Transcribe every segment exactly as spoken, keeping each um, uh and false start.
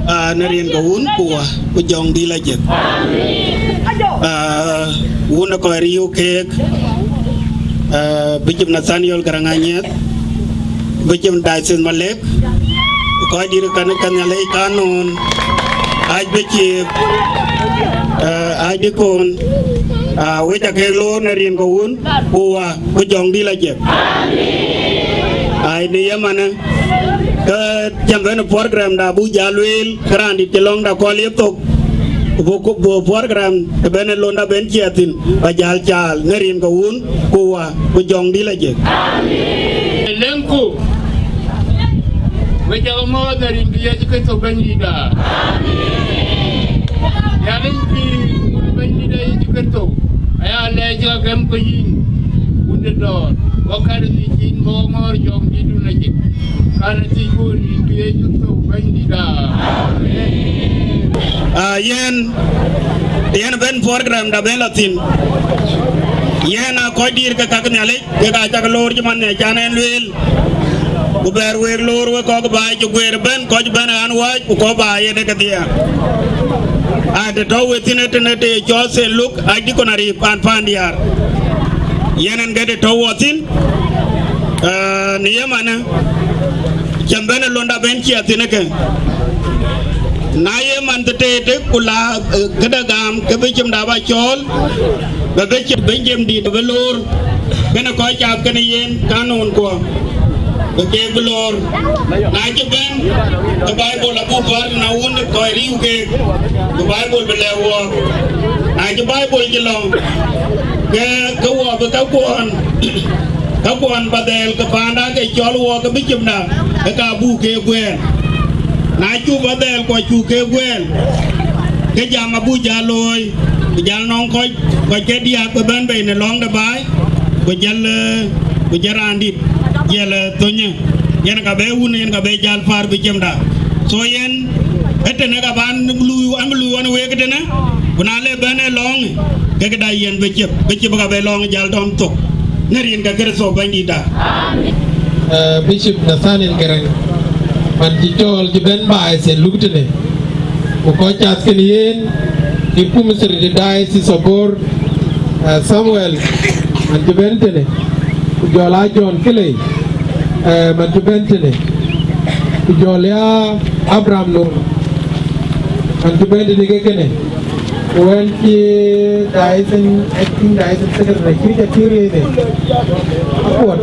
Ah, në rin ke Wun ku Wä ku Jɔŋdït Lajik. Ah, wun ë kɔc riëëu keek, ah, Bishop Nathaniel Garaŋ Anyieth, Bishop Diocese Malek, kɔc dït kan, kan Nhialic kanun, Archbishop, ah, Archdeacon, ah, wek ca kek loor në rin ke Wun ku Wä ku Jɔŋdït Lajik. Ai, në ye manë, ke cäm bɛ̈n program da buk jal lueel, ke raan dït cï lɔ̈ŋda kɔl ye thok, ku buk, ku buk program të bɛ̈n ë londa bɛ̈n ciɛɛth thïn, ba jal caal në rin ke Wun ku Wä ku Jɔŋdït Lajik. Leŋku, we cä ke mɔ̈ɔ̈th në rin ke Yecu Kërtho Bɛ̈nydïïtda. Nhialic pïïr, Wun Bɛ̈nydïïtda Yecu Kërtho, aya lɛc ka gɛm ke yïn, Wun de dɔ̈ɔ̈r, wä kär ë thiëc yïn bä wä ŋɔ̈ɔ̈r Jɔŋdïtdun Lajik, kän ë thiëc Wun rin ke Yecu Kërtho Bɛ̈nydïïtda. Amen. Ah, yen, yen bɛ̈n program da bɛ̈n lɔ thïn. Yen a kɔc dïïr ke ka ke Nhialic, kek aa cak loor cï man ë can en lueel. Ku bɛɛr week loor wek kɔc baai cï guëër ëbɛ̈n, kɔc bɛ̈n ɣän wääc, ku kɔc baai yen ë kedhie. Aa, të tɔ̈u we thïn ë tënë të ye cɔl Saint Luke, Archdeacon Arip an Pandiar. Yen en ke të tɔ̈u wɔ thïn, aa, në ye manë, cäm bɛ̈n ë londa bɛ̈n ciɛɛth thïn ë ke. Na ye man të tëëtë, ku la, eh, këde gam, ke bï cïmda ba cɔɔl, bï bï cï Benjamin dït bï loor, kënë kɔc cath kënë yen kanun kuɔ, bï keek bï loor. Na cï bɛ̈n, ke Baibol abuk gɔ̈ɔ̈r na wun kɔc riëëu keek, bï Baibol bï lɛ̈k wɔɔk. Na cï Baibol cï lɔ, ke, ke wɔ bï kakuɔn, kakuɔn ba dhɛɛl ke paanda ke cɔl wɔɔk ke bï cïmda, ke ka buk keek guɛɛl. Na cuk ba dhɛɛl kuɔ cuk keek guɛɛl, ke jam abuk jal looi, ku jal nɔŋ kɔc, kɔc ke diäk bï bɛ̈n bei në lɔ̈ŋ de baai, ku jël, eh, ku jël raan dït, jël, eh, thönyë, yen ka bɛ wun, yen ka bɛ jal paar bï cïmda. So yen, ëtënë ka ban lui, an bï lui wan week ëtënë, ku na le bɛ̈n ë lɔ̈ŋ, ke këda yen bï cïp, bï cïp ka bɛ lɔ̈ŋ jal dɔm thok. Në rin ke Kërtho Bɛ̈nydïtda. Eh, Bishop Nathaniel Garang, man cï cɔɔl cï bɛ̈n baai Saint Luke tënë, ku kɔc cath kën yen, cï kum thirty Diocese of Bor, eh, Samuel, man cï bɛ̈n tënë, ku jɔl a John Kelly, eh, man cï bɛ̈n tënë, ku jɔl ya Abraham Nur, man cï bɛ̈n tënë ke kënë. Ku wën cï diocese, acting diocese secretary, cï ca tïŋ riëëc de. Akuɔt,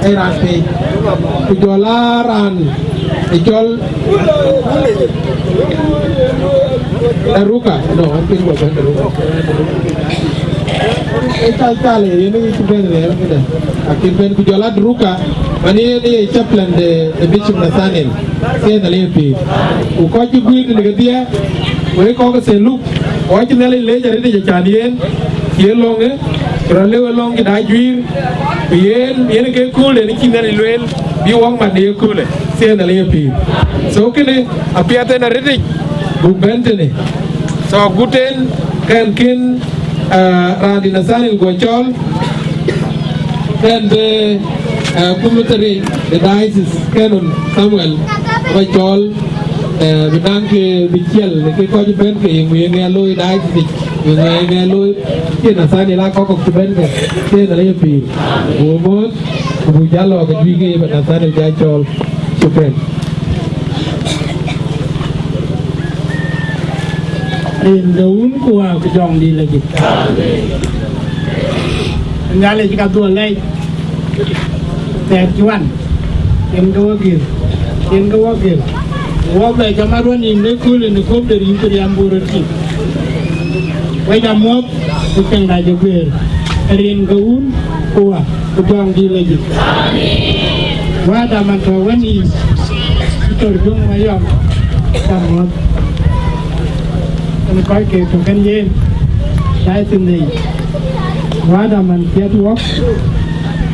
ee raan pei. Ku jɔl a raan ë cɔl Daruka. No, an piny guɔ bɛ̈n Daruka. Ee cal cal, ee yen ë cï bɛ̈n rɛ̈ɛ̈r këdë. Akïn bɛ̈n ku jɔl a Daruka, man yen ee chaplain de, de Bishop Nathaniel. Ke Nhialic ë pïïr. Ku kɔc cï guiir tënë kedhie, wek kɔc ke Saint Luke, kɔc cï Nhialic leec arëtic, acan yen, cie lɔ̈ŋë, ku rɔt lëu ë lɔ̈ŋ cï dac juiir, ku yen, yen ke köölden cï Nhialic lueel, bï wok mat në ye köölë, ke Nhialic ë pïïr. So kënë apiɛth en arëtic, buk bɛ̈n tënë. So agut en, kɛn kën, ah, raan dït Nathaniel guɔ cɔɔl, kɛn bï, ah, kum thirty de diocese, Canon Samuel, ba cɔɔl, eh, bï naŋ ke bï ciɛl, ke kɔc bɛ̈n ke ye ŋö ye ŋɛk looi diocese, ye ŋö ye ŋɛk looi, ke Nathaniel a kɔc kɔ̈k cï bɛ̈n ke, ke Nhialic ë pïïr. Ku mɔ̈ɔ̈th, ku buk jal lɔ ke juëc ke ye ba Nathaniel jal cɔɔl. Shukran. Rin ke Wun ku Wät ku Jɔŋdït Lajik. Nhialic ka dhuɔl lɛc, thɛɛr cï wan, yen ke wɔ gir, yen ke wɔ gir. Wɔ bɛ jam aruɔn nïïm në köölë në kop de rin cï riɛm bɔ̈ röt cï. Wek amuɔ̈th, ku cieŋda cï guëër, rin ke Wun ku Wät ku Jɔŋdït Lajik. Wäda man tɔ̈ wën yï, Doctor Jɔŋ Mayɔm, cä muɔ̈th. Ënë kɔc ke tɔ̈ kën yen, diocese yic. Wäda man piɛth wok,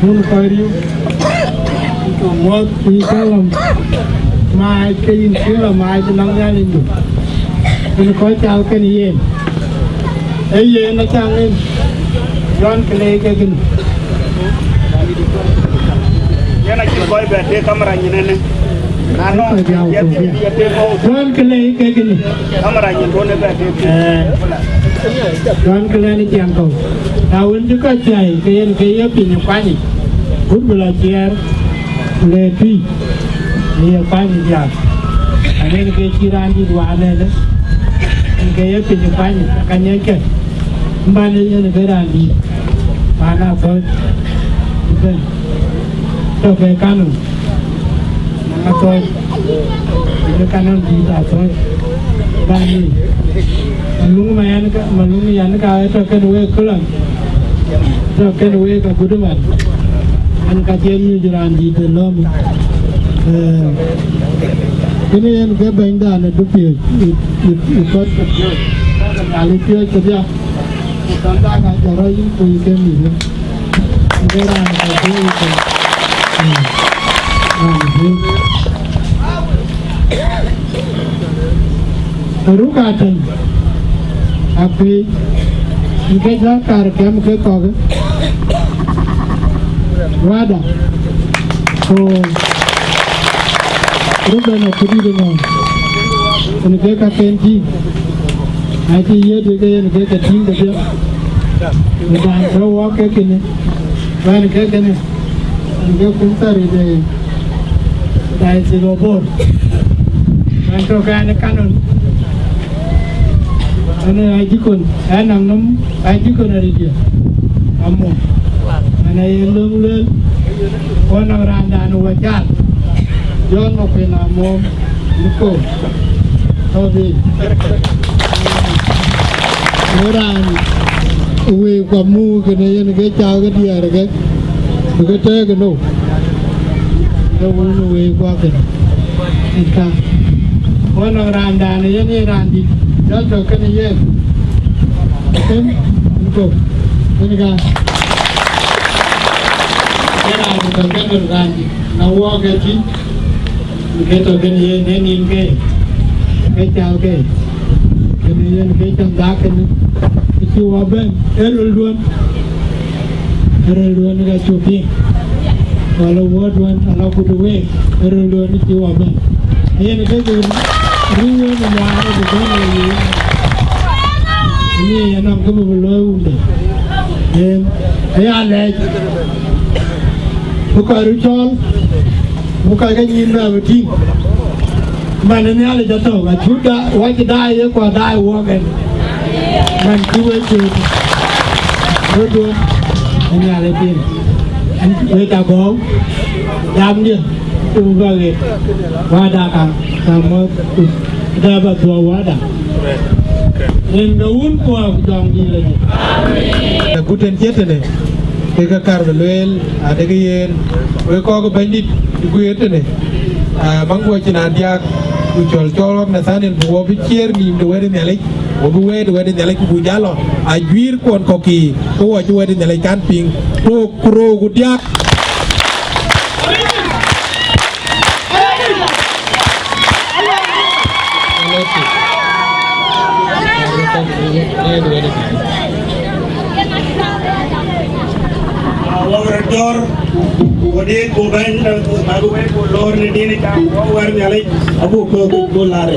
mun kɔc riëëu, cä muɔ̈th, ku yï cä lɔ̈m maac, ke yïn cï lɔ maac ënɔŋ Nhialicdu. Ënë kɔc cal kën yen. Ee yen acaŋ en, John Clay ke kënë. Yen acïn kɔc bɛ tek kamera nyin ënë. Na nɔŋ, kɔc diäu ye tek, ye tek kɔ̈u. John Clay ke kënë. Kamera nyin duɔ̈n ë bɛ tek. Eh. John Clay në ciɛɛŋ kɔ̈u. Na wën cï kɔc thiäi, ke yen ke ye piny ë kuany yic. Gut bï lɔ ciɛɛr. Ku le tui, ye kuany diaal. Anen ke cï raan dït wään lɛ̈lë, ke ye piny kuany ka ŋiɛckë. Mbɛ̈n yen ke raan dït, paan Athɔ̈ɔ̈c, bɛ̈n, tɔ̈ ke Canon, Athɔ̈ɔ̈c, ke Canon dït Athɔ̈ɔ̈c. Bäny, Maluŋ, ma yɛn ka, Maluŋ yɛn ka, ë tɔ̈ kën wek këlä, tɔ̈ kën wek agut ëmën. Yen ka cï nyuc raan dït ë lɔ̈ɔ̈m. Eh, kënë yen ke bɛ̈nydan ë dupiööc, ë, ë, ë kɔc ke piööc. Nhialic piööc kedhie. Ku kɔn dak ajɔt rɔt yïn ku yï ke mïth. Ku ke raan ë ka piööc ke, eh, raan ë piööc. Ruk atɛ̈ny, akuëëc, në ke jɔ kaar kɛm ke kɔ̈k, wäda, ku Ruben akudït ënɔɔnë, në ke kaken tïŋ, acï yiëëdï ke yen ke ke tïŋ kedhie, në dan tɔ̈ wɔ ke kënë, bɛ̈n ke kënë. Yen ke kum thɛɛr de Diocese of Bor. Ɣɛn tök ɣɛn ë Canon. Ɣɛn ë Ajikon, ɣɛn nɔŋ nɔm Ajikon arëëdiɛ̈. Amɔ. Ɣɛn aye löŋ lueel. Ku nɔŋ raandan ë wä caal. John Makuei Amɔ. Mukö. Tɔ̈ dhil. Ë raan wëëu ka muk kënë yen ke cak ke diɛɛr ke, bï ke tëëk ë nou. Ke wun ë wëëu kuak kënë. Yen ka. Ku nɔŋ raandan yen ee raan dït, jɔl tɔ̈ kënë yen. Kën, kën kok. Yen ka. Yen raan tɔ̈ kënë raan dït. Na wɔ ke tïŋ. Ke tɔ̈ kën yen ë nïn ke, ke cal ke, kën yen ke cam dak kënë, ke cï wɔ bɛ̈n ë rölduön. röl duɔ̈n ka cuk piŋ, wala wuɔ̈t duɔ̈n ala kut week, röl duɔ̈n cï wɔ bɛ̈n. Yen ke dhil riëëu wën ë Nhialic ku bɛ̈n ë yen. Yen anɔŋ kë bï looi wunde. Yen aya lɛc, bï kɔc röt cɔɔl, bï kɔc ke nyïïn bɛ bï tïŋ. Man ë Nhialic atɔ̈u, acuk da, wɔ cï daai ye kuɔ daai wuɔk ɛn. Man cï wek cööt. Röt duɔ̈n ë Nhialic piŋ. Wek agɔ̈u, jamdiɛ̈, ku bä ɣet. Wäda ka, ka mɔ̈th, ku dɛ bä dhuɔ̈k wäda. Rin ke wun kuɔ ku jɔŋdït lɔ jë. Agut tën cië tënë, ke ke kar bï lueel, adekë yen, wek kɔc ke Bɛ̈nydït guiëër tënë, aa, maŋ guɔ cïn an diäk, ku cɔl cɔl wak Nathaniel, bï wɔ bï ciëër nïïm de wɛ̈t ë Nhialic, wɔ bï wɛ̈ɛ̈t ë wɛ̈t ë Nhialic, ku bï jal lɔ, ajuiir kuɔn kɔ̈k kï, ke wɔ cï wɛ̈t ë Nhialic kan piŋ, rook ku rook ku diäk. Wok röt jɔ̈ɔ̈r, ku dït ku bɛ̈ny, bäk wek ku lor në dïn ë cam, wok wɛ̈t Nhialic, abuk köök ku lar.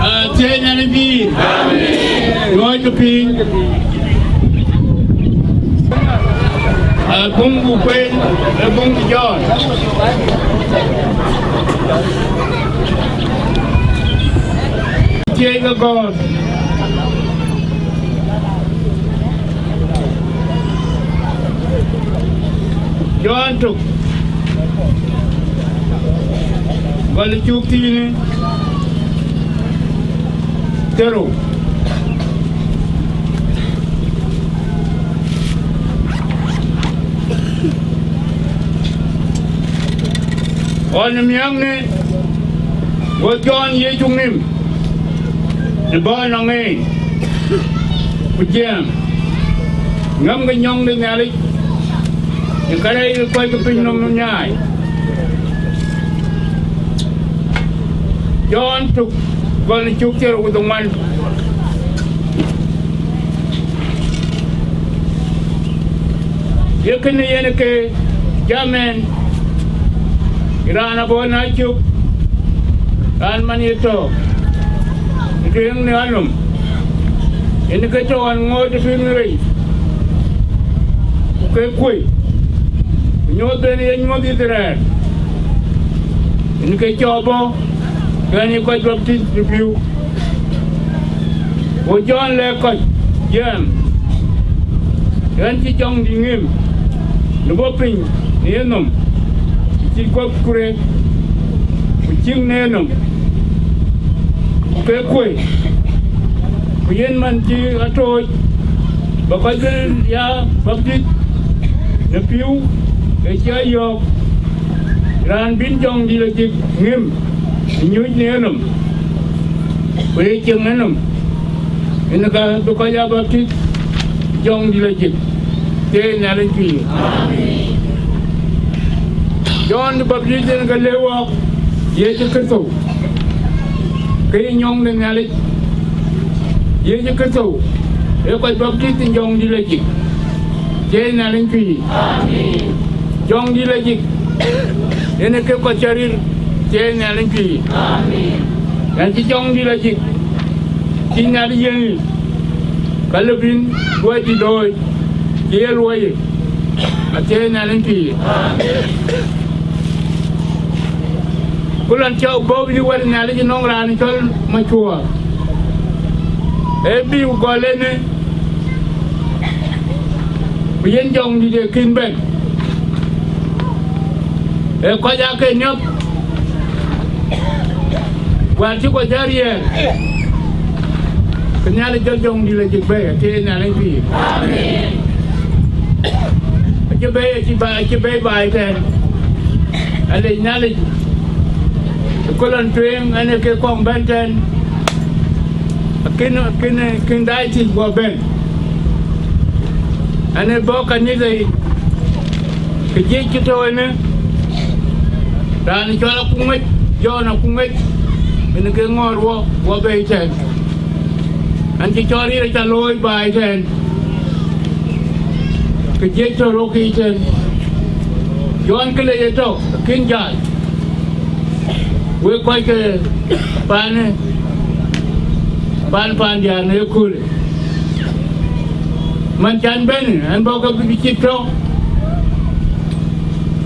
Aa, thiëëc nyan ë pïïr. Luɔɔckë piny. Aa, buŋ ku kueen, ë buŋ de Jɔn. Thiëëc ke gɔ̈ɔ̈r. Jɔn tök, gɔl cuk thiini thiërrou. Ɣɔn ë miäkni, go Jɔn Yecu ŋim në bɔ̈ ënɔŋ en, ku jiɛɛm, ŋämkï nyɔŋ de Nhialic, në kärɛc kɔc ke piny nɔm nyaai. Jɔn tök, gɔl cuk thiërrou ku dhoŋuan. Ye kënë yen ke jam ɛn, raan abɔ̈ na cök, raan man ye tɔ̈ ë tueŋ në alum, yen ke tɔ̈ ɣɔn ŋoot ë pïïr në rei, ku ke kuöc, ku nyuɔɔth en ye nyuɔɔth Yithriɛl, yen ke cɔk bɔ̈, ke ɣɛn ye kɔc baptith në pïu. Go Jɔn lɛ̈k kɔc, jiɛɛm, ɣɛn cï Jɔŋdït ŋim në bɔ̈ piny në yenhom, cït kuɔth kurëër, ku ciëŋ në yenhom, ku ke kuöc, ku yen man cï atooc, bä kɔc bï ya baptith në pïu, ke cï a yɔ̈ɔ̈k, raan bïn Jɔŋdït lajik ŋim, ë nyuc në yenhom, ku ye cieŋ yenhom, yen ka bï kɔc aa baptith Jɔŋdït lajik, thieei Nhialic pïïr. Jɔn de Baptith yen ke lëu wɔɔk Yecu Kërtho, ke ye nyɔŋ de Nhialic. Yecu Kërtho ee kɔc baptith Jɔŋdït lajik, thieei Nhialic pïïr. Jɔŋdït lajik, yen ee ke kɔc cä rir, thieei Nhialic pïïr. Ɣɛn cï Jɔŋdït lajik, cï Nhialic yiëŋ, ka lë bïn luɔidït looi, cï ye luɔi, athieei Nhialic pïïr. Ku lɔn cä bɔ̈ bï wɛ̈t Nhialic ënɔŋ raan cɔl Macuɔɔr, ee bï ku gɔl ënë, ku yen Jɔŋdït ee kïn bɛ̈n, ee kɔc aa ke niɔp, wäär cï kɔc jɔ riɛɛr, ke Nhialic jɔl Jɔŋdït lajik bɛ̈ɛ̈i, athieei Nhialic pïïr. Acï bɛ̈ɛ̈i, acï ba, acï bɛ̈ɛ̈i baai tɛ̈ɛ̈n. Alec Nhialic, ë kë lɔn tueŋ, ɣɛn ee ke kɔŋ bɛ̈n tɛ̈ɛ̈n, akïn, akïn, akïn daai thïc guɔ bɛ̈n. Ɣɛn ee bɔ̈ kanitha yic, ke jiëc cï tɔ̈u ënë, raan cɔl Akuŋec, Jɔn Akuŋec, yen ke ŋɔ̈ɔ̈r wɔ, wɔ bei tɛ̈ɛ̈n. Ɣɛn cï cɔl rir aca looi baai tɛ̈ɛ̈n, ke jiëc tɔ̈ rok yiic tɛ̈ɛ̈n. Jɔn kë le ye tɔ̈, akïn jäl. Wek kɔc ke paanë, paan, paan diäär në ëköölë, man can bɛ̈n, ɣɛn bɔ̈ ke bï cït tɔ̈,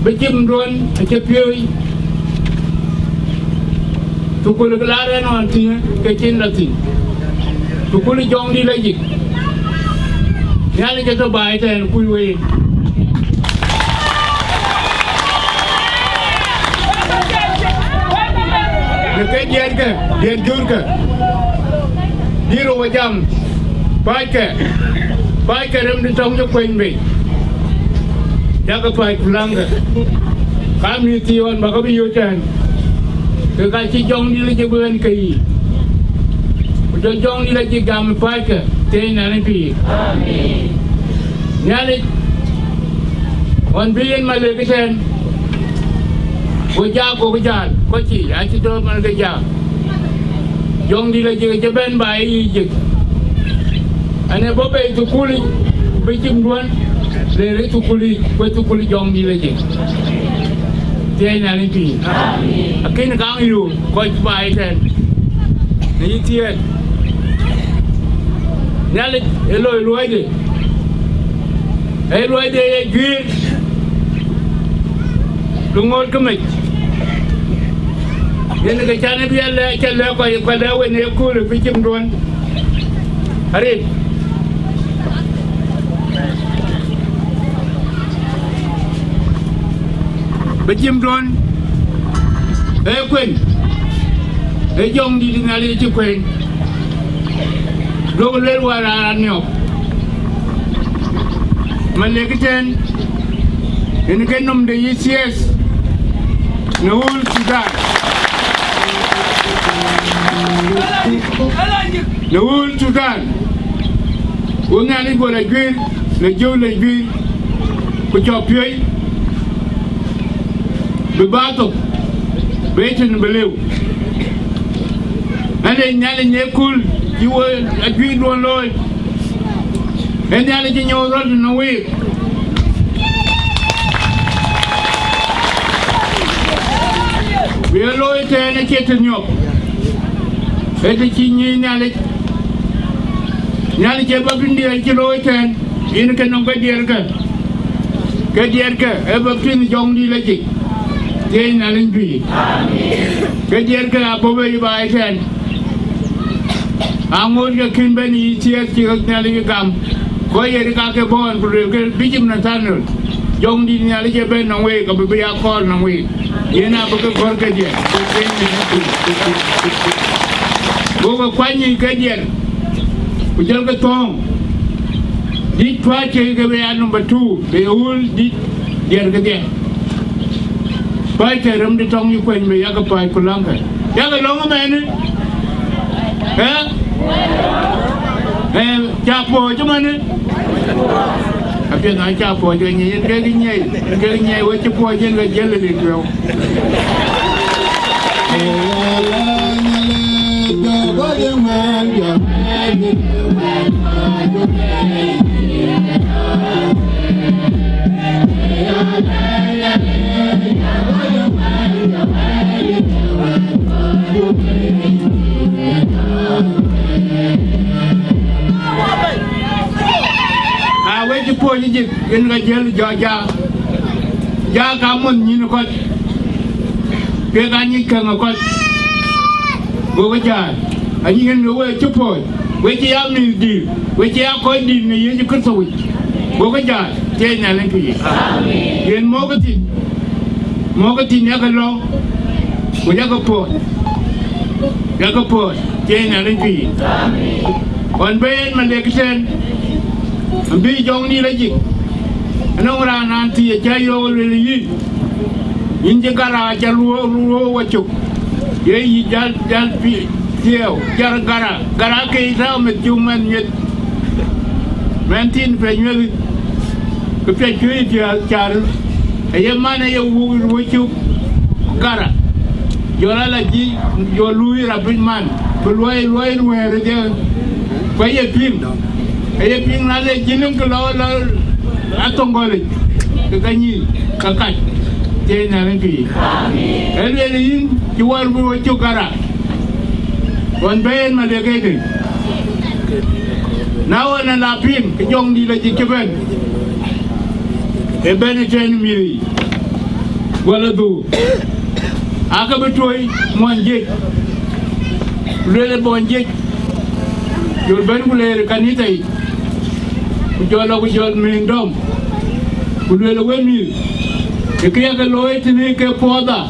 bï cïmduön acï piööc, thukul kë la rɛ̈n ɣɔn thïn, ke cïn la thïn, thukul Jɔŋdït lajik. Nhialic ë tɔ̈ baai tɛ̈ɛ̈n, kuc wei. Në ke diɛtkë, diɛt jurkë, dït rou ë jam, päckë, päckë rem de tɔŋ cï kueny bei, yakë päc ku läŋkë, ka mïth thii ɣɔn bä ke bï yök tɛ̈ɛ̈n, ke ka cï Jɔŋdït lajik bï ɣɛn ke yiic, ku jɔ Jɔŋdït lajik jam ë päckë, thieei Nhialic pïïr. Nhialic ɣɔn bï yen malek ëtɛ̈ɛ̈n, go jak, gokï jäl, kɔc cï acï dɔ̈ɔ̈r man ke jak. Jɔŋdït lajik acï bɛ̈n baai yiic jik. Ɣɛn ee bɔ̈ bei thukulic, bï cïmduön le rëër thukulic, ku ë thukul Jɔŋdït lajik. Thieei Nhialic pïïr. Akïn kaŋ yöök kɔc baai tɛ̈ɛ̈n, në yï thiëëk. Nhialic ë loi luɔide, ee luɔide ye juëër, ke ŋoot ke mec. Yen ke can ë bï a lɛ̈k, cä lɛ̈k kɔc, kɔc lɛ̈k wën ë kööl ë bï cïmduön. Arëët. Bï cïmduön ee kuën, ee jɔŋdït Nhialic cï kuën, duökï lueel wäär raan niɔp. Malek ëtɛ̈ɛ̈n, yen ke nɔm de E C S në whole Sudan. Në whole Sudan, wo Nhialic guɔ la juëër, la jɔ̈u la juëër, ku cɔk piööc bï bä thok, bï tën bï lëu. Ënë Nhialic ë kööl cï wo ajuëc duɔ̈n looi, ee Nhialic cï nyuɔɔth rɔt në week. Bï ye looi tɛ̈ɛ̈n acie të niɔp, ee të cï nyic Nhialic. Nhialic ë baptith diɛɛr cï looi tɛ̈ɛ̈n, yen ke nɔm ke diɛɛrkë, ke diɛɛrkë ee baptith jɔŋdït lajik, thiëëc Nhialic bï. Ke diɛɛrkë abɔ̈ bei baai tɛ̈ɛ̈n. Aŋoot ke kën bɛ̈n yic thiëëth cï Nhialic gam, kɔc yen ka ke bɔ̈ ɣɔn ku luelkë Bishop Nathaniel, jɔŋdït Nhialic ë bɛ̈n nɔm week, abï bï ya kɔɔr nɔm week. Yen abï ke gɔ̈r kedhie, gokï kuany yiic ke diɛɛr, ku jɔlkï thɔ̈ɔ̈ŋ. Dït tuac ke ke bï ya number two, bï ɣöl dït diɛɛr kedhie. Päc ke rem de tɔŋ yï kuany bï yakë päc ku läŋkë. Yakë lɔ̈ŋ ëmɛnë? Ë? Ë, ca puɔ̈ɔ̈c ëmɛnë? Apiɛth na ca puɔ̈ɔ̈c ke nyiɛc, yen kek nyiɛc, yen kek nyiɛc, wek cï puɔ̈ɔ̈c yen ke jiël ë lik tueŋ. Aa, wek cï puɔ̈ɔ̈c ë jik, yen ka jiël jɔ ja, ja ka muɔnh nyïn ë kɔc, kek aa nyic käŋ ë kɔc, gokï jääl. Anyï yen ke wek cï puɔ̈ɔ̈c, wek cï ya mïth dïïr, wek cï ya kɔc dïïr në Yecu Kërtho yic, gokï jääl, thiëëc Nhialic pïïr. Yen mɔ̈kkï thïn, mɔ̈kkï thïn yakë lɔ̈ŋ, ku yakë puɔ̈ɔ̈c, yakë puɔ̈ɔ̈c, thiëëc Nhialic pïïr. Ɣɔn bï yen Malek ëtɛ̈ɛ̈n, abï jɔŋdït lajik, anɔŋ raan, raan thii acä yɔ̈ɔ̈k lueel yïn, yïn cï gara aca luɔ̈ɔ̈k, luɔ̈ɔ̈k wacök, ye yï jäl, jäl pi-, thiëëu, car gara, gara ke tääu meth cuk mɛnh mieth, mɛnh thiin piac mieth, ke piac piööc piäl car, aye man aye wuk wecuk gara, jɔl ala jiëc, jɔl luui rap piny man, bï luɔi, luɔi ruɛɛr ë dhiëëth, ku aye piŋ, aye piŋ na le jiël ke lɔ, lɔ athoŋ gɔlic, ke ka nyïïn, ka kac, thiëëc Nhialic pïïr. Ee lueel yïn cï wär bï wecuk gara, ɣɔn bï yen Malek ëtɛ̈ɛ̈n. Na ɣɔn ala piŋ, ke jɔŋdït lajik cï bɛ̈n, ë bɛ̈n ëtɛ̈ɛ̈n mïth yiic, guɔ la dhuk, aake bï tuɔ̈c muɔny jiëc, ku lueel ë muɔny jiëc, jɔl bɛ̈n ku leer ë kanitha yic, ku jɔl lɔ ku jɔl mïïn dɔm, ku lueel ë wek mïth, ë kë yakë looi tënë ke puɔ̈tha,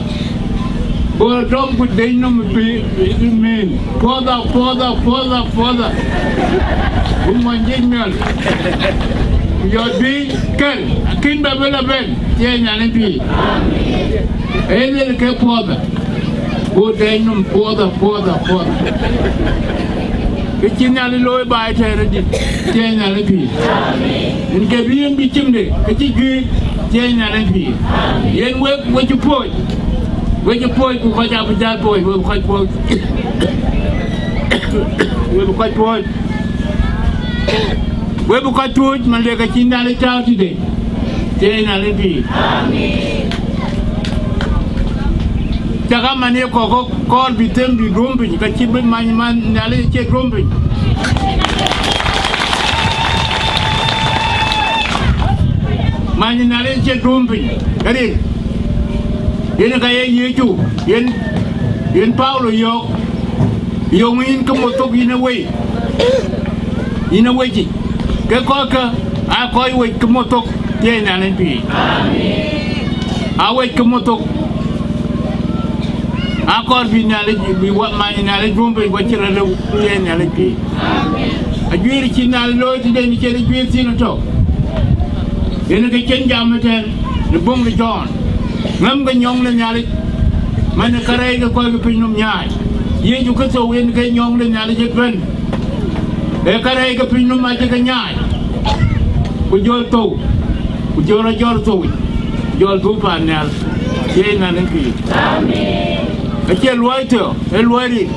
go dɔm ku deny nɔm ë pi-, ë mïïn, puɔ̈tha, puɔ̈tha, puɔ̈tha, puɔ̈tha, ku muɔny jiëc miɔl, ku jɔl bï kɛ̈r, akën bɛ bï la bɛ̈n, thiëëc Nhialic pïïr. Ee lueel ke puɔ̈tha, go deny nɔm puɔ̈tha, puɔ̈tha, puɔ̈tha. Kë cï Nhialic looi baai tɛ̈ɛ̈n adït, thiëëc Nhialic pïïr. Yen ke bï yen bï cimde, ke cï juëc, thiëëc Nhialic pïïr. Yen wek, wek cï puɔ̈ɔ̈c, wek cï puɔ̈ɔ̈c, ku kɔc abï jäl puɔ̈ɔ̈c, wek bï kɔc puɔ̈ɔ̈c, wek bï kɔc puɔ̈ɔ̈c, wek bï kɔc tuɔ̈ɔ̈c, man le ka cï Nhialic tääu tëde, thiëëc Nhialic pïïr. Cak aman ye kɔ̈k kɔ̈k kɔɔr bï them bï duöm piny, ka cï bï many man Nhialic acie duöm piny. Many Nhialic acie duöm piny, aril. Yen ka ye Yecu, yen, yen Paulo yɔ̈ɔ̈k, yöŋ yïn ke mothok yïn ë wei, yïn ë wecic. Ke kɔckë aa kɔc wec ke mothok, thiëëc Nhialic pïïr. Awec ke mothok. Akɔɔr bï Nhialic, bï wa-, many Nhialic duɔ̈m piny, ku acïn rɔt lëu ye Nhialic pïïr. Ajuëër cï Nhialic looi tëde në cïn juëër thïn ëtök. Yen ke cïn jam ëtɛ̈ɛ̈n në buŋ de Jɔn. Ŋäm ke nyɔŋ de Nhialic, man ë kärɛc ke kɔc ke piny nɔm nyaai. Yecu Kërtho yen ke nyɔŋ de Nhialic ëbɛ̈n. Ee kärɛc ke piny nɔm acï ke nyaai, ku jɔl thou, ku jɔl rɔt jɔl thou, jɔl dhuk paan nhial, ye nyan ë pïïr. Acie luɔi thou, ee luɔi rin,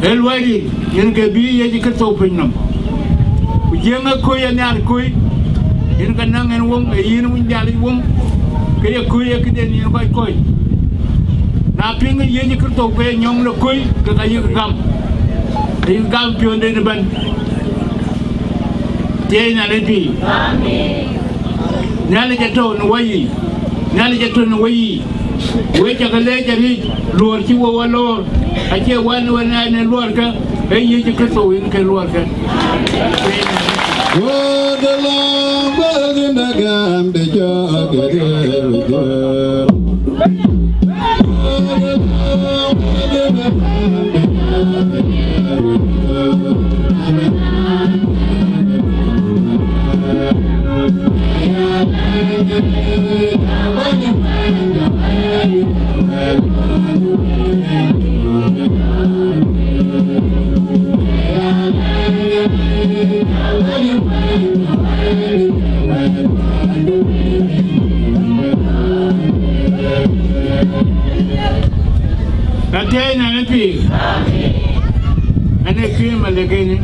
ee luɔi rin, yen ke bï Yecu Kërtho piny nɔm. Ku jiëŋ ë köc, ë nhiar köc, yen ke naŋ en woŋ, ee yen wun Nhialic woŋ, ke ye köc ee këden yen kɔc kɔc. Na piŋ Yecu Kërtho ke ye nyɔŋ de köc, ke ka yïk gam, ayïk gam piɔ̈nden ëbɛ̈n. Thiëëc Nhialic pïïr. Nhialic atɔ̈ në weyiic. Nhialic atɔ̈ në weyiic. Wek cä ke leec arëët, luɔɔr cï we wa loor, acie wɛn wën ɛn ë luɔɔrkë, ee Yecu Kërtho yen ke luɔɔrkë. Thiëëc Nhialic pïïr. Word the Lord, word in the Gambia, jog it, jog it. Ka thiëëc nɛn ë pïïr, ɛn ee kï malëkënë,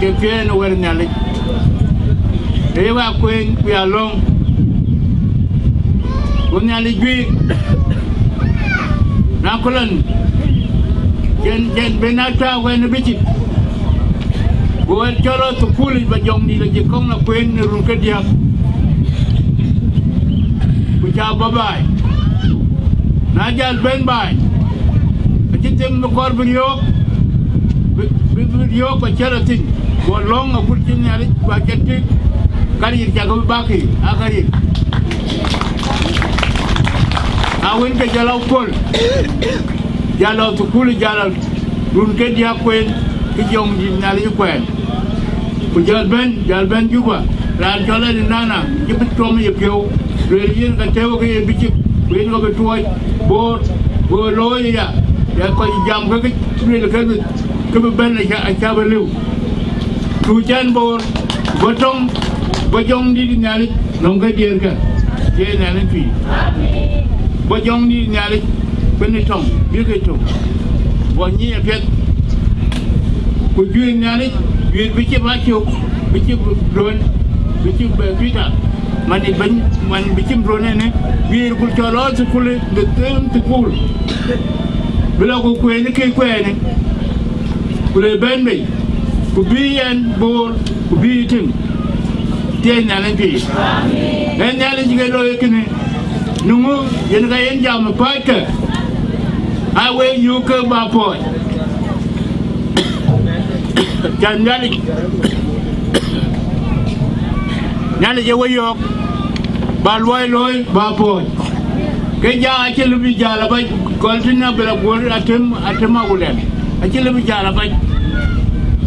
ke piɛɛn ë wɛ̈t Nhialic, ke ye wa kueeny, ku ya lɔ̈ŋ, ku Nhialic juëc, na ku lɔn, cɛn, cɛn ben a tääu wɛn ë bï cït. Ku wɛ̈t cɔl rɔt thukulic ba jɔŋdït acï kɔŋ la kueen në run ke diäk, ku cä bɔ̈ baai. Na jäl bɛ̈n baai, acï them bï kɔɔr bï riɔ̈ɔ̈k, bï, bï, bï riɔ̈ɔ̈k ba cï rɔt thïn, guɔ lɔ̈ŋ agut cï Nhialic ba cï tik, ka riir cakï bï bäk yiic, aa ka riir. Na wën, ke jɔl a pol, jäl lɔ thukul, jäl lɔ run ke diäk kueen, ke jɔŋdït Nhialic kuɛɛn. Ku jäl bɛ̈n, jäl bɛ̈n Juba, raan cɔl Elnana, cï bï tuɔm ye piɔ̈u, lueel yen ka tëëu ke ye bï cïk, ku yen ka bï tuɔɔc Boor, go looi aya, ya kɔc jam ke ke lueel ke bï, ke bï bɛ̈n aca, aca bï lëu. Tuuc ɛn Boor, bɔ̈ tɔŋ, bɔ̈ jɔŋdït Nhialic nɔm ke diëërkë, ye Nhialic pïïr. Bɔ̈ jɔŋdït Nhialic, bɛ̈n ë tɔŋ, bï ke tök, bɔ̈ nyic apiɛth. Ku juëc Nhialic, juëc bï cï bä cök, bï cï duön, bï cï bɛ Peter, man ë bɛ̈ny, man bï cï duön ënë, juëc ku cɔl ɣɔn thukul, bï them thukul. Bï lɔ ku kueen ë kë kuɛɛnë, ku le bɛ̈n bei, ku bï yɛn Boor, ku bï tïŋ. Thiëëc Nhialic pïïr. Ee Nhialic ke looi kënë, në ŋö yen ka yen jam ë päckë, aa wek yöök ke bä pɔ̈ɔ̈c. Cän Nhialic, Nhialic ë we yɔ̈ɔ̈k, bä luɔi looi bä pɔ̈ɔ̈c. Ke ja acï lëu bï jäl abac, gɔl tïn abël aguöl atem, atem awulɛm. Acï lëu bï jäl abac.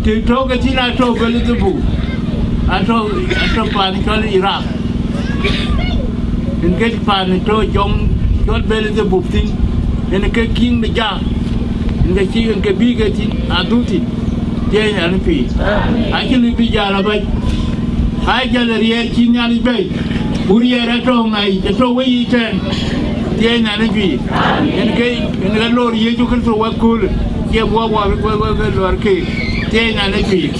Të tɔ̈u ke thïn atɔ̈u Beelzebub, atɔ̈u, atɔ̈u paan cɔl Iraq. Yen ke paan tɔ̈u jɔŋ cɔl Beelzebub thïn, yen ke kiŋ de ja, yen ke cï, yen ke bï ke thïn, adhuk thïn. Thiëëc Nhialic pïïr. Acï lëu bï jäl abac. Aa jäl ë riɛɛr cï Nhialic bɛ̈i, ku riɛɛr atɔ̈u ŋaic, atɔ̈u weyiic tɛ̈ɛ̈n. Thiëëc Nhialic pïïr. Yen ke, yen ke lor Yecu Kërtho wek köölë, cie buɔk wak wek, wek, wek lor keek. Thiëëc Nhialic pïïr.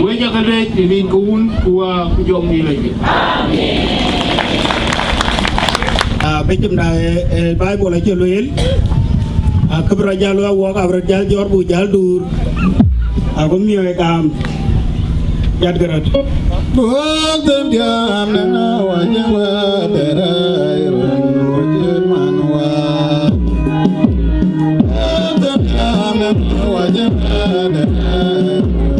Wek ca ke leec ë rin ke Wun, ku Wä, ku Jɔŋdït Lajik. Ah, bï cïmda, eh, eh, Baibol acï lueel, ah, kë bï rɔt jäl wek wɔk, abï rɔt jäl jɔ̈ɔ̈r, buk jäl duur, ago miɔɔc gam, jat ke rɔt. Buɔk them diäär në na wacë wɛ̈ɛ̈t de rɛɛc run, ku cït man wä. Buɔk them diäär në na wacë wɛ̈ɛ̈t de rɛɛc run.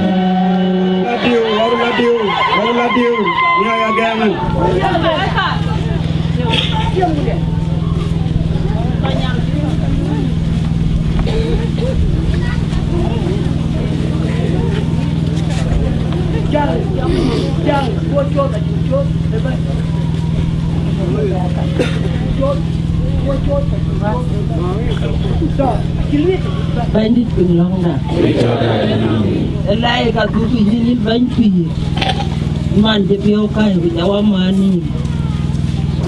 Ladiu, wau ladiu, wau ladiu, nya ya gɛmɛn. Bɛ̈nydït piny lɔ̈ŋda. Ëlai ka dhuk yïn, yïn bɛ̈ny pïïr. Man cï piɔ̈u käi ku jɔ wä man nïïm.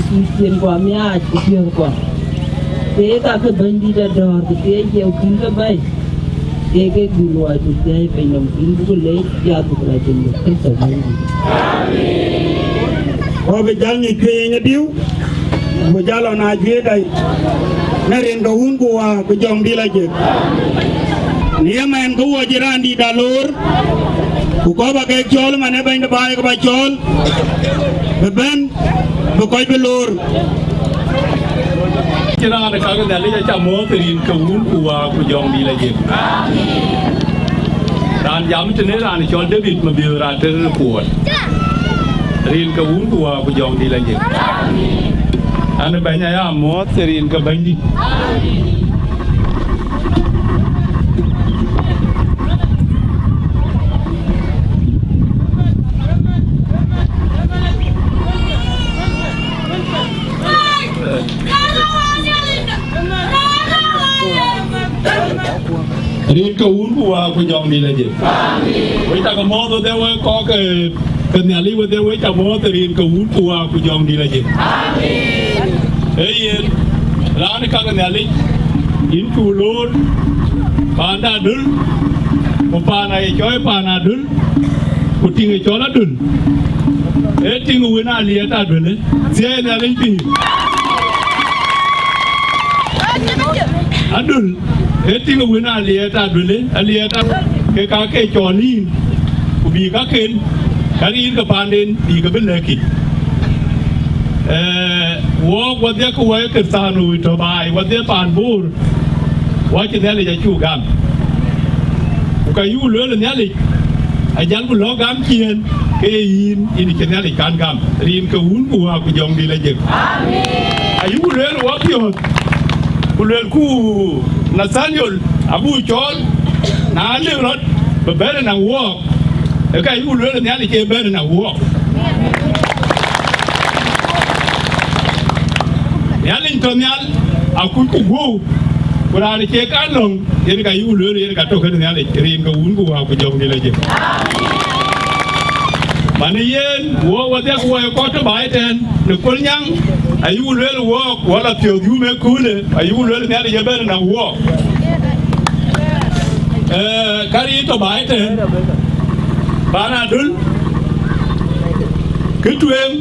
Ku cïn guɔ miaac ku piɔ̈u guɔ. Ke ka ke Bɛ̈nydït adɔ̈ɔ̈r, ku ke jeu kïn ke bɛ̈i. Ke ke gï luɔi ku thiäi piny nɔm, yïn buk leec piath ku la jël Kërtho Bɛ̈nydït. Wɔ bï jäl nyuc cuëëc ë diu, ku bï jäl lɔ na juëc dai, në rin ke Wun ku Wä ku Jɔŋdït Lajik. Në ëmɛn ke wɔ cï raandït da loor, ku kɔ̈k ba kek cɔɔl, man ë bɛ̈ny de baai ke ba cɔɔl, bï bɛ̈n, bï kɔc bï loor. Cïn raan ë kake Nhialic acä muɔ̈ɔ̈th rin ke Wun ku Wä ku Jɔŋdït Lajik. Raan jam tënë raan cɔl David Mabiöör Ater Kuɔt. Rin ke Wun ku Wä ku Jɔŋdït Lajik. An, bɛ̈ny aya muɔ̈ɔ̈th rin ke Bɛ̈nydït. Rin ke Wun ku Wä ku Jɔŋdït Lajik. Wek cä ke muɔ̈ɔ̈th wedhie wek kɔc ke, ke Nhialic wedhie wek cä muɔ̈ɔ̈th rin ke Wun ku Wä ku Jɔŋdït Lajik. Ee yen, raan ë kake Nhialic, yïn cu loor paan de Adöl, ku paan aye cɔɔi paan Adöl, ku tiŋ ë cɔl Adöl. Ee tiŋ wën Aliɛt Aduël, thiëi Nhialic pïïr. Adul, ee tiŋ wën Aliɛt Aduël, Aliɛt Aduël, ke ka ke cɔl yïn, ku bï ka ken, ka rin ke paanden, bï ke bï lɛ̈k yic. Ee, wɔk wadhiɛ ke wɔ ye Kërthanou tɔ̈ baai, wadhiɛ paan Bor, wɔ cï Nhialic acuk gam. Ku ka yuk lueel Nhialic, ajal ku lɔ̈k gam ciëën, ke ye yïn, yïn cï Nhialic kan gam, rin ke Wun ku Wät ku Jɔŋdït Lajik. Ayuk lueel wɔ piɔ̈ɔ̈th, ku luelku Nathaniel abuk cɔɔl, na lëu rɔt bï bɛ̈n ënɔŋ wɔɔk, ë ka yuk lueel Nhialic ke bɛ̈n ënɔŋ wɔɔk. Nhialic tɔ̈ nhial, akuc ku guɔ̈u, ku raan cie kan lɔ̈ŋ, yen ka yuk lueel, yen ka tɔ̈ kenë Nhialic, rin ke Wun ku Wät ku Jɔŋdït Lajik. Man yen, wɔ wadhiɛ ku wɔ ye kɔc tɔ̈ baai tɛ̈n, në Kolnyaŋ, ayuk lueel wɔɔk, wɔ la piɔ̈ɔ̈th yum ë köölë, ayuk lueel Nhialic ëbɛ̈n ënɔŋ wɔɔk. Ee, ka rin tɔ̈ baai tɛ̈n, paan Adul, kë tueŋ,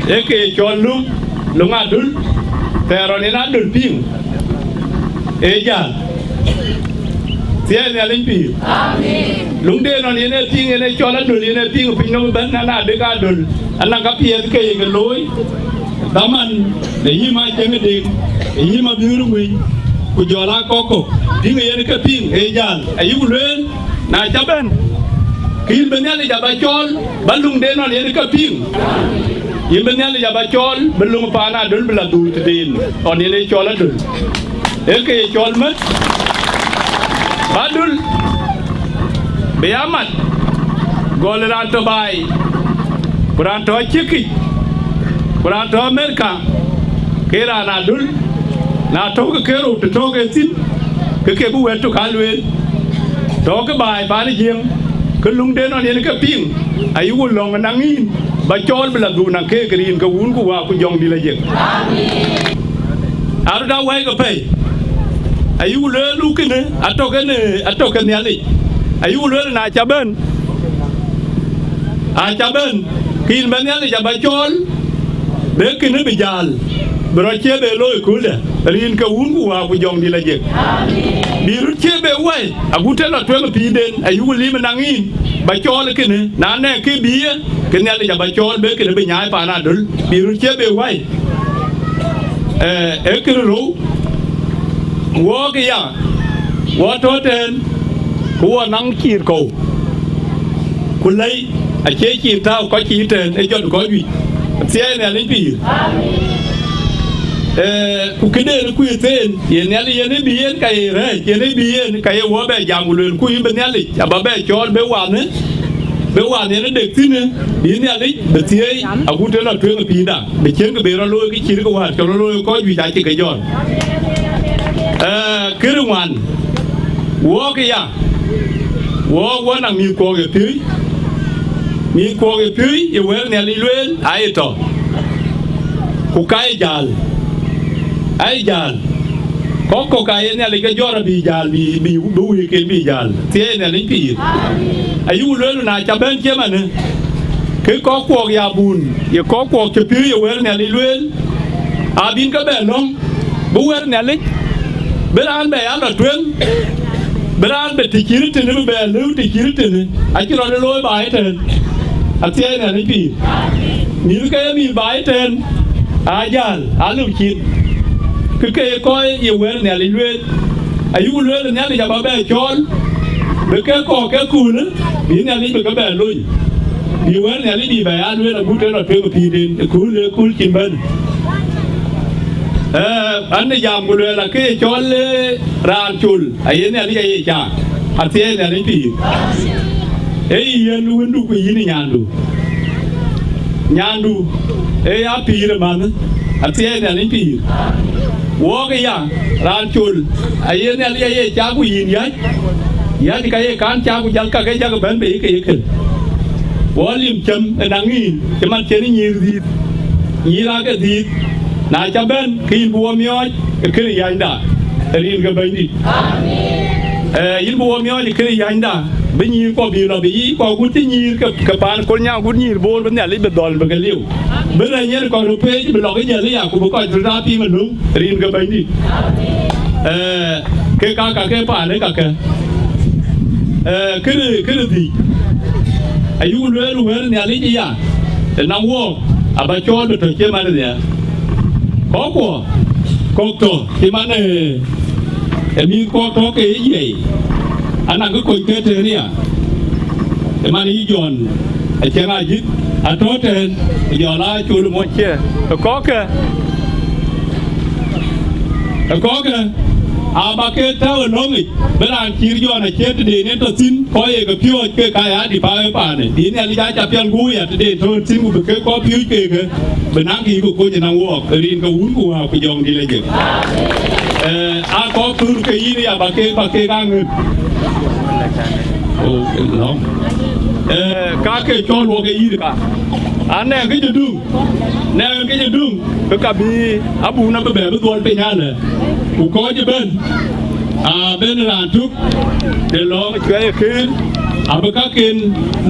ee ke cɔl löŋ, löŋ Adul, thɛɛr ɣɔn yen Adul piŋ, ee jäl. Thiëi Nhialic pïïr. Amen. Löŋden ɣɔn yen ee piŋ, yen ee cɔl Adul, yen ee piŋ piny nɔm ëbɛ̈n, an, adek Adul, anɔŋ ka piɛth ke ye ke looi, dhaman, në yï ma cieŋ ë dek, në yï ma biöör ŋuëny, ku jɔl aa kɔ̈k kɔ̈k, piŋ yen ke piŋ, ee jäl, ayuk lueel, na ca bɛ̈n, ke yïn bï Nhialic aba cɔɔl, ba löŋden ɣɔn yen ke piŋ. Yïn bï Nhialic aba cɔɔl, bï löŋ paan Adul bï la dhuk tëden, ɣɔn yen ee cɔl Adul. Ee ke ye cɔl mät, ba Adul, bï ya mat, gɔl raan tɔ̈ baai, ku raan tɔ̈ acïkic, ku raan tɔ̈ Amerika, ke raan Adul, na tɔ̈u ke ke rou të tɔ̈u ke thïn, ke ke bï wɛ̈t tök aa lueel. Tɔ̈u ke baai paan ë Jiëŋ, ke löŋden ɣɔn yen ke piŋ, ayuk lɔ̈ŋ ënɔŋ yïn, ba cɔɔl bï la dhuk naŋ keek rin ke Wun ku Wät ku Jɔŋdït Lajik. Aröt aa wɛ̈ɛ̈c ke pɛ̈i, ayuk lueel luk kënë, atɔ̈ kënë, atɔ̈ ke Nhialic. Ayuk lueel na ca bɛ̈n, a ca bɛ̈n, ke yïn bï Nhialic aba cɔɔl, bï kënë bï jäl, bï rɔt cie be looi ëkööldä, rin ke Wun ku Wät ku Jɔŋdït Lajik. Bï röt cie be wɛ̈i, agut të lɔ tueŋ ë pïïrden, ayuk lïm ënɔŋ yïn, ba cɔɔl ë kënë, na nɛ̈k kë bï ye, ke Nhialic aba cɔɔl, bï kënë bï nyaai paan Adul, bï röt cie be wɛ̈i. Ee, ee kë rou, wɔɔk aya, wɔ tɔ̈ tɛ̈n, ku wɔ naŋ ciir kɔ̈u, ku lɛ̈i acie ciir tääu kɔc cï tɛ̈n, ee jɔt kɔc juëc, thiëi Nhialic pïïr. Ee, ku këden kuc thɛɛr, ye Nhialic yen ë bï yen ka ye rɛ̈ɛ̈c, yen ë bï yen ka ye wɔ bɛ jam, ku lueel, ku yïn bï Nhialic aba bɛ cɔɔl, bï wanë, bï wan yen ë dek thïn, bï Nhialic bï thiëi, agut të lɔ tueŋ ë pïïrda, bï ciëŋ kë bï rɔt looi, kë cït kë wäär cɔl rɔt looi kɔc juëc acï ke jɔt. Ee, kë ri ŋuan, wɔɔk aya, wɔɔk wɔ naŋ mïth kuɔɔk ë piööc, mïth kuɔɔk ë piööc, ye wɛ̈t Nhialic lueel, aye tɔ̈, ku ka ye jäl, aye jäl. Kɔ̈k kɔ̈k ka ye Nhialic ke jɔt abï jäl, bï, bï, bï wëëkken bï jäl. Thiëi Nhialic pïïr. Ayuk lueel na ca bɛ̈n cï ëmënë, ke kɔ̈k kuɔɔk ya bun, ye kɔ̈k kuɔɔk cï piööc ye wɛ̈t Nhialic lueel, abïn ke bɛ lɔ̈ŋ, bï wɛ̈t Nhialic, bï raan bɛ ya lɔ tueŋ, bï raan bɛ të cït tënë, bï bɛ lëu të cït tënë, acï rɔt looi baai tɛ̈n. Athiɛɛi Nhialic pïïr. Mïth ke ye mïth baai tɛ̈n, aa jäl, aa lëu cin. Kë ke ye kɔc ye wɛ̈t Nhialic lueel. Ayuk lueel Nhialic aba bɛ cɔɔl, bï ke kɔ̈k ke köölë, bï Nhialic bï ke bɛ lony. Bï wɛ̈t Nhialic bï bɛ ya lueel agut të lɔ tueŋ ë pïïrden, ë kööl, ë kööl cïn bɛ̈n. Ee, an, ë jam ku lueel, akë ye cɔl, ee, raan col, aye Nhialic aye cak, athiɛɛi Nhialic pïïr. Ee yï yen wëndu ku yïn ë nyandu. Nyandu, ee ya pïïr ë mänh, athiɛɛi Nhialic pïïr. Wɔɔk aya, raan col, aye Nhialic aye cak ku yïn yäc. Yäc ka ye kan cak ku jal ka ke jak bɛ̈n bei ke ye kën. Wɔ lim cäm ënɔŋ yïn, cï man cïn nyïïr dhiëth. Nyïïr aake dhiëth, na ca bɛ̈n, ke yïn bï wɔ miɔɔc ë kënë yänyda, ë rin ke Bɛ̈nydït. Ee, yïn bï wɔ miɔɔc ë kënë yänyda, Bï nyïïr kɔ̈k bï lɔ bï yiic kɔ̈k gut cï nyïïr ke, ke paan Kolnyaŋ gut nyïïr Bor bï Nhialic bï dhɔl bï ke liu. Bï rɛ̈ny yen kɔc röt peec bï lɔ ke jäl ë ya ku bï kɔc röt aa piŋ ë löŋ rin ke Bɛ̈nydït. Eh, ke ka ka ke paan ë ka ke. Eh, kënë, kënë dhïc. Ayuk lueel wël Nhialic ë ya, të naŋ wook, aba cɔɔl bï tɔ cï man ë nhial. Kɔckuɔ, kɔ̈k tɔ cï man ë, ë mïth kɔ̈k tɔ ke ye yiɛi, anaŋ kë kony ke tëën ya. Ë man yï Jɔn, acïn ajïth, atɔ tɛ̈ɛ̈n, jɔl aa col mɔc cië. Ë kɔ̈kkë, ë kɔ̈kkë, aba ke tääu ë lɔ̈ŋic, bï raan cïïr Jɔn acie tëden en tɔ thïn, kɔc ye ke piɔ̈ɔ̈c ke ka ya dï paai paanë. Bï Nhialic aa ca piɛl guur ya tëden tɔ thïn, ku bï ke kɔc piööc keek, bï naŋ kë yï ke kony ë naŋ wook, rin ke Wun ku Wät ku Jɔŋdït Lajik. Eh, aa kɔc pïïr ke yïn ya ba keek, ba keek aa ŋëët. Oh, lɔ̈ŋ. Eh, ka ke cɔl wok ke yïn ka. An nɛŋ kë cï dum, nɛŋ kë cï dum, ke ka bï abun abï bɛ bï dhuɔl piny alë. Ku kɔc ëbɛ̈n, aa ben raan tök, de lɔ̈ŋ cuɛi ë kër, abï kaken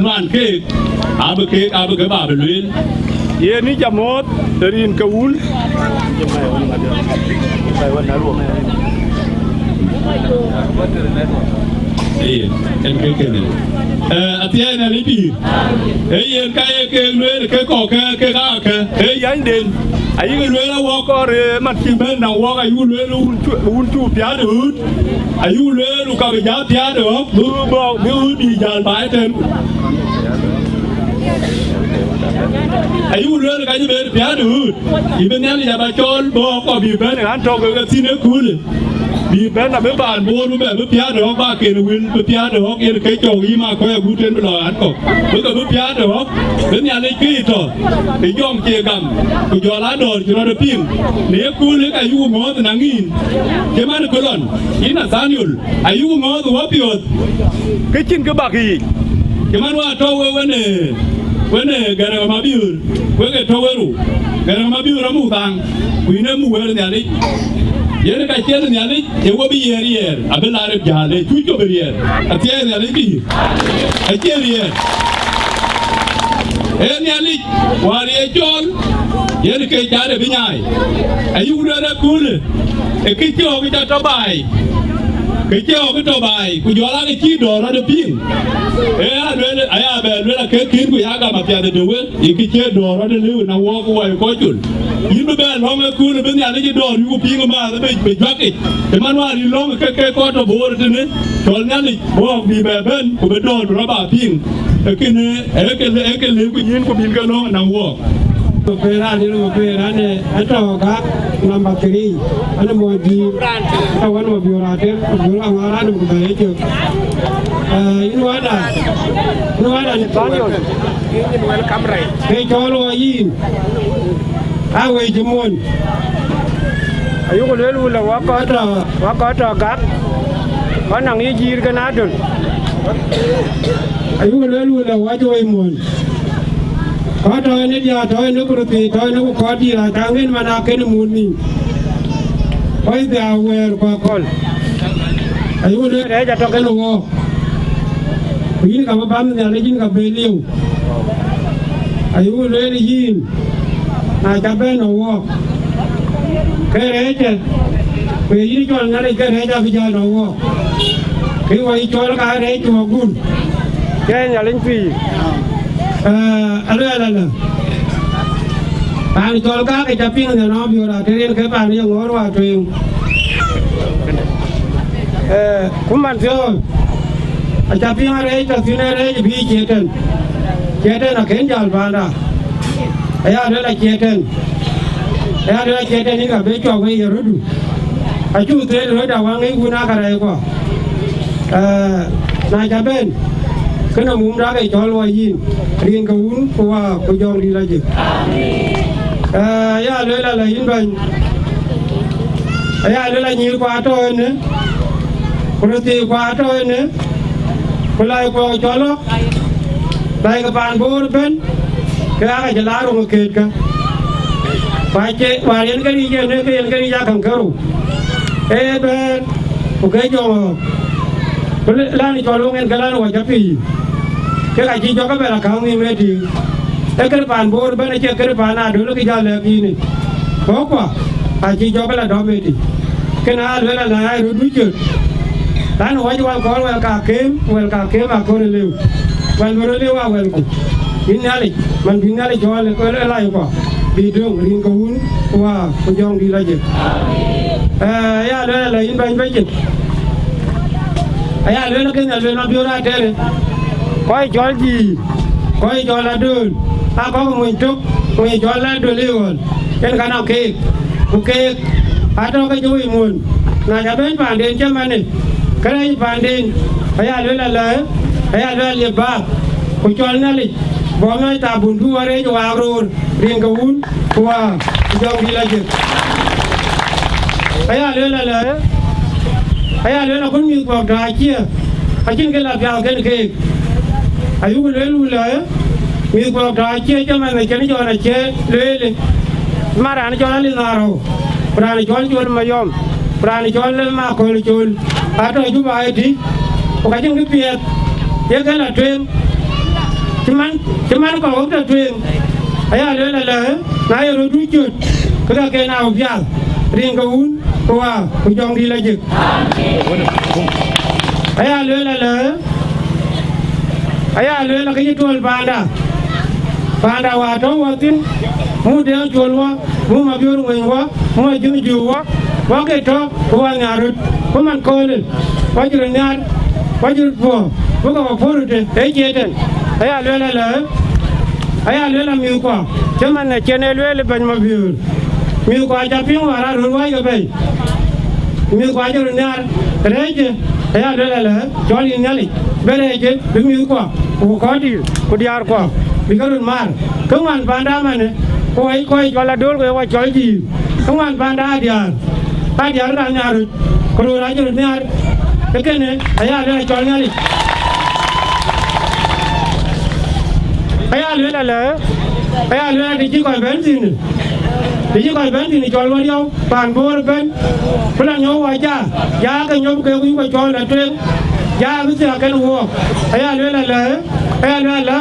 nuan keek, abï keek, abï ke ba bï lueel. Yen ë ca mɔ̈ɔ̈th rin ke Wun. Ee, en ke kënë. Eh, athiɛɛi Nhialic pïïr. Ee yen ka ye kek lueel ke kɔ̈k ke, ke ka ke. Ee yanyden. Ayïk lueel awɔk kɔɔr, ee, man cï bɛ̈n na wɔk, ayïk lueel wun cu, wun cu piaat ë ɣööt. Ayïk lueel ka bï jal piaat ë ɣɔ̈k, bï, bï, bï ɣööt bï jal baai tɛ̈n. Ayï lueel ka cï ben piaat ë ɣööt, yï bï Nhialic aba cɔɔl bï ɣɔ̈k kɔ̈k bï bɛ̈n ë ɣän tɔ̈ ke ke thïn ë köölë. Bï bɛ̈n abï paan Bor bï bɛ bï piaat ë ɣɔ̈k ba ken wël bï piaat ë ɣɔ̈k yen ke cɔk yï ma kɔc agut en bï lɔ ɣän kɔ̈k. Bï ke bï piaat ë ɣɔ̈k, bï Nhialic ke yï tɔ̈, ë jɔŋ cie gam, ku jɔl aa dɔ̈ɔ̈r cï rɔt ë piŋ. Në ye köölë ka yï ku mɔ̈ɔ̈th ë naŋ yïn, cï man ë kë lɔn, yïn Nathaniel, ayï ku mɔ̈ɔ̈th ë wäpiɔ̈ɔ̈th, ke cïn kë bak yiic. Cï man wa tɔ̈ we wenë, wenë Garaŋ Mabiöör, wek ë tɔ̈ we rou. Garaŋ Mabiöör amuk dhaŋ, ku yïn ë muk wëër Nhialic. Yen ka ciɛth Nhialic, ë we bï yiɛɛr yiɛɛr, abï laar ë jäl, ë cuc cop ë riɛɛr. Athiɛɛi Nhialic pïïr, acie riɛɛr. Ee Nhialic, wäär ye cɔɔl, yen ke cath ë bï nyaai. Ayï ku lueel ë köölë, ë kë cï ɣɔ̈k ca tɔ baai, kë cï ɣɔ̈k tɔ baai, ku jɔl aa kë cï dɔ̈ɔ̈r rɔt ë piŋ. Ee ya lueel, aya bɛ lueel akek kïn, ku ya gam apiath ë döŋ wek, ë kë cï dɔ̈ɔ̈r rɔt ë lëu ë na wɔɔk, ku wai kɔc col. Yïn bï bɛ lɔ̈ŋ ë köölë bï Nhialic ë dɔ̈ɔ̈r yï ku piŋ ë maath ë bï, bï juak yic. Ë man wäär yï lɔ̈ŋ ke, ke kɔc tɔ Bor tënë, cɔl Nhialic, bï ɣɔ̈k bï bɛ bɛ̈n, ku bï dɔ̈ɔ̈r bï rɔt ba piŋ. Ee kënë, ee ke, ee ke lëu ku yïn ku bïn ke lɔ̈ŋ ë na wɔɔk. Makuëër raan, yen Makuëër raan ë, ë tɔ̈ ka number three, an ë mɔc dïïr, tɔ̈ wën Mabiöör Ater, Mabiöör Aŋɔ̈ɔ̈r raan ku bɛ ye cök. Eh, yïn wada, yïn wada në Thaniel, ke cɔɔl wɔ yïn, a wëi cï muɔ̈n. Ayuku lueel wun lɔ wä kɔc tɔ, wä kɔc tɔ gak, wä nɔŋ yï jiir kën adöl. Ayuku lueel wun lɔ wä jɔ wëi muɔ̈n. Kɔc tɔ ënë diäär tɔ ënë ku röthii tɔ ënë ku kɔc dïïr aa caŋ rin man aa kën mut nïïm. Kɔc dhiau wɛɛr ku akɔ̈l. Ayuku lueel rɛɛc atɔ kën wɔɔk. Ku yïn ka bï bäm Nhialic yïn ka bï liu. Ayuku lueel yïn, na ca bɛ̈n në wɔɔk, ke rɛɛcë, ku ye yïn cɔl Nhialic ke rɛɛc abï jäl në wɔɔk. Ke wɔ yï cɔl ka rɛɛc cï wɔ gun. Ke Nhialic pïïr. Eh, aluɛɛl alë. Paan cɔl ka ke ca piŋ në nɔm biöör atëriɛn ke paan ye ŋɔ̈ɔ̈r wa tueŋ. Eh, ku man thiɔ̈ɔ̈ŋ, aca piŋ arɛɛc tɔ thïn arɛɛc bï Ciëtɛn. Ciëtɛn akën jäl panda. Aya luel a Ciëtɛn. Aya luel a Ciëtɛn yïn ka bï cuɔk wei ye rötdu. Acuk thëël röt awaŋ ë wun aka rɛɛc kuɔ. Eh, na ca bɛ̈n, kënë mum dak ë cɔl wɔ yïn, rin ke Wun ku Wät ku Jɔŋdït Lajik. Eh, aya luel ala yïn bɛ̈ny. Aya luel anyïïr kuɔ atɔ ënë, ku röthii kuɔ atɔ ënë, ku lai kuɔ cɔl ɣɔ̈k, lai ke paan Bor ëbɛ̈n, ke aka cï laar roŋ ë keetkë. Ku acie, wäär yen ke ric ënë, ke yen ke ric akaŋ kerou. Ee bɛ̈ɛ̈r, ku ke jɔŋ ɣɔ̈k. Ku län cɔl weŋ en ke län wɔ cä piŋ, kek acï jɔk ëbɛ̈n akaŋ nhïïm ëtïŋ. Ee kën paan Bor ëbɛ̈n, acie kën paan Adöl kë jal lɛ̈k yïn yic. Kɔ̈kkua acï jɔk la dɔm ëtïŋ. Kën aa lueel ala aa röt duc cöt. Län wɔ cï wal kɔɔr wɛl ka kem, wɛl ka kem akɔɔr ë lëu. Wɛl bï röt lëu aa wɛlku. Yïn Nhialic, man bï Nhialic cɔɔl ë lac kua, bï döŋ rin ke Wun, Wä ku Jɔŋdït Lajik. Ee, ya lueel ala yïn bɛ̈ny bɛ̈ny cin. Aya lueel ke Nhialic lueel Mabiöör Ater, kɔc cɔl Jiir, kɔc cɔl Adöl, aa kɔc mony tök, mony cɔl Adöl ë ɣɔn, yen ka nɔŋ keek, ku keek aa tɔ̈ ke cï wec muɔ̈n. Na ca bɛ̈n paanden cï manë, ke rɛ̈c paanden, aya lueel ala, aya lueel ye baak, ku cɔl Nhialic, bɔ̈ mɛc thabun bï wä reec waak roor, rin ke Wun, ku Wä, ku Jɔŋdït Lajik. Aya lueel ala, aya lueel akut mïth kɔ̈k tɔ̈ acie, acïn kë la piath kën keek. Ayuk lueel wun la, mïth kɔ̈k tɔ̈ acie, cï man ë cïn Jɔn acie lueel. Man raan cɔl Alith Arou, ku raan cɔl Col Mayɔm, ku raan cɔl Makɔl Col, atɔ̈ Juba ëtï, ku ka cïn kë piɛth ye ke la tueŋ. Cï man, cï man kɔ̈k wek tɔ̈ tueŋ, aya lueel ala, na ye röt duc cöt, ke ka ken aa piath, rin ke Wun, ku Wä, ku Jɔŋdït Lajik. Aya lueel ala, aya lueel akë cï tuɔl paanda. Paanda wä tɔ̈ wä thïn, muk Deŋ Col wä, muk Mabiöör Ŋueny wä, muk Ajïth Juu wä, wä ke tɔ̈, ku wä nhiar röt, ku man köölë, wä cï röt nhiar, wä cï röt puɔ̈u, bï kɔ̈k puɔ̈u röt ë ciëëtën. Aya lueel ala, aya lueel amïthkua, cï man ë cïn ee lueel ë bɛ̈ny Mabiöör. Mïthkua ca piŋ wäär aa röt wääc ke bɛ̈i. Mïthkua cï röt nhiaar rɛ̈ɛ̈ckë, aya lueel ala, cɔl yïn Nhialic, bï rɛ̈ɛ̈ckë, bï mïthkua, ku kɔc dïïr, ku diäärkua, bï ke röt maar. Kë ŋuan paanda manë, ku wɛ̈c kɔc cɔl Adöl, ku ye wä cɔl Jiir. Kë ŋuan paanda aa diäär, aa diäär raan nhiaar röt, ku röör acï röt nhiaar. Ee kënë, aya lueel acɔl Nhialic. Aya lueel ala, aya lueel ala, të cï kɔc bɛ̈n thïn, të cï kɔc bɛ̈n thïn cɔl wä riɔu, paan Bor ëbɛ̈n, bï la nyop wä ja, ja ke nyop ke wïc wä cɔl la tueŋ, ja bï thiaak kën wook. Aya lueel ala, aya lueel ala,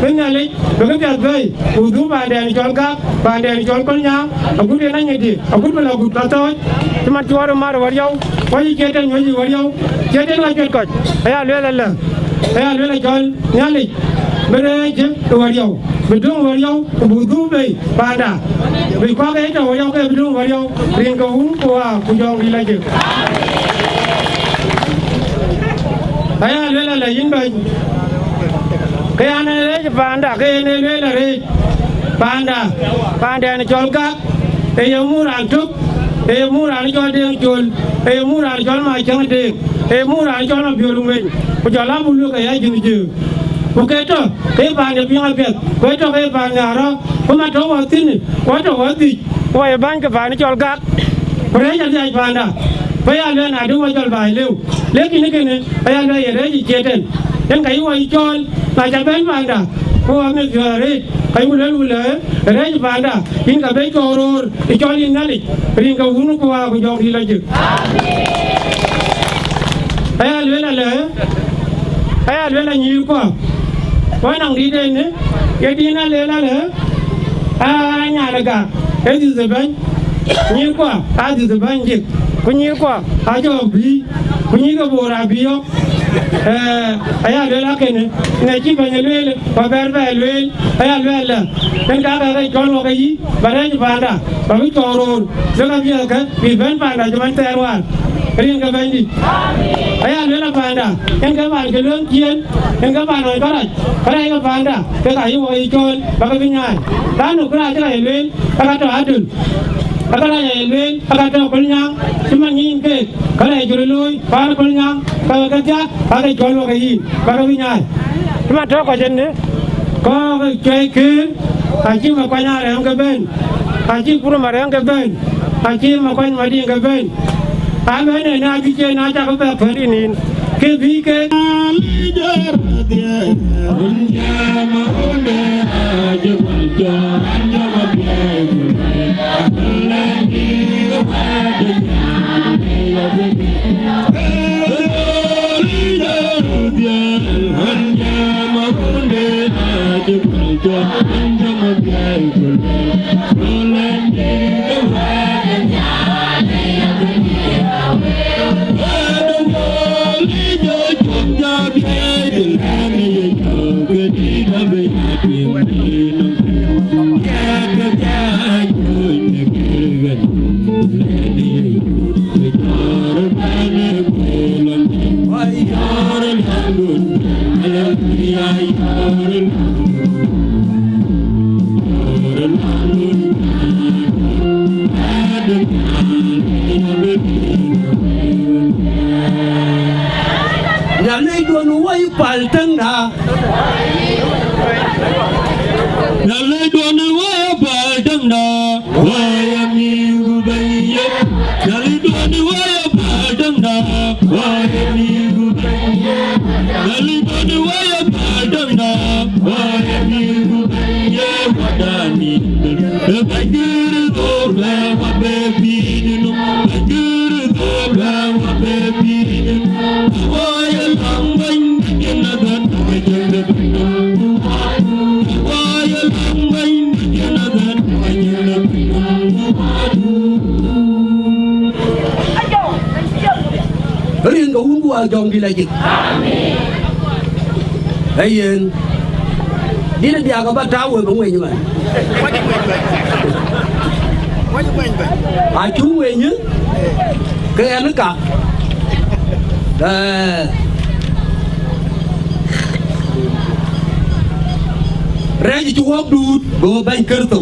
bï Nhialic, bï kë piɛth bɛ̈i, ku dhuk paanden cɔl Gak, paanden cɔl Kolnyaŋ, agut yen anyïdï, agut bï la gut ka thɔ̈ɔ̈c, cï man cuɔɔr ë mar ë wä riɔu, wä cï ciëëtën nyuc ë wä riɔu, ciëëtën wä cuet kɔc. Aya lueel ala, aya lueel acɔl Nhialic, bï rɛ̈ɛ̈ckë ë wä riɔu, bï döŋ wä riɔu, ku buk dhuk bei paanda, bï kuak ë tɔ̈ wä riɔu ke bï döŋ wä riɔu, rin ke Wun, ku Wä, ku Jɔŋdït Lajik. Aya lueel ala yïn bɛ̈ny, ke an, ee rɛ̈ɛ̈c paanda, ke yen ee lueel arëëc paanda, paanden cɔl Gak, ee ye muk raan tök, ee ye muk raan cɔl Deŋ Col, ee ye muk raan cɔl Macäŋ Deŋ, ee ye muk raan cɔl Mabiöör Ŋueny, ku jɔl abuk lueel ke ya Ajïth Juu. Ku ke tɔ̈, ke paan de piŋ apiɛth, ku ke tɔ̈ ke paan de arɔ̈, ku man tɔ̈ wä thïn, ku tɔ̈ wä dhïc, ku wä ye bäny ke paan cɔl Gak, ku rɛ̈ɛ̈c adhiac paanda, ku ya lueel na dï wä jɔl baai lëu. Lakin kënë, aya lueel ye rɛ̈ɛ̈c ë ciëëtën, yen ka yï wä yï cɔɔl, na ca bɛ̈n paanda, ku wä mïth piɔ̈ɔ̈th arëët, ka yï ku lueel wun lë, rɛ̈ɛ̈c paanda, yïn ka bï cuɔɔr roor, ë cɔl yïn Nhialic, rin ke Wun, ku Wä, ku Jɔŋdït Lajik. Aya lueel alë, aya lueel anyïïrkua, ku anɔŋ dït ënë, ye dïn aleel alë, aa nyan ë Gak, ee dhiëth ë bɛ̈ny, nyïïrkua, aa dhiëth ë bɛ̈ny jik, ku nyïïrkua, aa jɔɔk bïï, ku nyïïr ke Bor abï yɔ̈k. Ee, aya lueel akënë, në cï bɛ̈ny ë lueel, ku abɛ̈r bɛ lueel, aya lueel alë, yen ka bɛ rɛc cɔl wä ke yï, bä rɛ̈ɛ̈c paanda, bä bï cɔɔr roor, bï ka biɛ̈ɛ̈thkë, bï bɛ̈n paanda cï man thɛɛr wäär, rin ke Bɛ̈nydït. Aya lueel a paanda, yen ke paan cï lueŋ ciëën, yen ke paan ɣɔn kärac, kärac ke paanda, ke ka yï wä yï cɔɔl, bä ke bï nyaai. Raan nu kërac cï ka ye lueel, ka ka tɔ Adöl, ka kärac aye lueel, ka ka tɔ Kolnyaŋ, cï man nyïïn keek, kärac cï röt looi, paan Kolnyaŋ, ka ke thiaak, ka ke cɔɔl wä ke yïn, bä ke bï nyaai. Cï man tɔ kɔc ënë, kɔ̈k cuɛi këër, acï Makuany Arɛ̈ŋ ke bɛ̈n, acï Kurum Arɛ̈ŋ ke bɛ̈n, acï Makuany Madiŋ ke bɛ̈n. Abɛ̈n ënë abï ciëën na cak bɛ päl yï nïn, ke bï ke Nhialic duɔ̈n woi päl täŋda. Nhialic duɔ̈n woi päl täŋda. Woi amïth ku bɛ̈ny ye. Nhialic duɔ̈n woi päl täŋda. Woi amïth ku bɛ̈ny ye. Nhialic duɔ̈n woi päl täŋda. Woi amïth ku bɛ̈ny ye. Wadani. Rin ke Wun ku Wä Jɔŋdït Lajik. Ee yen. Dït ë diäk aba tääu wek ë ŋueny man. Acuk ŋueny, ke ɣɛn ka. Ee, rɛɛc cï wɔk duut, go bɛ̈ny Kërtho.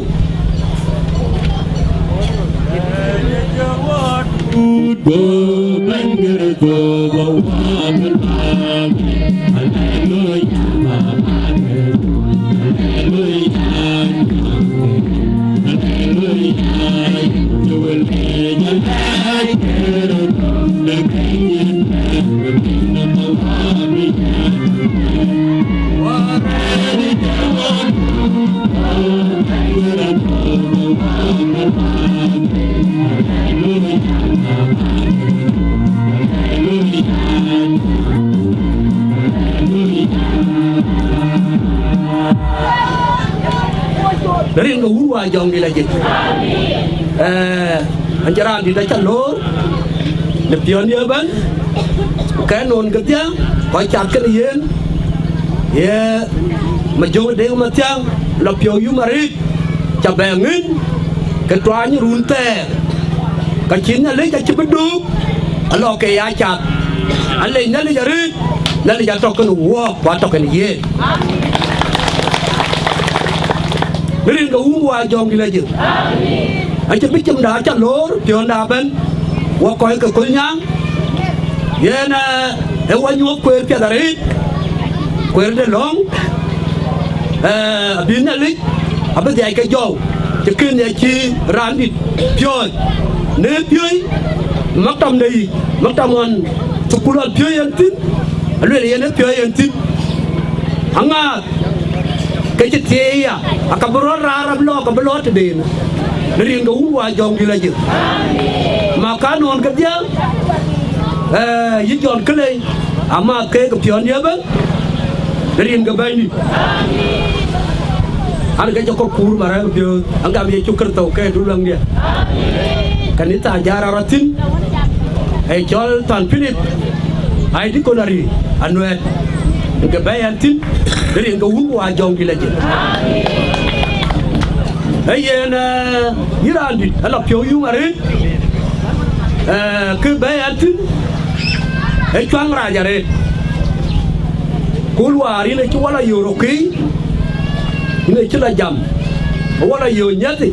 Rin ke Wun Wä Jɔŋdït Lajik. Ee, an cï raan dït acä loor në piɔ̈ndiɛ̈ ëbɛ̈n, ku kɛn nɔn kedhie, kɔc cath kenë yen, ye Majöŋ Deŋ Mathiaŋ, lɔ piɔ̈u yum arëët, cä bɛ ŋïn, ke tuany run thɛɛr, ka cï Nhialic acï bï duuk, alɔ ke ya cath. Alec Nhialic arëët, Nhialic atɔ̈ kenë wɔɔk, ku atɔ̈ kenë yen. Në rin ke Wun Wä Jɔŋdït Lajik. Acï bï cïmda acä loor piɔ̈nda ëbɛ̈n, wɔ kɔc ke Kolnyaŋ. Yen, ee, ee wɔ nyuɔ̈th kueer piɛth arëët, kueer de lɔ̈ŋ, ee, abï Nhialic abï dhiac ke jɔu, cï kën ya cï raan dït piɔ̈ɔ̈c. Në piööc, maktam de yic, maktam ɣɔn thukul ɣɔn piööc yen thïn, aluel yen ë piööc yen thïn. Aŋääth, ke cï thieei ya, aka bï rɔt raar abï lɔ, ka bï lɔ tëden, në rin ke Wun Wä Jɔŋdït Lajik. Ma ka nɔn kedhie, ee, yï Jɔn Kelei, amääth keek piɔ̈ndiɛ̈ ëbɛ̈n, në rin ke Bɛ̈nydït. An, ke cï kɔ̈k kuur marɛ̈m piööth, an, gam Yecu Kërtho ke Duluäŋdiɛ̈. Kanitha jäl rɔt thïn, ee cɔl Than Pilip, aa deaconry anuɛɛt, ke bɛ̈ɛ̈i ɣɛn thïn, në rin ke Wun Wä Jɔŋdït Lajik. Ee yen, ee, yïn raan dït, alɔ piɔ̈u yum arëët, ee, kë bɛ̈ɛ̈i ɣɛn thïn, ee cuaŋ rac arëët. Ku luaar yïn acï wala yöör rökï, yïn acï la jam, wala yöör nyɛthi,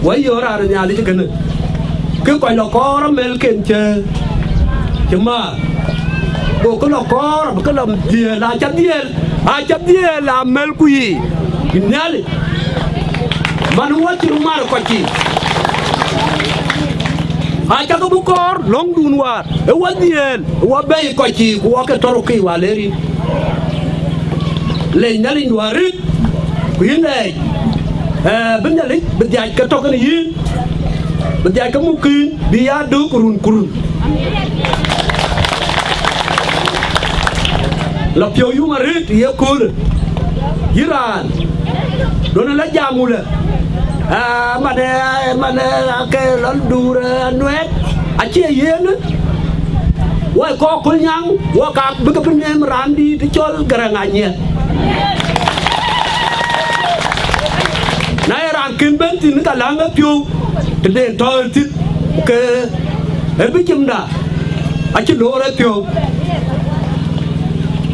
wa yöör raan Nhialic kënë. Ke kɔc lɔ kɔɔr amɛlken cë, cë määr. Go ke lɔ kɔɔr, abï ke lɔ dhiëël, acä dhiëël, acä dhiëël amɛlku yiic, yïn Nhialic. Man wä cï röt mar kɔc cï. Acä ke bï kɔɔr lɔ̈ŋdun wäär, ë wä dhiëël, ë wä bɛ̈ɛ̈i kɔc cï, ku wä ke tɔ̈ rökï wäär le rin. Lec Nhialic duɔ̈ɔ̈r rït, ku yïn lɛɛc, ee, bï Nhialic, bï dhiac ke tɔ̈ kenë yïn, bï dhiac ke muk kïn, bï ya dök run ku run. Lɔ piɔ̈u yum arëët ye köölë, yïn raan, Duɔ̈në la jam wulë, aa, man, ë, man, ë, ake lɔ duur, ë, Anuɛɛt, acie yen, wɔ kɔc Kolnyaŋ, wɔ ka bï ke bï neem raan dït cɔl Garaŋ Anyiɛth. Na ye raan kën bɛ̈n thïn, ka läŋ ë piɔ̈u, tëde tɔ̈ ë thïn, ke ë bï cimda acï loor ë piɔ̈u.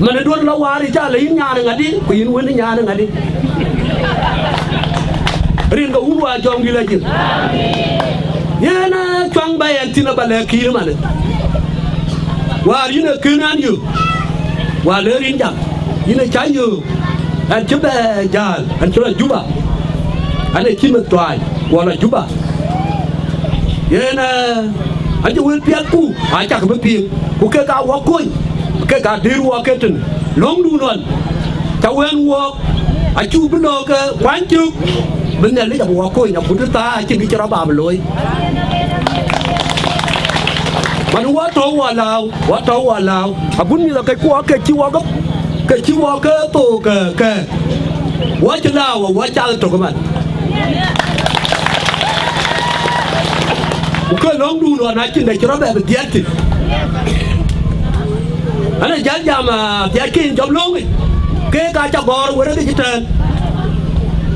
Man ë duɔ̈n lɔ waar, ë ca lɔ yïn nyan ë ŋadï, ku yïn wën ë nyan ë ŋadï. Rin ke wun wäär jɔŋdït la jël. Yen, ë, cuaŋ ba yɛn thïn aba lɛ̈k kïïr man. Wäär yïn ë kën an yök. Wäär le rin jam. Yïn ë ca yök. Ɛn cï bɛ jäl, ɛn cï lɔ Juba. Ɛn ë cï meth tuaany, wɔ lɔ Juba. Yen, ë, an cï wël piɛth ku, acak bï piŋ. Ku kek aa wɔ kony, kek aa dëër wɔ ke tënë. Löŋdun ɣɔn, ca wën wɔ, acuk bï lɔ ke kuany cök, bï Nhialic abï wɔ kony, agut thaa acïn kë cï rɔt bä bï looi. Man wɔ tɔ̈u wɔ lääu, wɔ tɔ̈u wɔ lääu. Agut mïth akëckuɔ ke cï wɔ ke, ke cï wɔ ke thok ke, ke. Wɔ cï lääu, wɔ cath tök ëman. Ku ke löŋdun ɣɔn acïn dɛ cï rɔt bɛ bï dhiɛɛt thïn. An ë jäl jam, aa, dhiɛɛt ke yïn jɔp löŋic, ke ka ca gɔ̈ɔ̈r wërë ke cï tɛ̈ɛ̈n.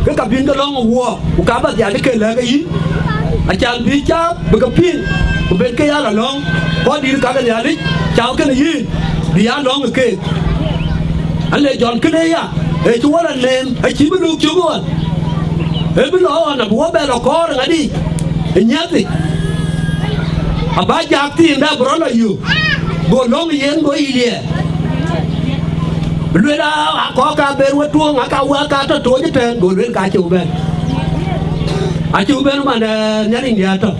Ke ka bïn ke lɔ̈ŋ ë wuɔɔk, ku ka bä dhiɛɛt ke lɛ̈k ë yïn. Acan bï ca bï ke piŋ, ku ben ke ya lɔ lɔ̈ŋ, kɔc dït ka ke Nhialic, ca kënë yïn, bï ya lɔ̈ŋ ë keek. An le Jɔn kënë ya, ë cï wɔ lɔ neem, acï bï luk cök ɣɔn. Ë bï lɔ ɣɔn, abï wɔ bɛ lɔ kɔɔr ë ŋadï, ë nyiɛthic. Abä jak thiin dɛ bï rɔt lɔ yök. Go löŋ yen go yï liɛɛr. Bï lueel, aa, aa, kɔc ka ber we tuɔɔŋ, aa, ka wek ka tɔ tooc ëtɛ̈ɛ̈n, go lueel ka cï bɛ̈n. Acï bɛ̈n man, ë, Nhialic diɛ̈ tɔ.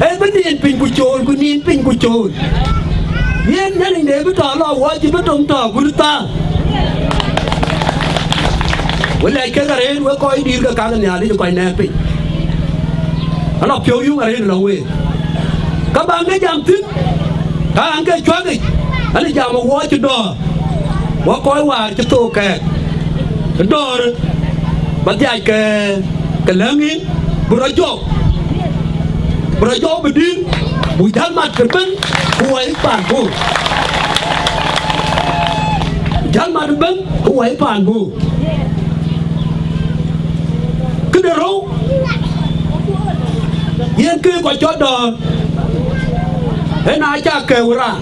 Ee bï nin piny ku cool, ku nin piny ku cool. Yen Nhialic de bï tɔ lɔ wɔ cï bï tom tɔ gut thaar. We lɛc kek arëët, we kɔc dïïr ke kak Nhialic kɔc nɛɛk piny. Alɔ piɔ̈u yuŋ arëët lɔ week. Ka bäŋ ke jam thïn, ka ɣän ke cuakic, an jam ë wɔ cï dɔ̈ɔ̈r, wɔ kɔc wäär cï thok kɛɛk. Dɔ̈ɔ̈r, ba dhiac ke, ke lɛ̈ŋ yïn, bï rɔt jɔɔk, bï rɔt jɔɔk bï dïïr, buk jäl mat ëbën, ku wɔ ye paan Bor. Jäl mat ëbën, ku wɔ ye paan Bor. Këde rou, yen ke kɔc cɔl dɔ̈ɔ̈r, ëna cak kɛ̈ɛ̈u raan,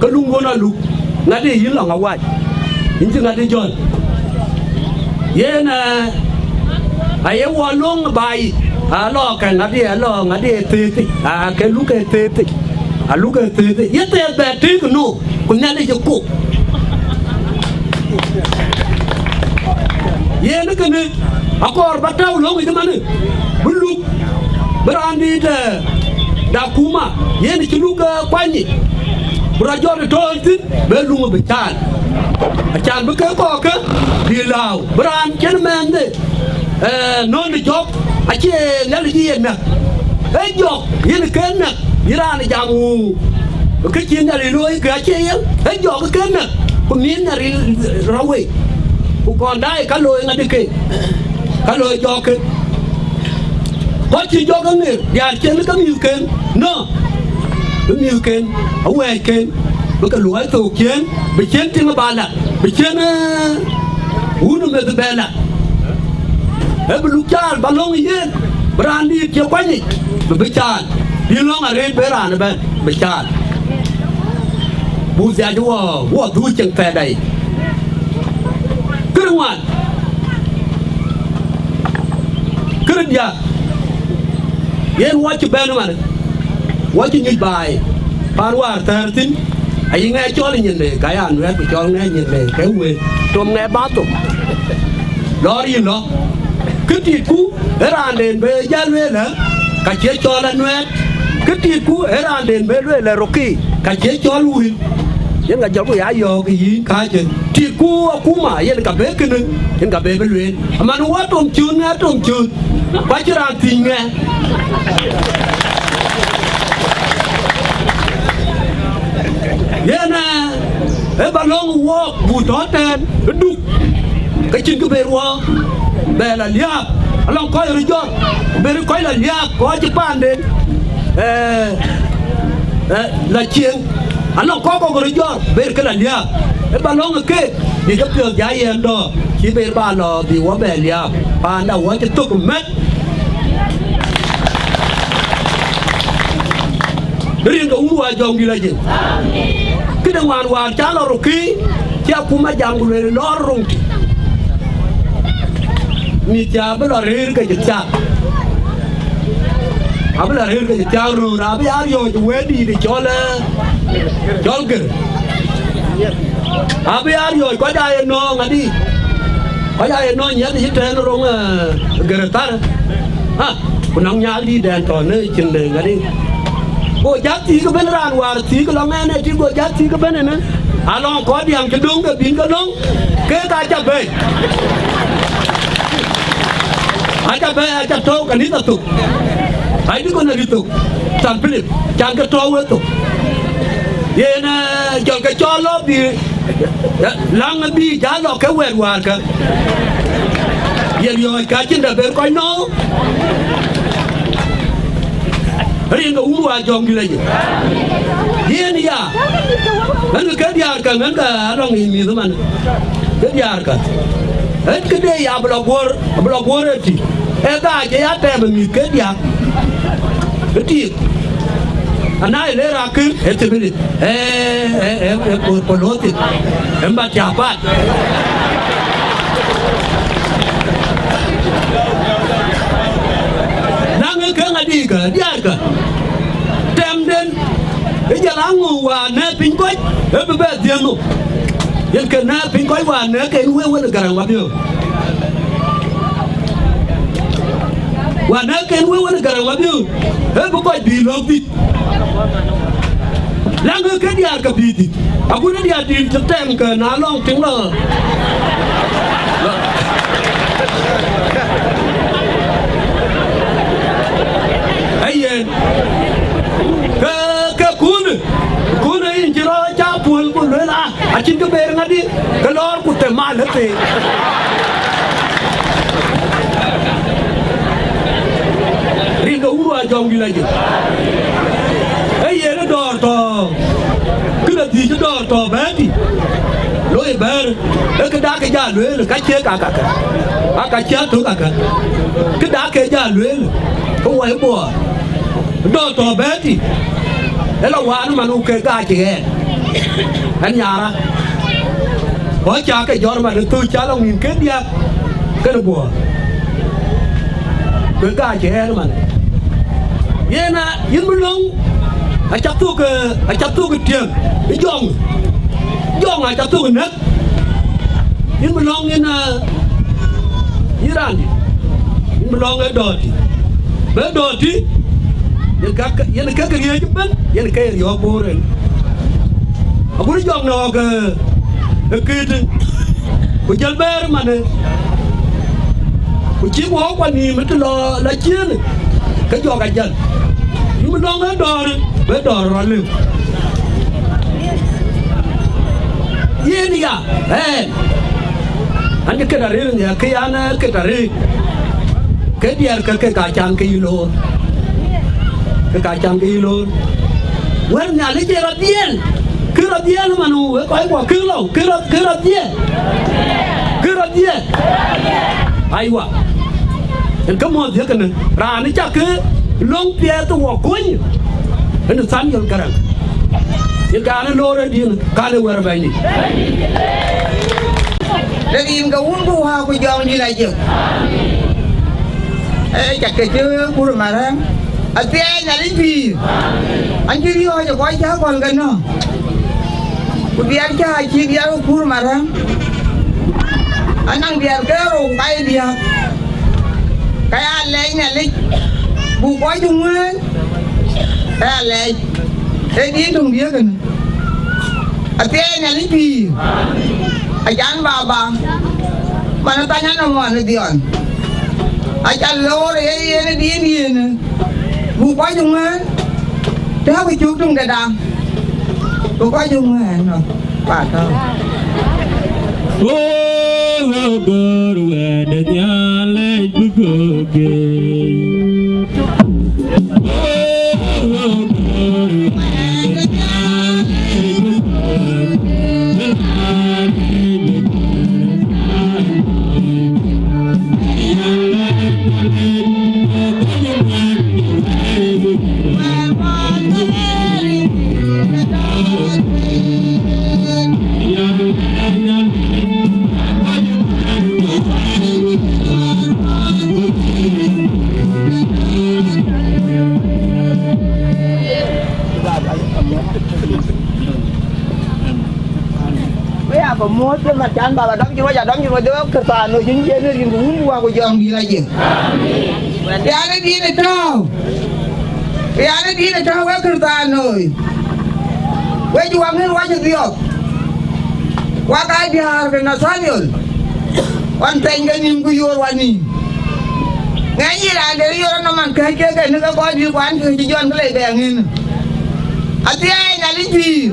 ke luŋ wën aluk, ŋadï yïn lɔ ŋa wac, yïn cï ŋadï jɔl. Yen, ë, aye wɔ löŋ baai, alɔ ke ŋadï, alɔ ŋadï ë thëëthic, aa, ke luk ë thëëthic, aluk ë thëëthic. Ye thëëth bɛ tëëk nu, ku Nhialic ë kok. Yen kënë, akɔɔr ba tääu löŋ yic ëmanë, bï luk, bï raan dïït, ë, de akuma, yen cï luk, ë, kuany yic, bï rɔt jɔt ë tɔ̈ɔ̈l thïn, bï luŋ bï caal. Acan bï ke kɔɔr ke, bï lääu, bï raan cïn mɛnhde, ë, nööndë jɔk, acie Nhialic ye näk. Ee jɔk, yen ke näk, yïn raan jam wu, kë cï Nhialic looi, kë acie yen, ee jɔk ke näk, ku mïïth Nhialic rɔt wei. Ku kɔn daai ka looi ŋadï ke, ka looi jɔk ke. Kɔc cï jɔk aŋer, diäär cïn ke mïthken, no, bï mïthken, awɛɛcken, bï ke luɔi thook ciëën, bï ciëën tiŋ ë ba lat, bï ciëën, ë, wun ë meth bɛ lat. Ee bï luk caal, ba löŋ yen, bï raan dïït cï kuany yic, bï bï caal, bï löŋ arëët bï raan ëbɛ̈n, bï caal. Buk dhiac wɔ, wɔ dhuk ceŋ pɛɛt dai. Kërë ŋuan, kërë diäk, yen wɔ cï bɛ̈n ëmanë, wɔ cï nyuc baai, paan wäär thɛɛr thïn, ayï ŋɛk cɔl ë nyin leek, ka ya Anuɛɛt ku cɔl ŋɛk nyin leek, ke wël, tom ŋɛk ba thok. Lɔɔr yïn lɔ, kë titku ë raanden bï jäl lueel ë, ka cie cɔl Anuɛɛt, kë titku ë raanden bï lueel ë Rokii, ka cie cɔl Wïl. Yen ka jɔlku ya yɔ̈ɔ̈k yï kääcë. Titku akuma, yen ka bï kënë, yen ka bï bï lueel. Aman wɔ tom cuun, ŋɛk tom cuun, ku acïn raan thiëc ŋɛk. Yen, ë, ë ba lɔ̈ŋ wɔɔk, buk tɔ̈ tɛ̈ɛ̈n, ë duk. Ke cïn kë ber wɔ bɛ la liääp, alɔŋ kɔc röt jɔt, ber kɔc la liääp, kɔc cï paanden, eh, eh, la cieŋ, alɔŋ kɔc kɔ̈k röt jɔt, ber ke la liääp. Ë ba lɔ̈ŋ ë keek, bï ke piɔ̈ɔ̈th ja yɛn dɔ̈ɔ̈r, cï ber ba lɔ bï wɔ bɛ liääp, paanda wɔ cï thök mɛt. Rin ke wun wäär jɔŋdït la jël. Këde ŋuan wäär ca lɔ rökï, cï akuma jam ku lueel lɔɔr roŋ tï. Mïth ca bï lɔ rëër ke cï thiaak. Abï lɔ rëër ke cï thiaak röör, abï aa riɔ̈ɔ̈c wëëtdïït cɔl, eh, cɔl gër. Abï aa riɔ̈ɔ̈c kɔc aa ye nɔ̈ɔ̈ŋ adï. Kɔc aa ye nɔ̈ɔ̈ŋ nyiɛth cï tɛ̈ɛ̈n roŋ, eh, gër thar. Ah, ku nɔŋ nyal dïïtdɛn tɔ̈ në cin de ŋadï. Go jäk thiëëk ëbën raan wäär thiëëk lɔ ŋɛn ë tï, go jäk thiëëk ëbën ënë. Alɔŋ kɔc diäŋ cï döŋ ke bïn ke lɔ̈ŋ, keek aca bɛ̈ɛ̈i. Aca bɛ̈ɛ̈i, aca tɔ̈u kanitha thok. Ai dï kɔn arït thok, San Pilip, can ke tɔ̈u wek thok. Yen, eh, jɔl ke cɔl lɔ bï, eh, läŋ bï jäl lɔ ke wɛ̈t wäär kä. Ye riɔ̈ɔ̈c ka cïn dɛ ber kɔc nɔ̈ɔ̈k. Rin ke wun wäär jɔŋdït la jël. Yen ya. Ɣɛn ke diäär kä, ɣɛn ke alɔŋ ë mïth man. Ke diäär kä. Ɣɛn këde ya bï lɔ guɔ̈r, bï lɔ guɔ̈r ë tï. Ee gaac ë ya tɛɛm ë mïth ke diäk. Ë tiit. Ana ë le rakïr, ë thimini. Ee, ee, ee, ee, po-, polothith. Ë mba tiapat. Naŋ ë ke ŋadï kä, diäär kä. Tɛmden, ë jɔl aŋö wäär nɛ̈k piny kɔc, ë bï bɛ dhiëëth nhom. Yen ke nɛ̈k piny kɔc wäär nɛ̈k ke en wëu wën ë Gäräŋ Mabiöör. Wäär nɛ̈k ke en wëu wën ë Gäräŋ Mabiöör, ë bï kɔc bï lɔ̈k dhïc. Läŋ ë ke diäär ke bï dhïc. Agut ë diäär dïït cï tɛm ke na lɔŋ tiŋ lɔ. Ayen. Ke, ke kun, kun yïn cï rɔt ca puɔl ku lueel, ah, acïn kë ber ŋadï, ke lɔɔr ku them mal ë piny. Rin ke wun wäär jɔŋdït la jël. Ee yen ë dɔ̈ɔ̈r tɔ̈, këde dhiëc ë dɔ̈ɔ̈r tɔ̈ bɛ̈ɛ̈r tï, loi bɛ̈ɛ̈r, ee këda ke ja lueel, ka cie ka kakë, aa ka cie atök kakë, këda ke ja lueel, ke wɔ ë Bor, dɔ̈ɔ̈r tɔ̈ bɛ̈ɛ̈r tï, ë lɔ wään man, ku ke gaac ɣɛn, ɣɛn nyara, ku acä ke jɔt man, ë thök cä lɔ ŋïn ke diäk, kënë Bor. Ku ë gaac ɣɛn man. Yen a, yïn bï lɔ̈ŋ, aca thök, eh, aca thök tiëm, ë jɔŋ. Jɔŋ aca thök nɛ̈k. Yïn bï lɔ̈ŋ yïn, eh, yïn raandït. Yïn bï lɔ̈ŋ ë dɔ̈ɔ̈r tï. Bë dɔ̈ɔ̈r tï, yen ka, yen ke ke riëëc ëbën, yen ke ye riɔ̈ɔ̈k Bor en. Agut jɔŋ nɔɔk, eh, ë këtë, ku jɔl bɛ̈ɛ̈r manë, ku cï wɔ kuan nïïm ë të lɔ, lɔ ciëënë, ke jɔk ajäl. Yïn bï lɔ̈ŋ ë dɔ̈ɔ̈r, bë dɔ̈ɔ̈r rɔt lëu. Yen ya, ɛn, an cï ket arëër nhial, ke yan, eh, ket arëër. Ke diɛɛr ke, ke ka can ke yï loor. Ke ka can ke yï loor. Wɛ̈t Nhialic ë rɔt dhiɛl. Kë rɔt dhiɛl man, wek kɔc kuɔ, kë lɔ, kë rɔt, kë rɔt dhiɛl. Kë rɔt dhiɛl. Aywa. Yen ke muɔ̈th dhiëk kënë. Raan ë cak ke löŋ piɛth wɔ kuny. Ënë Samuel Gäräŋ. Yen kan ë loor ë diën, kan ë wɛ̈t ë Bɛ̈nydït. Në rin ke Wun ku Wät ku Jɔŋdït Lajik. Ee, cak ke cï kur marɛ̈m. Athiɛɛi Nhialic pïïr. An cï riɔ̈ɔ̈c ë kɔc cä gɔl ke nɔ̈k. Ku diɛt cä cï diɛt ë kur marɛ̈m. Anɔŋ diɛt ke rou ka ye diäk. Ka ya lɛc Nhialic. Buk kɔc cï ŋuëën. Ka ya lɛc. Ee diëën töŋ diëëk kënë. Athiɛɛi Nhialic pïïr. Acan baba. Man ë thany anɔŋ ɣɔn ë dhiɔn. Aca loor ë ye yen ë diën yen. Buk kɔc ë ŋuɛ̈ɛ̈n. Tääu cök töŋ de daŋ. Buk kɔc ë ŋuɛ̈ɛ̈n nɔ. Pa tɔ̈u. Wek aa ke muɔ̈ɔ̈th ke mat can baba dɔm cï ruac, a dɔm cï ruac, de wek Kërthaanoi cïn jiɛɛm ë rin ku Wun ku Wät ku Jɔŋdït Lajik. Rian ë dïn ë tɔ̈u, rian ë dïn ë tɔ̈u wek Kërthaanoi. Wek cï wak ŋën ruac ë dhiɔp, wak aa diäär ke Nathaniel. Ɣɔn thɛny ke nïïm ku yoor wan nïïm. Ŋɛny yï raan de yor nɔm man kɛ̈c kek en ke kɔc dït kuan kë cï Jɔn ke lec bɛ ŋën. Athiɛɛi Nhialic pïïr.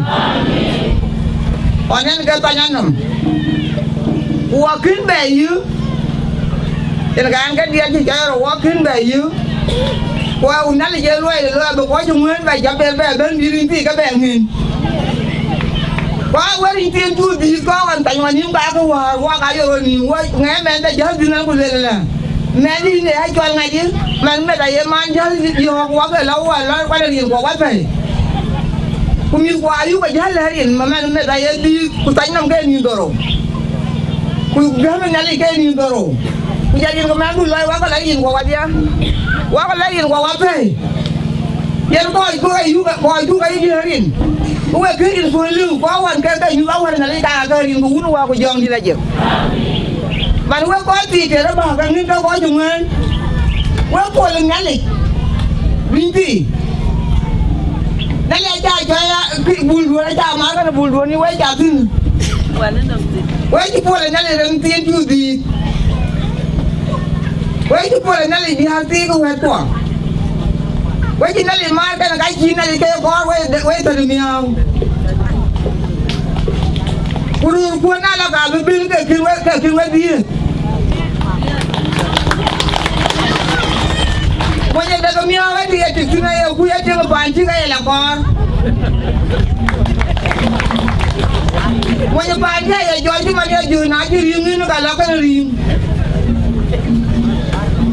Ɣɔn en ke thany anɔm. Ku wɔ kën bɛ yï. Yen ka ɛn ke diɛt cï cɔɔr wɔ kën bɛ yï. Ku ë Nhialic ye luɔi de luɔi bï kɔc ŋuën bɛ jɔ ber bɛ bɛ̈n bï rin thii ke bɛ ŋën. Ku aa wär yïn thiin tuur dhïïth kɔɔr ɣɔn thany ɣɔn nïïm ka ke wäär wak aa yor ɣɔn nïïm wä ŋɛɛ mɛn bɛ jäl dhïn an ku lueel ëlä. Mɛn yïn ee acɔl ŋac yï, mɛn meth aye man jäl yɔ̈ɔ̈k wak ë lɔ wä lɔ kuan ë rin kuɔ wä pɛ̈i. Ku mïth kuɔ ayuk ë jäl lɛ̈ɛ̈r rin, mɛn meth aye dhïïth ku thany nɔm ke nïïm dhorou. Ku gäm ë Nhialic ke nïïm dhorou. Ku jɔ rin ke mɛndu lɔi wak ë lɔ rin kuɔ wadhia. Wak ë lɔ rin kuɔ wä pɛ̈i. Yen kɔc ku ayuk, kɔc ku ayuk ë rin. Ku wek kë rin ku liu, ku awän ke ke nyuth awär Nhialic ka ke rin ku Wun Wät ku Jɔŋdït Lajik. Man wek kɔc thii tëë rɔt bä ke ŋïn ke kɔc ŋuɛ̈ɛ̈n. Wek pol ë Nhialic. Bïny thii. Nhialic acä cɔɔl ya, bul duön acä mar kɛn bul duön ni wek ca thïn. Wek cï pol ë Nhialic rin thiin cu dhïïk. Wek cï pol ë Nhialic diäär thii ke wɛ̈ɛ̈tkuɔ. Wek cï Nhialic maar kɛn ka cï Nhialic ke kɔɔr wek, wek thɔ̈n ë miääu. Ku röörkuön na lɔ ka bï bil ke kën wek, ke kën wek dhiëëth. Mony ë dek ë miɔɔk ë tik ë tik thïn aye kuc ë tiŋ ë paan cïk aye la kɔɔr. Mony ë paan cï aye jɔl cï man ye jur na cï rïïm ŋïn ka lɔ kën rïïm.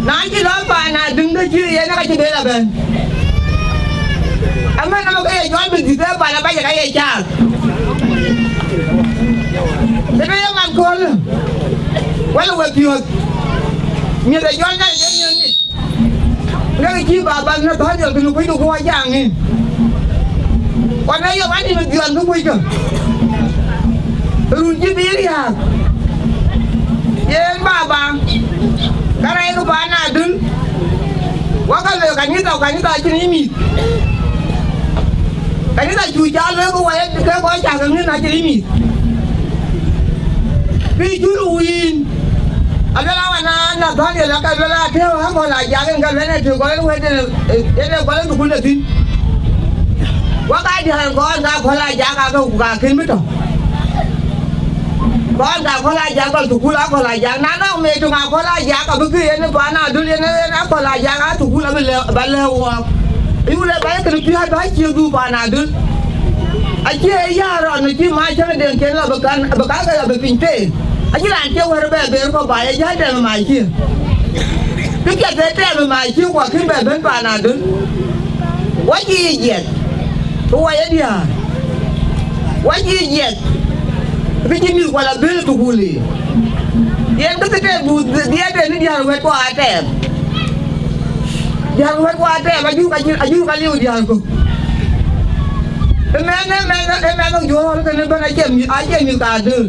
Na cï lɔ paan adïŋ ke cï yen ka cï bel abɛ̈n. Amɛn nɔm ke ye jɔl bï dhïth ë paan abac ka ye caar. Tëde ye man köölë, wala we piöth. Miëth ë jɔl na ye miëth nit. Lek cï baba na thɔ̈n jɔl kën kuc ku wä jaŋ ŋïn. Wan ë yök anïm ë dhiɔn kë kuc kë. Run cï bï riääk. Yen baba, ka rɛɛc kë paan adun. Wä ka lë kanitha, kanitha acïn yï mïth. Kanitha cu ca lë ku wä ye ke kɔc cak ŋïn acïn yï mïth. Bï jur wïïn. Aluel awan a Nathaniel aka luel a tëëu akɔ̈l a jak en ka luel e tëëu kɔl en wëët en, en e kɔl en thukul de thïn. Wak a diäär kɔɔr ka akɔ̈l a jak ake ku ka kën bï tɔ̈. Kɔɔr ka akɔ̈l a jak kɔl thukul akɔ̈l a jak. Na nɔŋ me töŋ akɔ̈l a jak abï kë yen paan adul yen en akɔ̈l a jak a thukul abï lë, ba lë wɔɔk. Yuk le ba ye kën piɔ̈ɔ̈c ba cie dhuk paan adul. Acie ya rɔn cï ma cäŋ den cen lɔ bï kan, bï ka ke lɔ bï piny tëë. Acï raan cï wär bɛ ber kɔ̈u ba ye jäl tɛm ë mac cï. Kë piɛth ë tɛm ë mac cï, ku akën bɛ bɛ̈n paan adun. Wä cï yic jiɛth, ku wä ye diäär. Wä cï yic jiɛth, kë cï mïth kuɔ la bɛ̈n ë thukul yiic. Yen kë thiëëk bu dhiëëth en ë diäär wɛ̈t ku aa tɛɛm. Diäär wɛ̈t ku aa tɛɛm, ajur ka cï, ajur ka liu diäär kök. Ëmɛn, ëmɛn, ëmɛn ë juɔ̈ɔ̈r kënë bɛ̈n acie mïth, acie mïth ka dhël.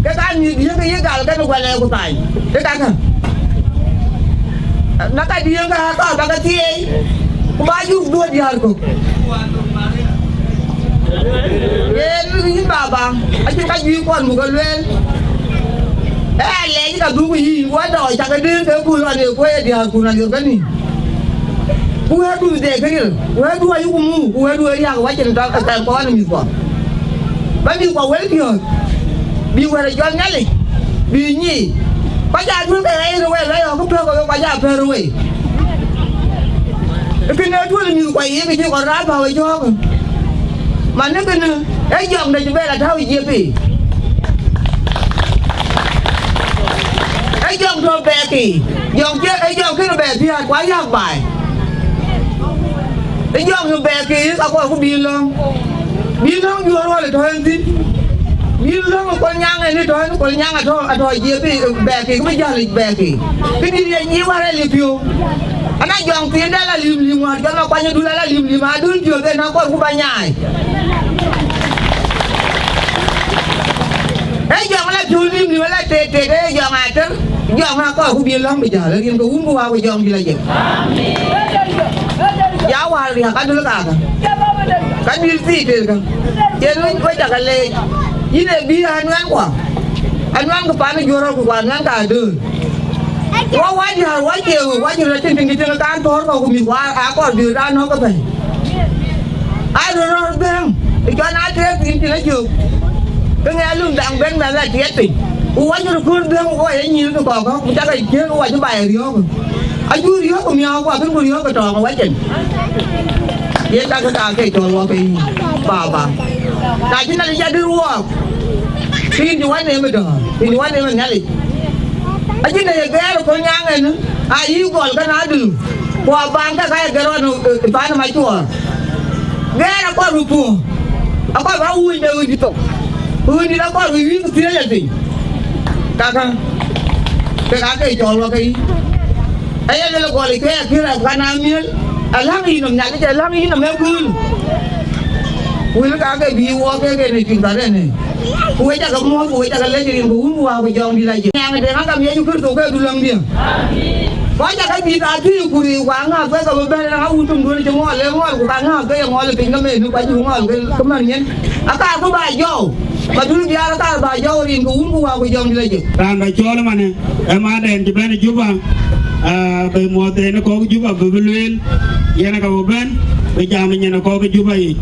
Ke ka mïth yiëk, yiëk gal kënë guɛl ë ku thany. Ke ka kë. Na ka diëëŋ ka thɔɔr ba ke thieei, ku ba yuk dhuöt diäär kök. Yen yïn baba, acïn ka juëc kuɔn buk ke lueel. Ee alɛɛc ka dhuk yïn, ku adɔɔc cak ke dëër ke ku lɔn ye kuöc ë diäär ku na yök kenïïm. Ku wɛ̈ɛ̈rdu de kë ril, wɛ̈ɛ̈rdu ayuk muk, ku wɛ̈ɛ̈rdu ë riääk wacin tɔ ë kɛm kɔn ë mïthkuɔ. Ba mïthkuɔ wël piɔ̈ɔ̈th, bï wɛ̈ɛ̈r ë jɔl Nhialic, Bï nyic. Kɔc aa tuɔ̈l ke ɣɛɛc ë wei, wei ɣɔ̈k ë piɔ̈k ke wek kɔc aa pɛ̈r ë wei. Kënë ë tuɔ̈l mïth kuɔ yiic, ke cï kɔc raan päu ë jɔ̈ɔ̈k. Man ë kënë, ee jɔŋ dɛ̈ cï bɛ la tääu ë jiëp yiic. Ee jɔŋ tɔ̈ bɛɛk yiic. Jɔŋ cï, ee jɔŋ kënë bɛ piäät, ku ayäk baai. Ë jɔŋ ë bɛɛk yiic, akɔɔr ku bï lɔ̈ŋ. Bï lɔ̈ŋ juɔ̈ɔ̈r wal ë tɔ̈ yen thïn. Bï lɔ̈ŋ ë Kolnyaŋ yen ë tɔ̈ yen, Kolnyaŋ atɔ̈, atɔ̈ jiëp yiic, bɛɛk yiic, bï jäl yic bɛɛk yiic. Këdït yen yï wär ë lip piɔ̈u. Ana jɔŋ thiin dɛ la lim lim wär, jɔŋ akuany ë dul ala lim lim, adul piɔ̈u ben akɔɔr ku ba nyaai. Ee jɔŋ la piɔ̈u lim lim ala tet tet, ee jɔŋ atër, jɔŋ akɔɔr ku bï lɔ̈ŋ bï jäl, rin ke Wun ku Wät ku Jɔŋdït la jek. Ya wäär riääk ka dul kaka. Ka dul thii tëël ka. Yen wec, wec aka leec. Yïn ee bï anuɛɛn kuɔ. Anuɛɛn ke pan ë juɔ̈ɔ̈r ku anuɛɛn ka döör. Wa, wa diäär, wa cie, wa cie rɔt cïn tiŋ cï tiŋ kan thɔ̈ɔ̈r kɔ̈k ku mïth wa akɔɔr bï raan nɔ̈k ke pɛ̈i. Aa röt rɔt bɛ̈ɛ̈ŋ. Ë cɔn aa tëëk thïn cïn acök. Ke ŋɛ alum daŋ ben mɛnh la tiɛt piny. Ku wa cï röt köör bɛ̈ɛ̈ŋ ku wa ye nyïïr ke kɔ̈k kɔ̈k, ku cakë ciëën ku wa cï baai riɔ̈ɔ̈k. Ajur yök ku miäu ku akën ku riɔ̈ɔ̈k ke tɔɔŋ ë wacin. Yen ka ke ka ke cɔl wɔ ke yï, Baba. Na cïn Nhialic adït wɔɔk, piny cï wä neem ë dɔ̈ɔ̈r, piny cï wä neem ë Nhialic. Acïn de ye gɛɛr ë Kolnyaŋ en, ayï gɔl kën adït, ku abaŋ ke ka ye gɛɛr ɣɔn ë, ë, ë paan ë Macuɔɔr. Gɛɛr akɔɔr bï puɔ̈u, akɔɔr bä wuc de wëndït thok, ku wëndït akɔɔr bï wïïk thiëëc ë piny. Kaka, ke ka ke cɔl wä ke yï. Aye luel gɔl ë cuɛi akï rɛ̈k kan amiël, aläŋ yïnɔm Nhialic, aläŋ yïnɔm ë kööl. Wël ka ke bï wɔ ke ke në cin ka rɛ̈n ë. Ku wec akë muɔ̈th, ku wec akë lec rin, ku Wun ku Wät ku Jɔŋdït la jek. Nyaŋ de ŋa kam Yecu Kërtho ke du läŋdiɛ̈. Kɔc akë bï thaa tïï ku riiu, ku aŋääth ke ke bï bɛ̈n, ë ŋa wun töŋ duön cï ŋɔl, le ŋɔl, ku ka ŋääth ke ye ŋɔl ë piny ke menu, ku acï ŋɔl ke, ke män nyin. Aka ku ba jɔu. Madun biaar aka ba jɔu rin, ku Wun ku Wät ku Jɔŋdït la jek. Raan ba cɔɔl ëmanë, ë madɛn cï bɛ̈n ë Juba, aa, bï muɔ̈th en ë kɔ̈k Juba bï bï lueel, yen ë ka bï bɛ̈n, bï jam ë nyin ë kɔ̈k Juba yic.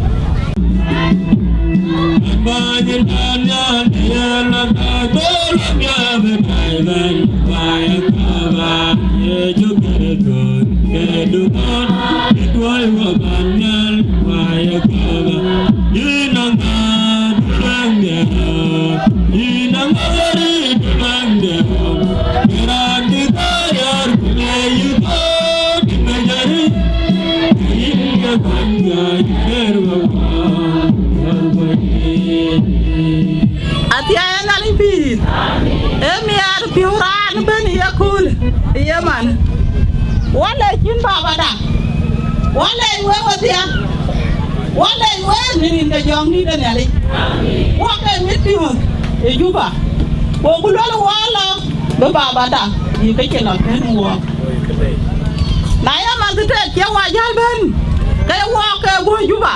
Athiɛɛi ë Nhialic pïïr, ee miɛt piɔ̈u raan ëbɛ̈n ë yekööl ë yeman. Wä lec yïn babada, wä lec wek wedhia, wä lec wek në rin ke Jɔŋdït ë Nhialic. Wä ke mit piɔ̈ɔ̈th ë Juba, goku luel wä lɔ bï babada yï ke cï lɔ kën wɔ. Na ye manh ke tëët cie wä jäl bɛ̈n, ke ye wɔ ke guɔ Juba,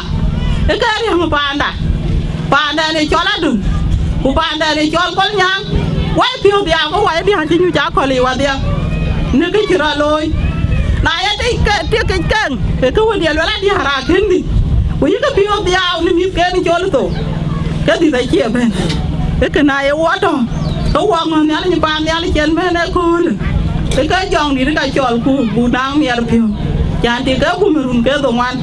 ë ke riäŋ paanda. Paandɛn ë cɔl Adun, ku paandɛn ë cɔl Kolnyaŋ, wai piɔ̈ɔ̈th dhiau ke wai diäär cï nyuc akɔ̈l yiic wadhia, në kë cï rɔt looi. Na ye tik ke, tik ke keŋ, ke kë wën ye luel adiäär akën dhïc, ku yïkë piɔ̈ɔ̈th dhiau në mïthken col thou, ke dhïth acie bɛ̈n. Ee kënë aye wɔ tɔ̈, ke wɔ ŋɔ̈th Nhialic paannhial cï en bɛ̈n ëköölë, ke ke Jɔŋdït ka cɔl ku buk naŋ miɛt piɔ̈u, cän tik ke gum ë run ke dhoŋuan.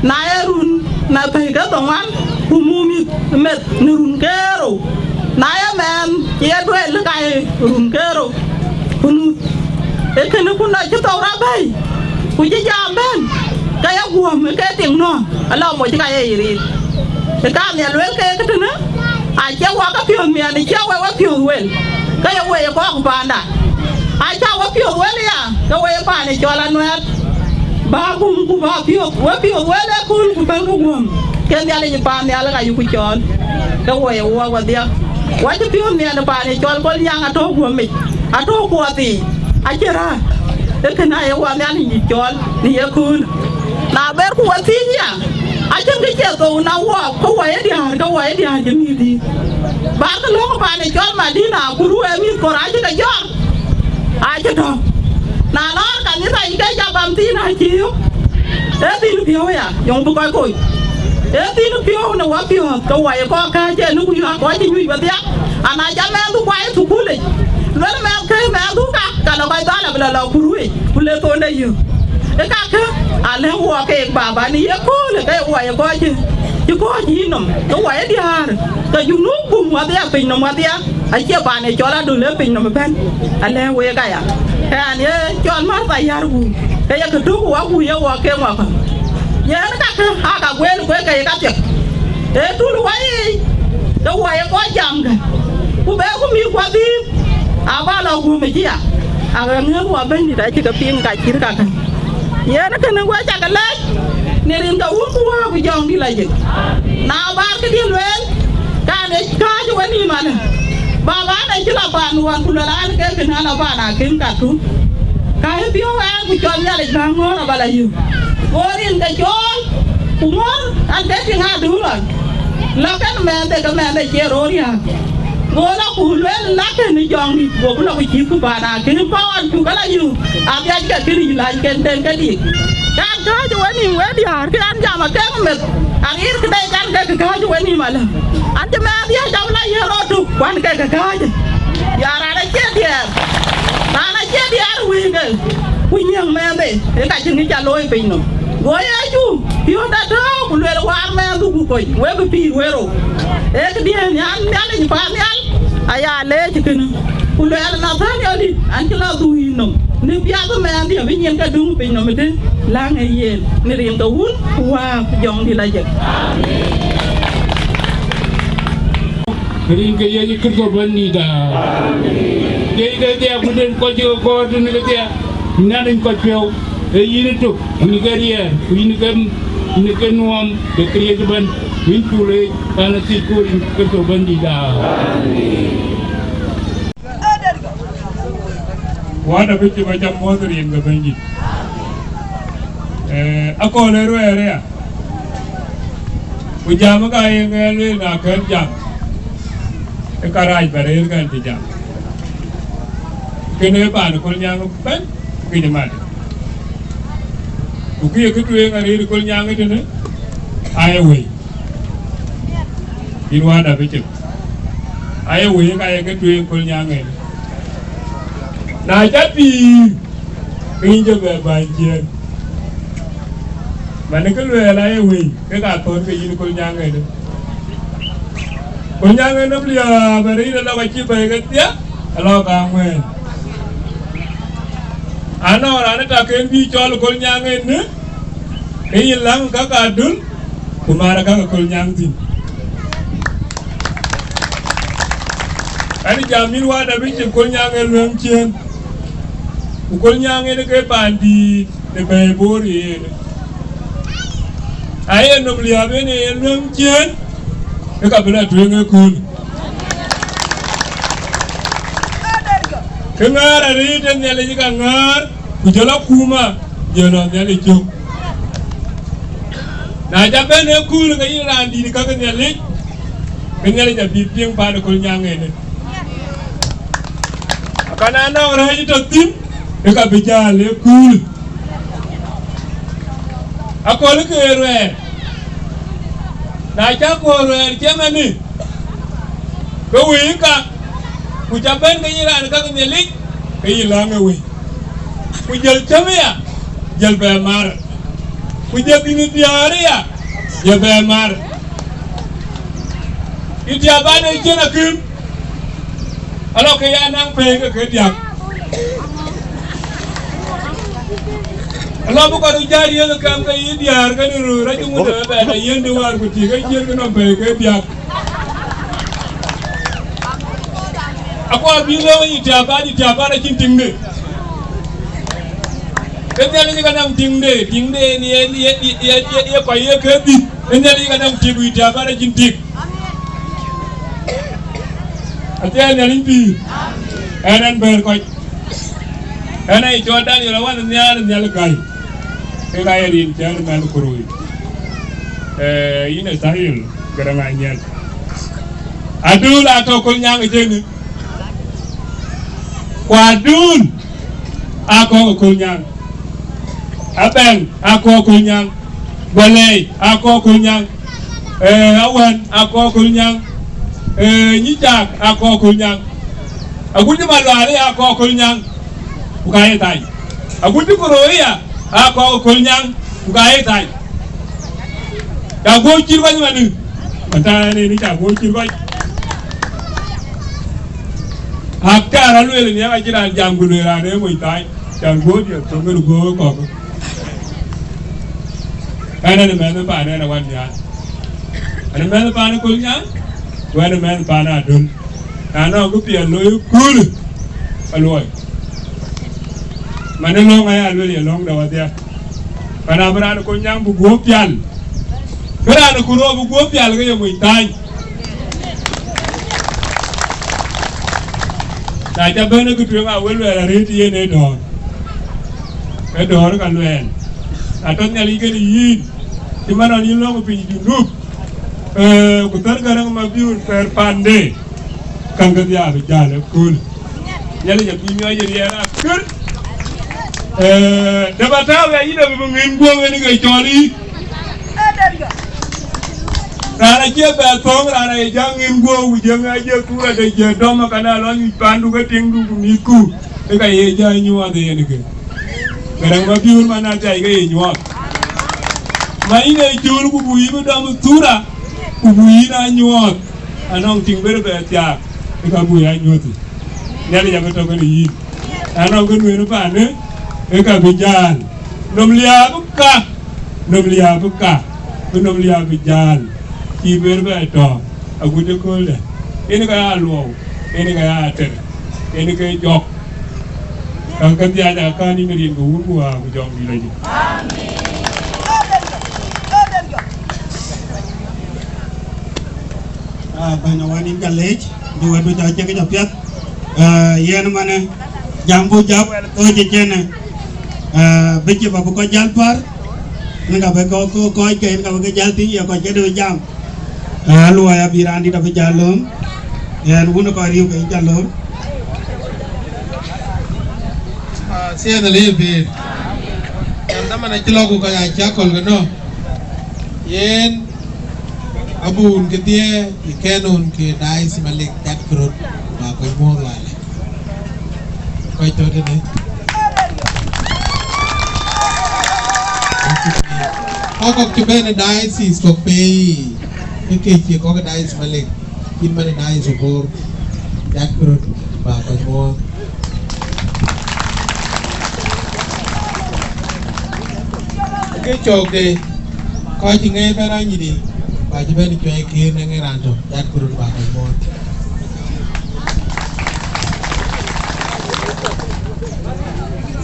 Na ye run, na pɛ̈i ke dhoŋuan, ku muk mïth meth në run ke rou. Na ye mɛɛn cï ye dueel ka ye run ke rou, ku nuth. Ee kënë ku nɔc cï thou rɔt bɛ̈i, ku cï jam bɛ̈n, ke ye guɔ̈m ë ke tiŋ nɔ̈, ala moc ka ye yï riit. Ë ka nhial luel ke këtënë, acie wɔ ke piɔ̈ɔ̈th miɛt, ë cie wek we piɔ̈ɔ̈th wel, ke ye wek ye kɔ̈k paanda. Aca we piɔ̈ɔ̈th wel ya, ke we ye paan ë cɔl anuɛɛt. Bä gum ku bä piɔ̈ɔ̈th, we piɔ̈ɔ̈th wel ëkööl ku bɛ̈n ku guɔ̈m, ke Nhialic ë paannhial ka yïku cɔɔl, ke wo ye wuɔɔk wedhia. Wa cï piɔ̈ɔ̈th miɛt ë paan ë cɔl Kolnyaŋ atɔ̈u guɔ̈mic, atɔ̈u kuɔɔth yiic, acï raan. Ee kënë aye wa Nhialic yï cɔɔl në yekööl. Na berku we thiëëc ya, acïn kë cie thou na wɔ, ke wa ye diäär, ke wa ye diäär cï mïth dïït. Bä ke lɔ̈k paan ë cɔl Madina, ku ruu ë mïth kor acï ke jɔt. Acï tɔ̈. Na lɔɔr kanitha yic ke ca bam thiin acï yök. Ee thiin piɔ̈u ya, yɔŋ bï kɔc kony. Ee thiin piɔ̈u në wa piɔ̈ɔ̈th, ke wa ye kɔc kääc ë në ku yɔ̈ɔ̈k kɔc cï nyuc wedhia. Ana jam mɛnhdu kuany ë thukulic, luel mɛnhkë, mɛnhdu ka, ka lɔ kɔc dhal abï lɔ lɔ kuruic, ku le thonde yök. Ë kakë, alëu wɔ keek baba në ye kööl, ke wɔ ye kɔc cï, cï kɔc yï nɔm, ke wɔ ye diäär, ke Junub kum wadhia, piny nɔm wadhia, acie ban ye cɔl adöl ë piny nɔm ëbɛ̈n, alëu week aya. Ke an ye cɔl Martha yär wun, ke ye këtök wɔ ku ye wɔ ke wɔ kɔ̈k. Yen kakë, aa ka gueel kueek ke ye ka thiek. Ee tul wɔ yiic, ke wɔ ye kɔc jamkë, ku be ku mïth kuɔ dhïïr, aba lɔ guum ë cï ya. Aa ka ŋiɛ̈ɛ̈k wɔ Bɛ̈nydït acï ke piŋ ka cït kakë. Yen kënë wek cä ke lɛc, në rin ke Wun ku Wät ku Jɔŋdït lajik. Na bär këdiɛ̈ lueel, ka në kääc ë wenïïm alë. Baba, an, acï lɔ paan ɣɔn, ku luel an, ke kënë alɔ paan akïm ka tuŋ. Ka ë piɔ̈u ɛn, ku cɔl Nhialic bä ŋɔ̈ɔ̈r aba lɔ yök. Go rin ke cɔɔl, ku ŋɔ̈ɔ̈r an, ke tïŋ adun ɣɔn. Lɔ kɛn mɛnhde, ke mɛnhde cie rɔt riääk. Go lɔ ku lueel, lakë në Jɔŋdït, gokï lɔ ku cïk ku paan akïm paan cuk ala yök. Abiac ke kënë yï lac ken den kedï. Kan kääc ë wenïïm wek diäär, ke an, jam akeŋ meth. Aɣeer këde kan ke kääc ë wenïïm alë. An cï mɛnhdiɛ̈ jam la yen rɔt tök, ku an ke ke kääc. Ya raan acie diɛɛr. Raan acie diɛɛr wëike, ku nyiëëŋ mɛnhde, ë ka cïn kë ca looi piny nɔm. Go Yecu piɔ̈ɔ̈th atɔ̈ɔ̈u, ku lueel, waar mɛnhdu ku kony, wek pïïr wek rou. Ee këdiɛ̈n an, Nhialic paannhial aya leec kënë. Ku lueel Nathaniel dït, an cï lɔ dhuk yïn nɔm. Në piath ë mɛnhdiɛ̈ bï nyin ke döŋ piny nɔm ëtënë, läŋ ë yen, në rin ke Wun ku Wät ku Jɔŋdït lajik. Rin ke Yecu Kërtho Bɛ̈nydït aa. Amen. Jei kedhia ku den kɔc cï ke kɔɔr tënë kedhia, Nhialic kɔc piɔ̈u, ee yïn ëtök, yïn ke riɛɛr, ku yïn ke, yïn ke nuɔɔm de Kërtho ëbɛ̈n, ku yïn cuk leec, kan ë thiëc ku rin Kërtho Bɛ̈nydït aa. Amen. Wada bï cï bä cam muɔ̈th rin ke Bɛ̈nydït. Eh, akɔɔl ë ruɛɛr aya. Ku jam ka ye ŋɛɛl lueel na kɛ̈n jam, ë karaac bä rëër kɛn cï jam. Kënë paan Kolnyaŋ ëbɛ̈n këc mat. Ku kë ye kë tueŋ arëër Kolnyaŋ ëtënë, aye wëi. Yïn Wada bï cïk. Aye wëi ka ye kë tueŋ Kolnyaŋ ënë. Na cä pïïr, ke yïn jɔ bɛ bäny ciëën. Manë kë luɛɛl aye wëi, ke ka thɔ̈n ke yïn Kolnyaŋ ënë. Kolnyaŋ ënë nɔm liääp arëët alɔk acï bɛ̈i kedhia, alɔk ka ŋuɛ̈ɛ̈n. Anɔŋ raan ë tak en bï cɔl Kolnyaŋ ënë, ke yïn läŋ ka ka dun, ku maar ka ke Kolnyaŋ thïn. Ɛn jam yïn Wada bï cïk Kolnyaŋ ë luɛ̈ŋ ciëën, ku Kolnyaŋ ënë ke paandït në bɛ̈ɛ̈i Bor yen. Aye nɔm liääp en ë luɛ̈ŋ ciëën, ke ka bï lɔ tueŋ ëkööl. Ke ŋäär arëët ë Nhialic ka ŋäär, ku jɔl akuma, jɔl lɔ Nhialic cök. Na ca bɛ̈n ëkööl ke yïn raan dït ka ke Nhialic, ke Nhialic abï piŋ paan Kolnyaŋ ënë. Ka na nɔŋ rɛ̈ɛ̈c tɔ thïn, ke ka bï jäl ëkööl. Akööl ke ruɛɛr. Na ca kööl ruɛɛr cïmënë, ke wëi ka, ku ca bɛ̈n ke yïn raan ka ke Nhialic, ke yïn läŋ ë wëi. Ku jël cäm aya, jël bɛ mar. Ku jël bï diäär aya, jël bɛ mar. Itiaban ë cïn akïm, alɔ ke ya naŋ pɛ̈i ke ke diäk. Alɔ bï kɔn jäl riëëth kam ke yï diäär ke në röör acï ŋut ë bɛ̈n ë yiëndï wäär ku tik ke ciëër ke nɔm pɛ̈i ke diäk. Akuɔ bï lëu ë itiaban, itiaban acïn tiŋde. Ke Nhialic ka naŋ tiŋde, tiŋde en ye, ye, ye, ye, ye, ye kɔc ye ke dhïth. Ke Nhialic ka naŋ tik, ku itiaban acïn tik. Athiɛɛn Nhialic pïïr. Ɛn ɛn bɛ̈ɛ̈r kɔc. Ɛn ë cɔl Daniel awan nhial nhial gäi. Ke ka ye rin cɛ̈ɛ̈r mɛn ku rööc. Eh, yïn ë Thahiel, gërɛŋ anyiɛl. Adöl atɔ Kolnyaŋ ë jënë. Ku adöl akɔ̈k ë Kolnyaŋ. Abɛ̈ŋ akɔ̈k Kolnyaŋ. Guɔlɛɛi akɔ̈k Kolnyaŋ. Eh, awän akɔ̈k Kolnyaŋ. Ee, Nyicak aa kɔɔr Kolnyaŋ. Agut cï Malual aa kɔɔr Kolnyaŋ, ku ka ye thany. Agut cï Koroi aa kɔɔr Kolnyaŋ, ku ka ye thany. Ca guɔ cït kɔc manë, man tɛ̈ ɣɛn ë ni ca guɔ cït kɔc. Ak ca rɔt lueel ë nhiäk acïn raan jam ku lueel raan ë moc thany, can guɔ diɛt thöŋ ë guɔ kɔ̈k. Ɣɛn ë mɛnh paan ɣɛn awan nhial. Ɣɛn ë mɛnh paan ë Kolnyaŋ, ku ɣɛn ë mɛnh paan Adöl. Na nɔŋ kë piɛth looi ëköölë, aluɔi. Man ë lɔ̈ŋ aya lueel ye lɔ̈ŋ de wadhia. Pan abï raan ë Kolnyaŋ bï guɔ̈p pial. Kë raan ë Koroi bï guɔ̈p pial ke ye moc thany. Na ca bɛ̈n ë kë tueŋ awël luɛɛl arëët yen ë dɔ̈ɔ̈r. Ë dɔ̈ɔ̈r ka luɛɛl. Na tɔ̈ Nhialic kën yïn, cï man ɣɔn yïn lɔ̈ŋ piny Junub, ee, ku thär Gäräŋ Mabiöör pɛ̈r pande, käŋ kedhia abï jäl ëkööl. Nhialic abï miɔɔc ë riɛɛr akër. Ee, dap atääu ya yïn abï bï ŋïn guɔ̈u yen ke cɔl yï. Raan acie bɛ thöŋ, raan aye jäŋ ŋïn guɔ̈u, ku jiëŋ aye thura de jiëë dɔm, akënë alɔ nyuc paandu ke tiŋdu ku mïthku, ke ka ye jɔ nyuɔɔth yen ke. Gäräŋ Mabiöör man athiäi ke ye nyuɔɔth. Ma yïn ee cöl ku buk yï bï dɔm thura, ku buk yïn aa nyuɔɔth, anɔŋ tiŋ bërë bɛ thiaak, ke ka buk ya nyuɔɔth. Nhialic abï tɔ̈ kenë yïn. Anɔŋ kë nueen panë, ke ka bï jäl. Nöm liääp ka, nöm liääp ka, bï nöm liääp bï jäl. Cï bërë bɛ tɔ̈, agut ëkööldä. Yen ka ya luɔu, yen ka ya ater, yen ke jɔk. Käŋ kedhia akan yïn rin ke Wun ku Wät ku Jɔŋdït Lajik. Ah, bɛ̈ny awan yïn ca leec, du wɛ̈tdu ca cïk ca piɛth. Ah, yen manë, jam buk jam wɛl thööc ë cënë. Ah, bï cï bä bï kɔc jäl päär, yen ka bï kɔc, kɔc, kɔc ke yen ka bï ke jäl thïn, ye kɔc kedï bï jam. Ah, luɔi abï raan dït abï jäl lööm. Yen wun ë kɔc riëëu ke yïn ca lööm. Ah, thiëëth alëë pïïr. Yen dhaman acï lɔ ku kɔc acï akɔ̈l ke nɔ̈k. Yen abun kedhie ë kɛn wun ke Diocese Malek, dak röt, ba kɔc muɔ̈ɔ̈th walë. Kɔc tɔ̈ tënë. Kɔc kɔ̈k cï bɛ̈n ë diocese kɔ̈k pei, ke ke cie kɔc ë Diocese Malek, cït man ë Diocese Bor, dak röt, ba kɔc muɔ̈ɔ̈th. Ke cɔɔk de kɔc cï ŋɛɛr bɛ̈n anyïdï, ba cï bɛ̈n cuɛ̈ɛ̈c kër në ŋɛɛr raan tɔ̈, dak röt, ba kɔc muɔ̈ɔ̈th.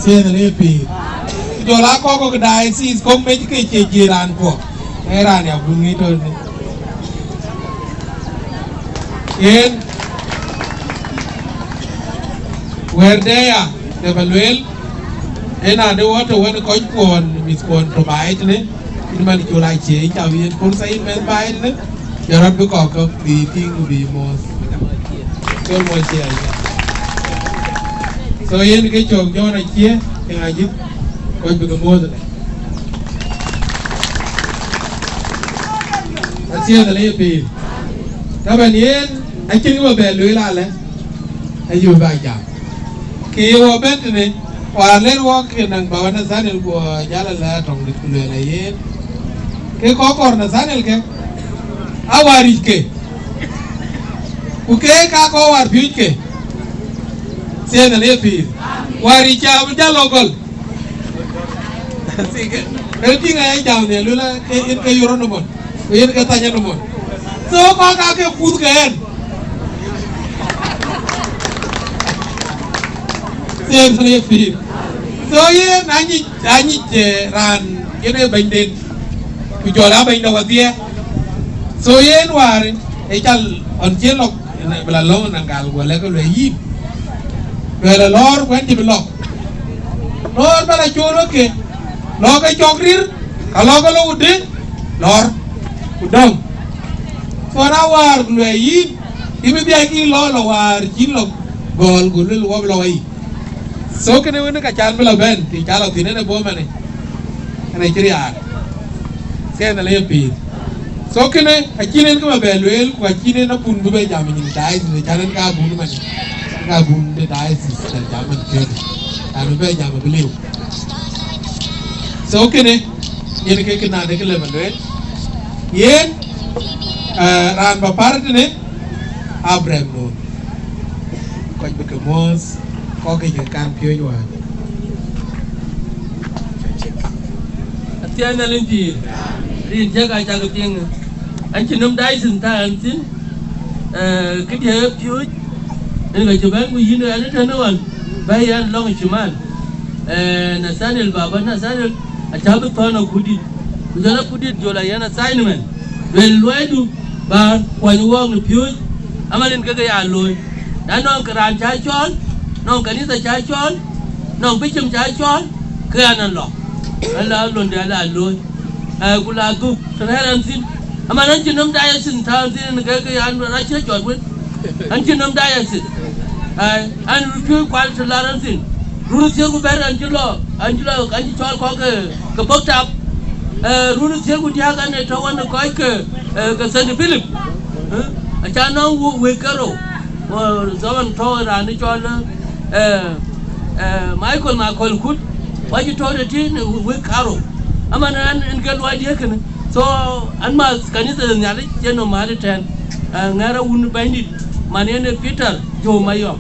Thiëëth alëë pïïr. Ku jɔl aa kɔc kɔ̈k diocese kɔ̈k mec ke cie jiëë raan kuɔ, ee raan ya bun ŋic tɔ̈ në. Yen wɛ̈ɛ̈rde ya, de bä lueel, en ade wɔ tɔ̈ wën kɔc kuɔn, mïth kuɔn tɔ̈ baai tënë, yïn man col acie, yïn ca wïc yen pursa yïn mɛnh baai tënë, jɔt rɔt bï kɔ̈k kɔ̈k bï tïŋ ku bï muɔ̈ɔ̈th. Col muɔ̈ɔ̈th cie aye. So yen ke cɔɔk Jɔn acie, ke ŋa jïth, kɔc bï ke muɔ̈ɔ̈th ënë. Athiëëth alëë pïïr. Taban yen, acïn kë bä bɛ lueel alë, ayï bä jam. Ke ye wɔ bɛ̈n tënë, wäär lɛ̈t wɔ ke naŋ baba Nathaniel guɔ jal alɛ tɔŋ dït ku lueel ayen. Ke kɔc kɔɔr Nathaniel ke, a wäär yic ke. Ku ke ka kɔc wäär piööc ke. Thiëëth alëë pïïr. Wäär yic ca bï jal lɔ gɔl. Ee tïŋ aya jam në luel ke yen ke yɔr enɔmɔn, ku yen ke thany enɔmɔn. So kɔc ka ke kuth ke ɣɛn. Thiëëth alëë pïïr. So yen anyic, anyic, eh, raan yen ee bɛ̈nyden, ku jɔl aa bɛ̈ny de wadhiɛ. So yen wäär ë cal ɣɔn cï lɔ̈k, bï la lɔ̈ŋ naŋ gal guɔ lɛ̈k ke luɛɛl yïn. Luɛɛl alɔ̈ɔ̈r ku ɣɛn cï bï lɔ̈k. Lɔ̈ɔ̈r bä la cool wek ke, lɔ̈k ke cɔk rir, ka lɔ̈k ke lɔ ku dë, lɔ̈ɔ̈r, ku dɔ̈ŋ. Thɔn a wäär ku luɛɛl yïn, yïn bï dhiac kï lɔ, lɔ wäär cïn lɔ gɔ̈ɔ̈l, ku luel wɔ bï lɔ wei. So kënë wën ka can bï lɔ bɛ̈n, të ca lɔ thïn ënë bɔ̈ mɛnë, ënë cï riaak. Ke ënë lɔ ye pïïr. So kënë acïn en kë ba bɛ lueel, ku acïn en abun bï bɛ jam nyin diocese, acan en ka abun man, ka abun de diocese, ca jam man piöödë, an bï bɛ jam abï liu. So kënë yen ke kënade kë lë ba lueel. Yen, eh, raan ba par tënë, Abraham Noon. Kɔc bï ke muɔ̈ɔ̈th, kɔc ke kan piööc wään. Athiɛɛn Nhialic pïïr, rin cäk aa cak piŋ. An cï nöm diocese thaa ɛn thïn, eh, këdiɛ̈ piööc, en ka cï bɛ̈n ku yïn ɛn ë tënë ɣɔn, bɛ̈ɛ̈i ɛn lɔŋ cï man. Eh, Nathaniel, baba Nathaniel, acä bï thɔ̈n akutdït, ku jɔl akutdït jɔl a yɛn assignment, luel luɔidu, bä kuany wɔɔk në piööc, aman rin keke ya looi. Na nɔŋ ke raan cä cɔɔl, nɔŋ kanitha cä cɔɔl, nɔŋ bicim cä cɔɔl, ke an, an lɔ, an la londe ala looi. Eh, ku la dhuk të rɛ̈ɛ̈r ɛn thïn, aman an cï nöm diocese thaa ɛn thïn, en keke an, an acï cɔɔt wën, an cï nöm diocese. Eh, an rut piööc kual të lar ɛn thïn, run thiëër ku bɛ̈t an cï lɔ, an cï lɔ, an cï cɔɔl kɔ̈k ke, ke bɔ̈k tap. Eh, run thiëër ku diäk an ë tɔ̈u an ë kɔc ke, eh, ke Saint Philip. Eh, acä nɔŋ wo-, wëk ke rou. Wo zaman tɔ̈u raan ë cɔl, eh, eh, Michael Makol Kut, wa cï tɔ̈u tëtï në wëk karou. Aman an en ke luɔi diëk kënë. So, an ma kanitha de Nhialic yen nɔm mat ëtɛ̈ɛ̈n, eh, ŋɛ̈r awun Bɛ̈nydït, man yen ee Peter Jom Mayɔm.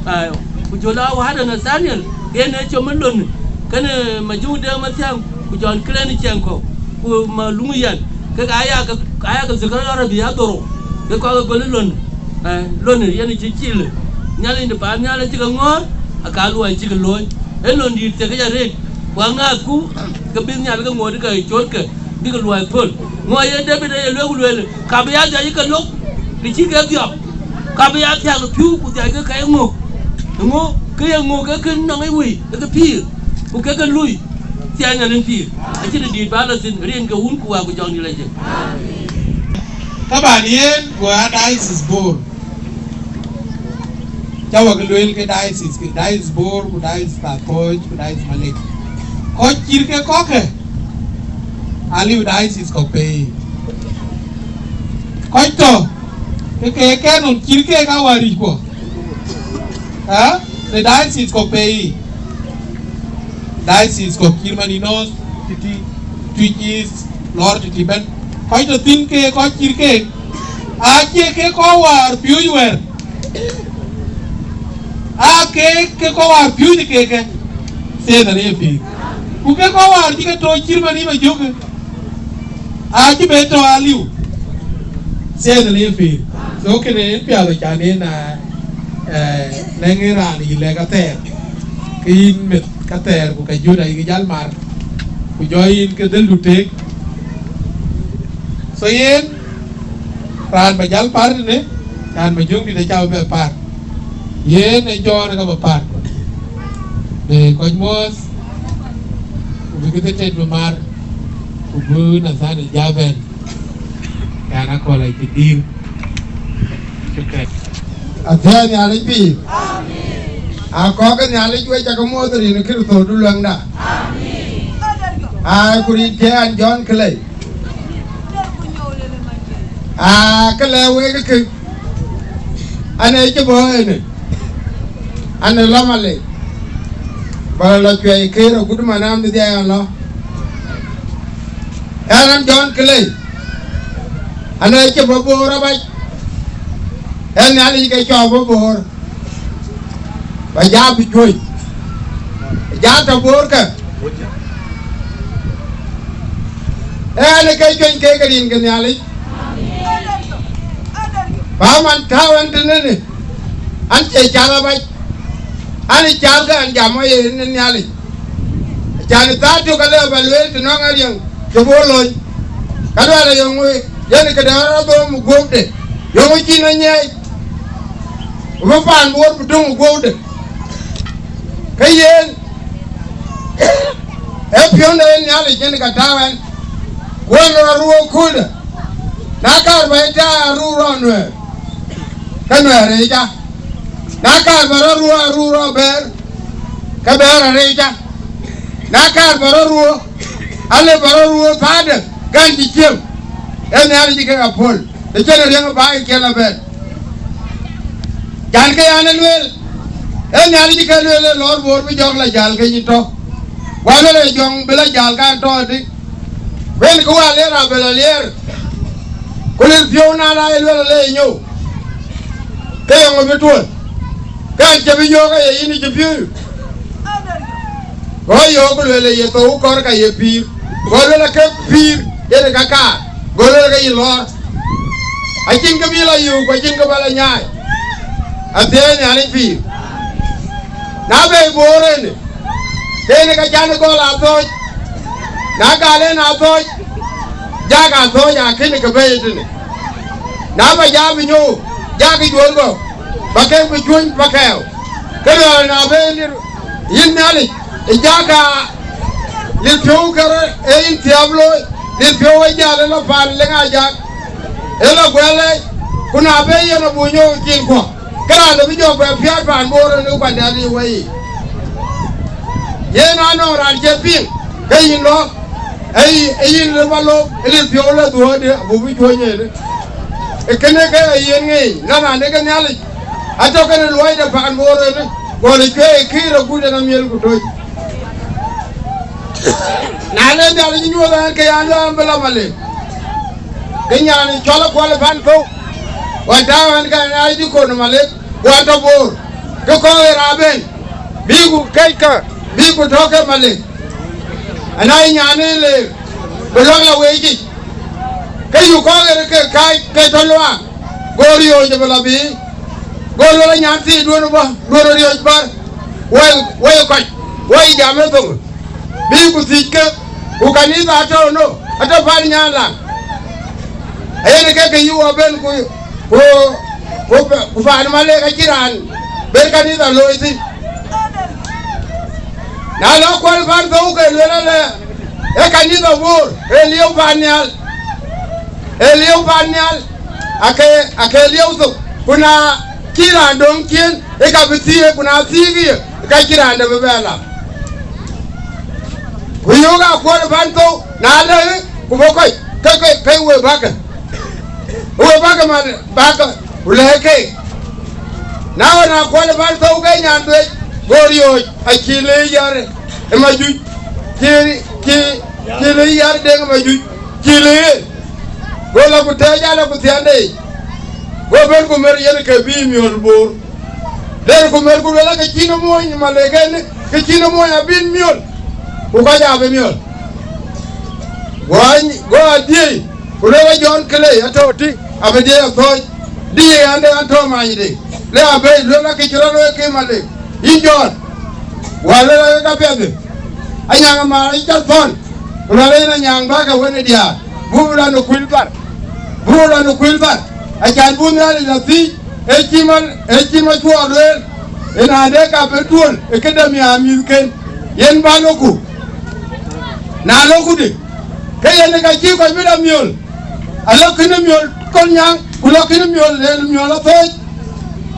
Eh, ku jɔl a wääda Nathaniel, yen ee com ë lon, kënë Majuk Deŋ Mathiäŋ, ku John Kren Ciɛŋkɔ̈u, ku Maluŋ Yɛn, kek aya ke, aya ke Zakaria Rabi adhorou, ke kɔc ke gɔl ë lon, eh, lon yen cï cil. Nhialic de paan nhial acï ke ŋɔ̈ɔ̈r, aka luɔi cï ke looi. Ee lon dïït thiekic arëët, ku aŋääthku, ke bï Nhialic ke ŋoot ke cöötke, bï ke luɔi thöl. Ŋö ye David aye lueel ku lueel, ka bï ya dhiac ke lok, të cï ke dhiɔp, ka bï ya thiäk ë pïu ku dhiac ke ka ye ŋök. Ŋö, ke ye ŋök ke kën nɔŋ ë wëi, ke ke pïïr, ku ke ke lui, thiac Nhialic pïïr. Acïn dïït bä lɔ thïn, rin ke wun ku wä ku jɔŋdït lɔ jël. Taban yen, ku a diocese Bor. Cä wä ke lueel ke diocese, ke diocese Bor, ku diocese Pathöc, ku diocese Malek. Kɔc cït ke kɔ̈kkë, aliu diocese kɔ̈k pei. Kɔc tɔ̈, ke ke kɛn nɔn cït ke ka wä rïc kuɔ. Ë? Në diocese kɔ̈k pei. Diocese kɔ̈k cït man ë North City, Twic East, lɔɔr tëtï bɛ̈n. Kɔc tɔ̈ thïn ke kɔc cït ke, acie ke kɔc wäär piööc wɛ̈ɛ̈r. Aa ke, ke kɔc wäär piööc ke ke, Satan ë pïïr. Ku ke kɔc wäär cï ke tooc cït man ë Majuk, acï ben tɔ̈ aliu, Satan ë pïïr. So kënë en piath acan en, ah, eh, lɛ̈ŋ en raan yï lɛ̈k athɛɛr, ke yïn meth ka thɛɛr ku ka jöt ayï ke jäl mar, ku jɔ yïn ke dhëldu teek. So yen, raan ba jäl par tënë, raan Majuk dït acä bɛ par. Yen ë Jɔn ka bä par. Në kɔc muɔ̈ɔ̈th, ku bï këdhie tet bï mar, ku bï Nathaniel jɔ bɛ̈n. Yan akɔ̈l acï dïïr. Shukran. Athiɛɛi Nhialic pïïr. Akɔ̈k ë Nhialic wek cä ke muɔ̈ɔ̈th rin Kërtho du luɛŋda. Aa, ku rin cï an Jɔn Clay. Aa, kë lɛ̈k wek kë, an, ee cï bɔ̈ ënë, an, ee lɔ Malek, bä lɔ cuɛi këër agut man an, bï dhiɛɛi an lɔ. Ɛn, an Jɔn Clay, an, ee cï bɔ̈ Bor abac, ɛn, Nhialic ke cɔɔk bɔ̈ Bor. Ba jam bï cuöc, jam tɔ Bor kë. Ɛn ke cuëny ke ke rin ke Nhialic. Ba man tääu ɛn tënënë, an cie cath abac, an ë cath ke an jam ë yen ë Nhialic. Can thaa tök alë ba lueel të nɔŋ ariëŋ cï Bor lony. Ka duɛ̈l ayɔŋ wei, yen këde rɔt dhööm ë guöpde, yɔŋ cïn anyiɛɛc, ku bï paan Bor bï döŋ ë guöpde. Ke yen, ee piɔ̈nde yen Nhialic yen ka tääu ɛn, ku ɛn rɔt ruöök kööldä. Na kaar ba ye tääu ruu rɔt Nuɛɛr, ke Nuɛɛr ë ca. Na kaar ba rɔt ruöök aruu rɔt Bɛ̈ɛ̈r, ke Bɛ̈ɛ̈r arëëc ca. Na kaar ba rɔt ruöök, ale ba rɔt ruöök thaadë gäny cï ciëm. Ee Nhialic ke apuɔl, të cïn riɛŋ baai kiɛl abɛn. Can ke yan ë lueel, ee Nhialic ke lueel ë lɔɔr Bor bï jɔk la jäl ke yïn tɔ. Wa lueel ë jɔŋ bï la jäl kan tɔ dï. Wën kë wa liɛɛr abï la liɛɛr. Ku lil piɔ̈u na la ë lueel le nyou. Ke yɔŋ bï tuɔl. Kan cï bï yök aye yïn cï piööc. Go yök ku lueel ye thou kɔ̈r ka ye pïïr. Go lueel ke pïïr yen ka kaar. Go lueel ke yï lɔɔr. Acïn kë bï la yök ku acïn kë bä la nyaai. Athiɛɛi Nhialic pïïr. Na bei Bor ënë, ënë ka can gɔl athɔ̈ɔ̈c. Na gal en athɔ̈ɔ̈c, jak athɔ̈ɔ̈c akënë ke bei tënë. Na bä jam nyou, jak juöör gɔ, bä kek bï cuöny bä kɛɛu. Ke luɛɛl na bë lir yïn Nhialic, ë jaka lir piɔ̈u kërë ee yïn thiääp looi, lir piɔ̈u ë jäl ë lɔ paan leŋ ajak, ë lɔ guɛl lɛc, ku na bë yen abuk nyou cin kuɔ, ke raan de bï jɔ bɛ piäät paan Bor ënë kuany dɛ̈t ë wei yic. Yen anɔŋ raan cï piŋ, ke yïn lɔ, ee yï- ee yïn lë bä lok, ë lir piɔ̈u lɔ dhuɔ̈ɔ̈dë, abuk bï cuöny ënë. Ee kënë ke ee yen ŋeeny, na raan de ke Nhialic, atɔ̈ kënë luɔi de paan Bor ënë, gɔl ë cuëëc ë kïïr agut en amiël ku toc. Na le Nhialic nyuɔɔth ɛn, ke ya luɛɛl bï la Malek. Ke nyan cɔl Akuɔl ë Pan Thou, wa tääu ɛn ke na dï kon Malek, wa tɔ Bor. Ke kɔ̈k ë raan bɛ̈n, bï ku kec kë, bï ku tɔ̈ ke Malek. Ana ye nyan ë le, bï lɔ̈k la wec yic. Ke yuk kɔ̈k ë ke kääc ke tɔ luaak, go riööc bï la bï. Go lueel nyan thiiduön bɔ̈, duön riööc bär. Wei, wei kɔc, wei jam ë thoŋ. Bï ku thiëckë, ku kanitha atɔ̈u no, atɔ̈ paan nyan laŋ. Ayen ke ke yï wɔ bɛ̈n ku, ku, ku, ku paan Malek acïn raan bɛ̈n kanitha looi thïn. Na lɔ Akuɔl Pan Thou ke lueel alë, ee kanitha Bor, ee lieu paan nhial, ee lieu paan nhial, ake, ake lieu thok, ku na cï raan döŋ ciëën, ë ka bï thiëëk, ku na thiëëk ye, ka cï raan de bï bɛ lam. Ku yöök Akuɔl Pan Thou, na lëë, ku bɔ̈ kɔc, ke, ke, ke we bäkë. We bäkë man, bäkë, ku lɛ̈k keek. Na ɣɔn Akuɔl Pan Thou ke nyan dhuec, go riööc, acï le yär ë Majuc, cï, cï, cï le yär deŋ ë Majuc, cï le yen. Go la ku tɛ̈ɛ̈c ala ku thiande yic. Go bɛ̈n ku mär yen ke bï miöl Bor. Ler ku mär ku luel, ke cïn ë mony Malek en, ke cïn ë mony abï miöl, ku kɔc abï miöl. Go any-, go adhiëi, ku luel, Jɔn Kelei atɔ̈ tï, abï dhiëi athɔ̈ɔ̈c, dï ye ande an tɔ̈ manyde. Le abëi, luel, ke cï rɔt looi ke Malek, yïn Jɔn. Wa luel, ke ka piɛth. Anyaŋ ë maar ë cath thɔn, ku luel, yen anyaŋ bäkë wën ë diaar, buk lɔ në kuil thar, buk lɔ në kuil thar, acan buk Nhialic lɔ thiic, ee cï man, ee cï man cuɔɔr lueel, ë na de ka bï duöl ë këde miäk mïthken, yen bä loku. Na loku dï, ke yen ë ka cï kɔc bï lɔ miöl, alɔ kënë miöl kɔn nyaŋ, ku lɔ kënë miöl, ë miöl athëëc,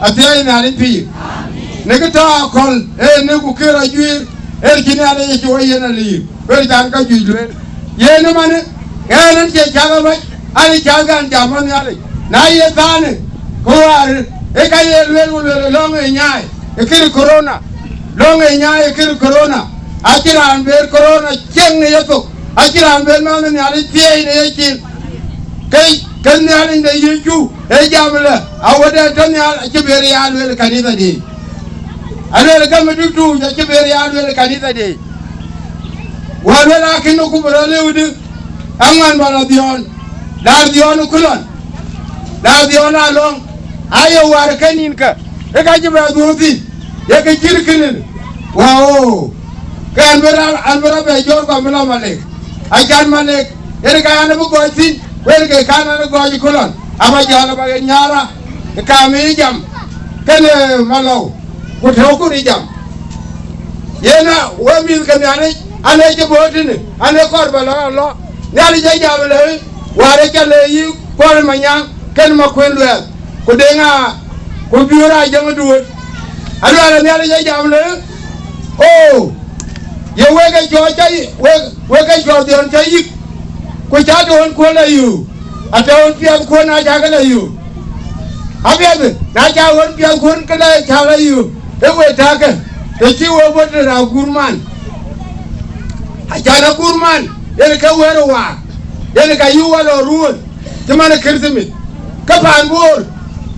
athiɛɛi Nhialic pïïr. Në kë tɔ akɔ̈l, ee në ku kër ajuëër, ee cï Nhialic ë cï wɔ yen aliir. Wël can ka juëc lueel. Yen ëmënë, ɣɛn ën cie cath amec, an, ë cath kan jam ë Nhialic. Na ye thaani, ku wäär, ë ka ye lueel, ku lueel, lɔ̈ŋ ë nyaai ë këde korona, lɔ̈ŋ ë nyaai ë këde korona. Acïn raan ber korona cieŋ në yethok, acïn raan ber mɛnh ë Nhialic thieei në yecin. Ke, ke Nhialic de Yecu ë jam lë, awëde tɔ nhial acï ber ya lueel ë kanithadiɛ̈. Alueel gäm ë dutuuc acï ber ya lueel ë kanithadiɛ̈. Wään wën akïn ku bï rɔt lëu dï, aŋuan bä lɔ dhiɔ̈ɔ̈n, laar dhiɔ̈ɔ̈n ë kulɔn, laar dhiɔ̈ɔ̈n alɔŋ, aye wäär ke nïnkë, ë ka cï bɛ dhuöör thïn, ye ke cït kënë. Wao, ke an bï rɔt, an bï rɔt bɛ jɔ̈ɔ̈r kɔn bï lɔ Malek, acan Malek, yen ka an bï gɔc thïn, wën ke kan an gɔc ë kulɔn, aba jɔl aba ɣet nyaara, ë kaam ë jam, kënë Malɔu. Ku tëëku ë jam. Yen a we mïth ke Nhialic, an, ee cï bɔ̈ tënë, an, ee kɔɔr bä lɔ lɔ. Nhialic ee jam lë, wäär ë ca le yï Kuɔl Manyaŋ, kën Makuën Luɛɛth, ku Deŋ a, ku Biöör a jäŋ duööt. Aluɛɛl Nhialic ee jam lë, oo, ye wek ee cɔɔr ca yï, wek, wek ee cɔɔr dhiɔn ca yïk, ku ca tɔ̈ ɣön kuöl ayï. Ata ɣön piɛthkuɔn acä ke lɔ yök. Apiɛth, na cä ɣön piɛthkuɔn ke lɔ cä lɔ yök, ee we täkë, të cï we bɔ̈ tëde aguurman. Acan aguurman, yen ke wëër ë waar, yen ka yï wä lɔ ruöön, cï man ë Kërthimith. Ke paan Bor,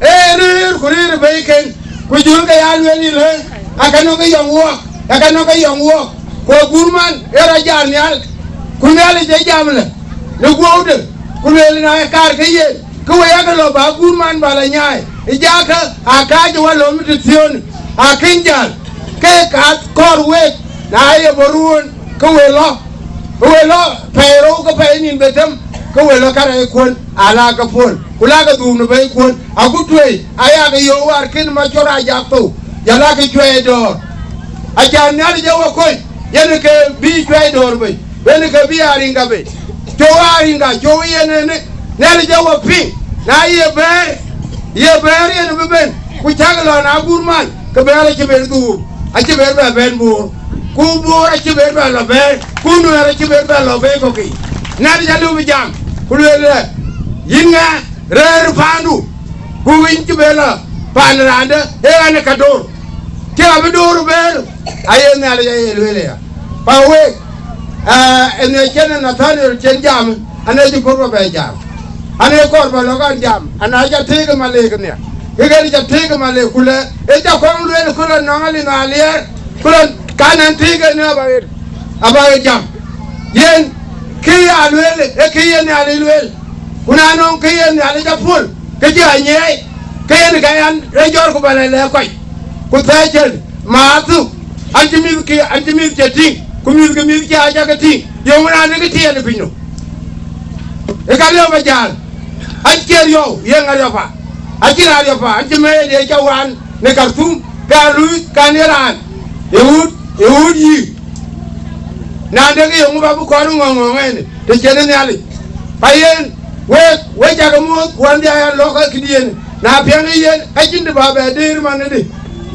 ee rëër ku rëër ë bɛ̈iken, ku jurkë ya lueel yï lë, aka nɔŋ ke yɔŋ wɔɔk, aka nɔŋ ke yɔŋ wɔɔk, ku aguurman ee rɔt jal nhial, ku Nhialic ee jam lë, në guɔ̈ude, ku lueel na ye kaar ke yen, ke we yakë lɔ bä aguurman bä lɔ nyaai, ë jakë aa kääc ë walɔ̈m të thiöönë, akën jäl, ke ka kɔɔr week, na ye bɔ̈ ruöön, ke we lɔ, ke we lɔ pɛɛi rou ke pɛɛi nïn bë tem, ke we lɔ karɛckuön, ala ke puɔ̈l, ku la ke dhuuk në bɛ̈ikuön, agut tueei, aya ke yöök wäär kën macɔr ajak thou, jɔl la ke cuɛɛi dɔ̈ɔ̈r. Acan Nhialic ee we kony, yen ke bï cuɛɛi dɔ̈ɔ̈r bei, yen ke bï ariŋ ka bei. Cöu ariŋ ka, cöu yen ënë, Nhialic ee we piŋ, na ye bɛ̈ɛ̈r, ye bɛ̈ɛ̈r yen bï ben, ku cäk lɔ na guurman, ke bɛ̈ɛ̈r acï ben dhuur, acï ben bɛ bɛ̈n Bor, ku Bor acï ben bɛ lɔ bɛ̈ɛ̈r, ku Nuɛɛr acï ben bɛ lɔ bɛ̈ɛ̈r kɔ̈k yiic. Nhialic alëu bï jam, ku lueel lë, yïn ŋa rëër paandu, ku yïn cï ben lɔ paan raandë, ee ɣɛn ë ka door. Cï abï door bɛ̈ɛ̈r, aye Nhialic aye lueel aya. Pa week, ë në cïn Nathaniel cïn jam, anë cï kɔɔr bä bɛ jam. Anë kɔɔr bä lɔ kan jam, ana ca tëëk ë Malek nhial. Ke ɣɛn ca tëëk ë Malek ku lë, ë ca kɔŋ lueel ku lɔ nɔŋ alï na aliɛɛr, ku lɔ kan ɛn tëëk ënë aba ɣet, aba ɣet jam. Yen, kë ya lueel, ë kë ye Nhialic lueel. Ku na nɔŋ kë ye Nhialic apuɔl, ke cï anyiɛɛi, ke yen ka yan rɔt jɔɔr ku bä lɛ lɛ̈k kɔc. Ku thɛɛr cïn, ma athuk, an cï mïthkï, an cï mïth cï tïŋ, ku mïthkï mïth cï a cä ke tïŋ, yöŋ raan ë ke tiɛɛl ë piny nɔm. Ë ka liɔp ajäl, an cie riɔu, ye ŋa riɔp a? Acïn raan riɔp a, an cï mëëc ye cä waan në Karthum, ke a luui, ke an ye raan, ë ɣööt, ë ɣööt yï. Na dek yöŋ bä bï kɔn ŋɔ̈ŋ ŋɔ̈ŋ ɛn, të cïn ë Nhialic. Ka yen, wek, wek cä ke muɔ̈th, ku an dhiau an lɔ̈k ë këdiën, na piɛŋ ë yen, ka cïn të bä bɛ dëër man ëdï,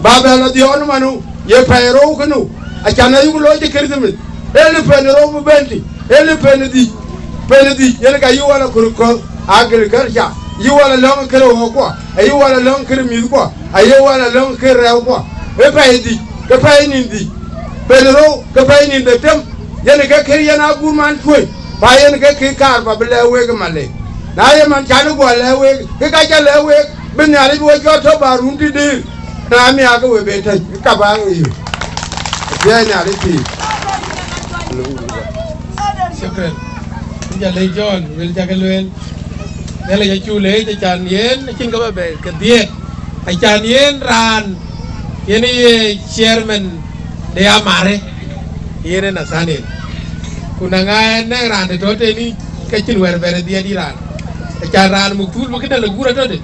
bä bɛ lɔ dhiɔɔn man ë, ye pɛɛi rou kënë, acan ayuk looi cï Kërthimith, ee lë pɛn rou bï bɛ̈n tï, ee lë pɛn dhïc, pɛn dhïc, yen ka yï wala kör kɔ̈th, agriculture, yï wala lɔ̈ŋ kërë ɣɔ̈kkuɔ, ayï wala lɔ̈ŋ kërë mïthkuɔ, ayï wala lɔ̈ŋ kërë rɛɛukuɔ, ee pɛɛi dhïc, ke pɛɛi nïn dhïc, pɛn rou, ke pɛɛi nïn bɛ tem, yen ke kë yen aguur man tuöc, ba yen ke kë kaar ba bï lɛ̈k wek ë Malek. Na ye man can ë guɔ lɛ̈k wek, ke ka ca lɛ̈k wek, bï Nhialic we cɔɔr tɔ ba run tï dëër, na miaak ke we ben tëc, ka ba ŋic. Bï Nhialic pïïr. Shukran. Inja le John, wel ca ke lueel. Nhialic acuk leec, acan yen acïn kë ba bɛ ke dhiëët. Acan yen raan, yen ye chairman de amare, yen ë Nathaniel. Ku na ŋa yen nɛŋ raan të tɔ tëni, ke cïn wɛ̈ɛ̈r bɛ̈n ë dhiëët yï raan. Acan raan muk thul bï këdë lɔ guur atɔ̈ tëde.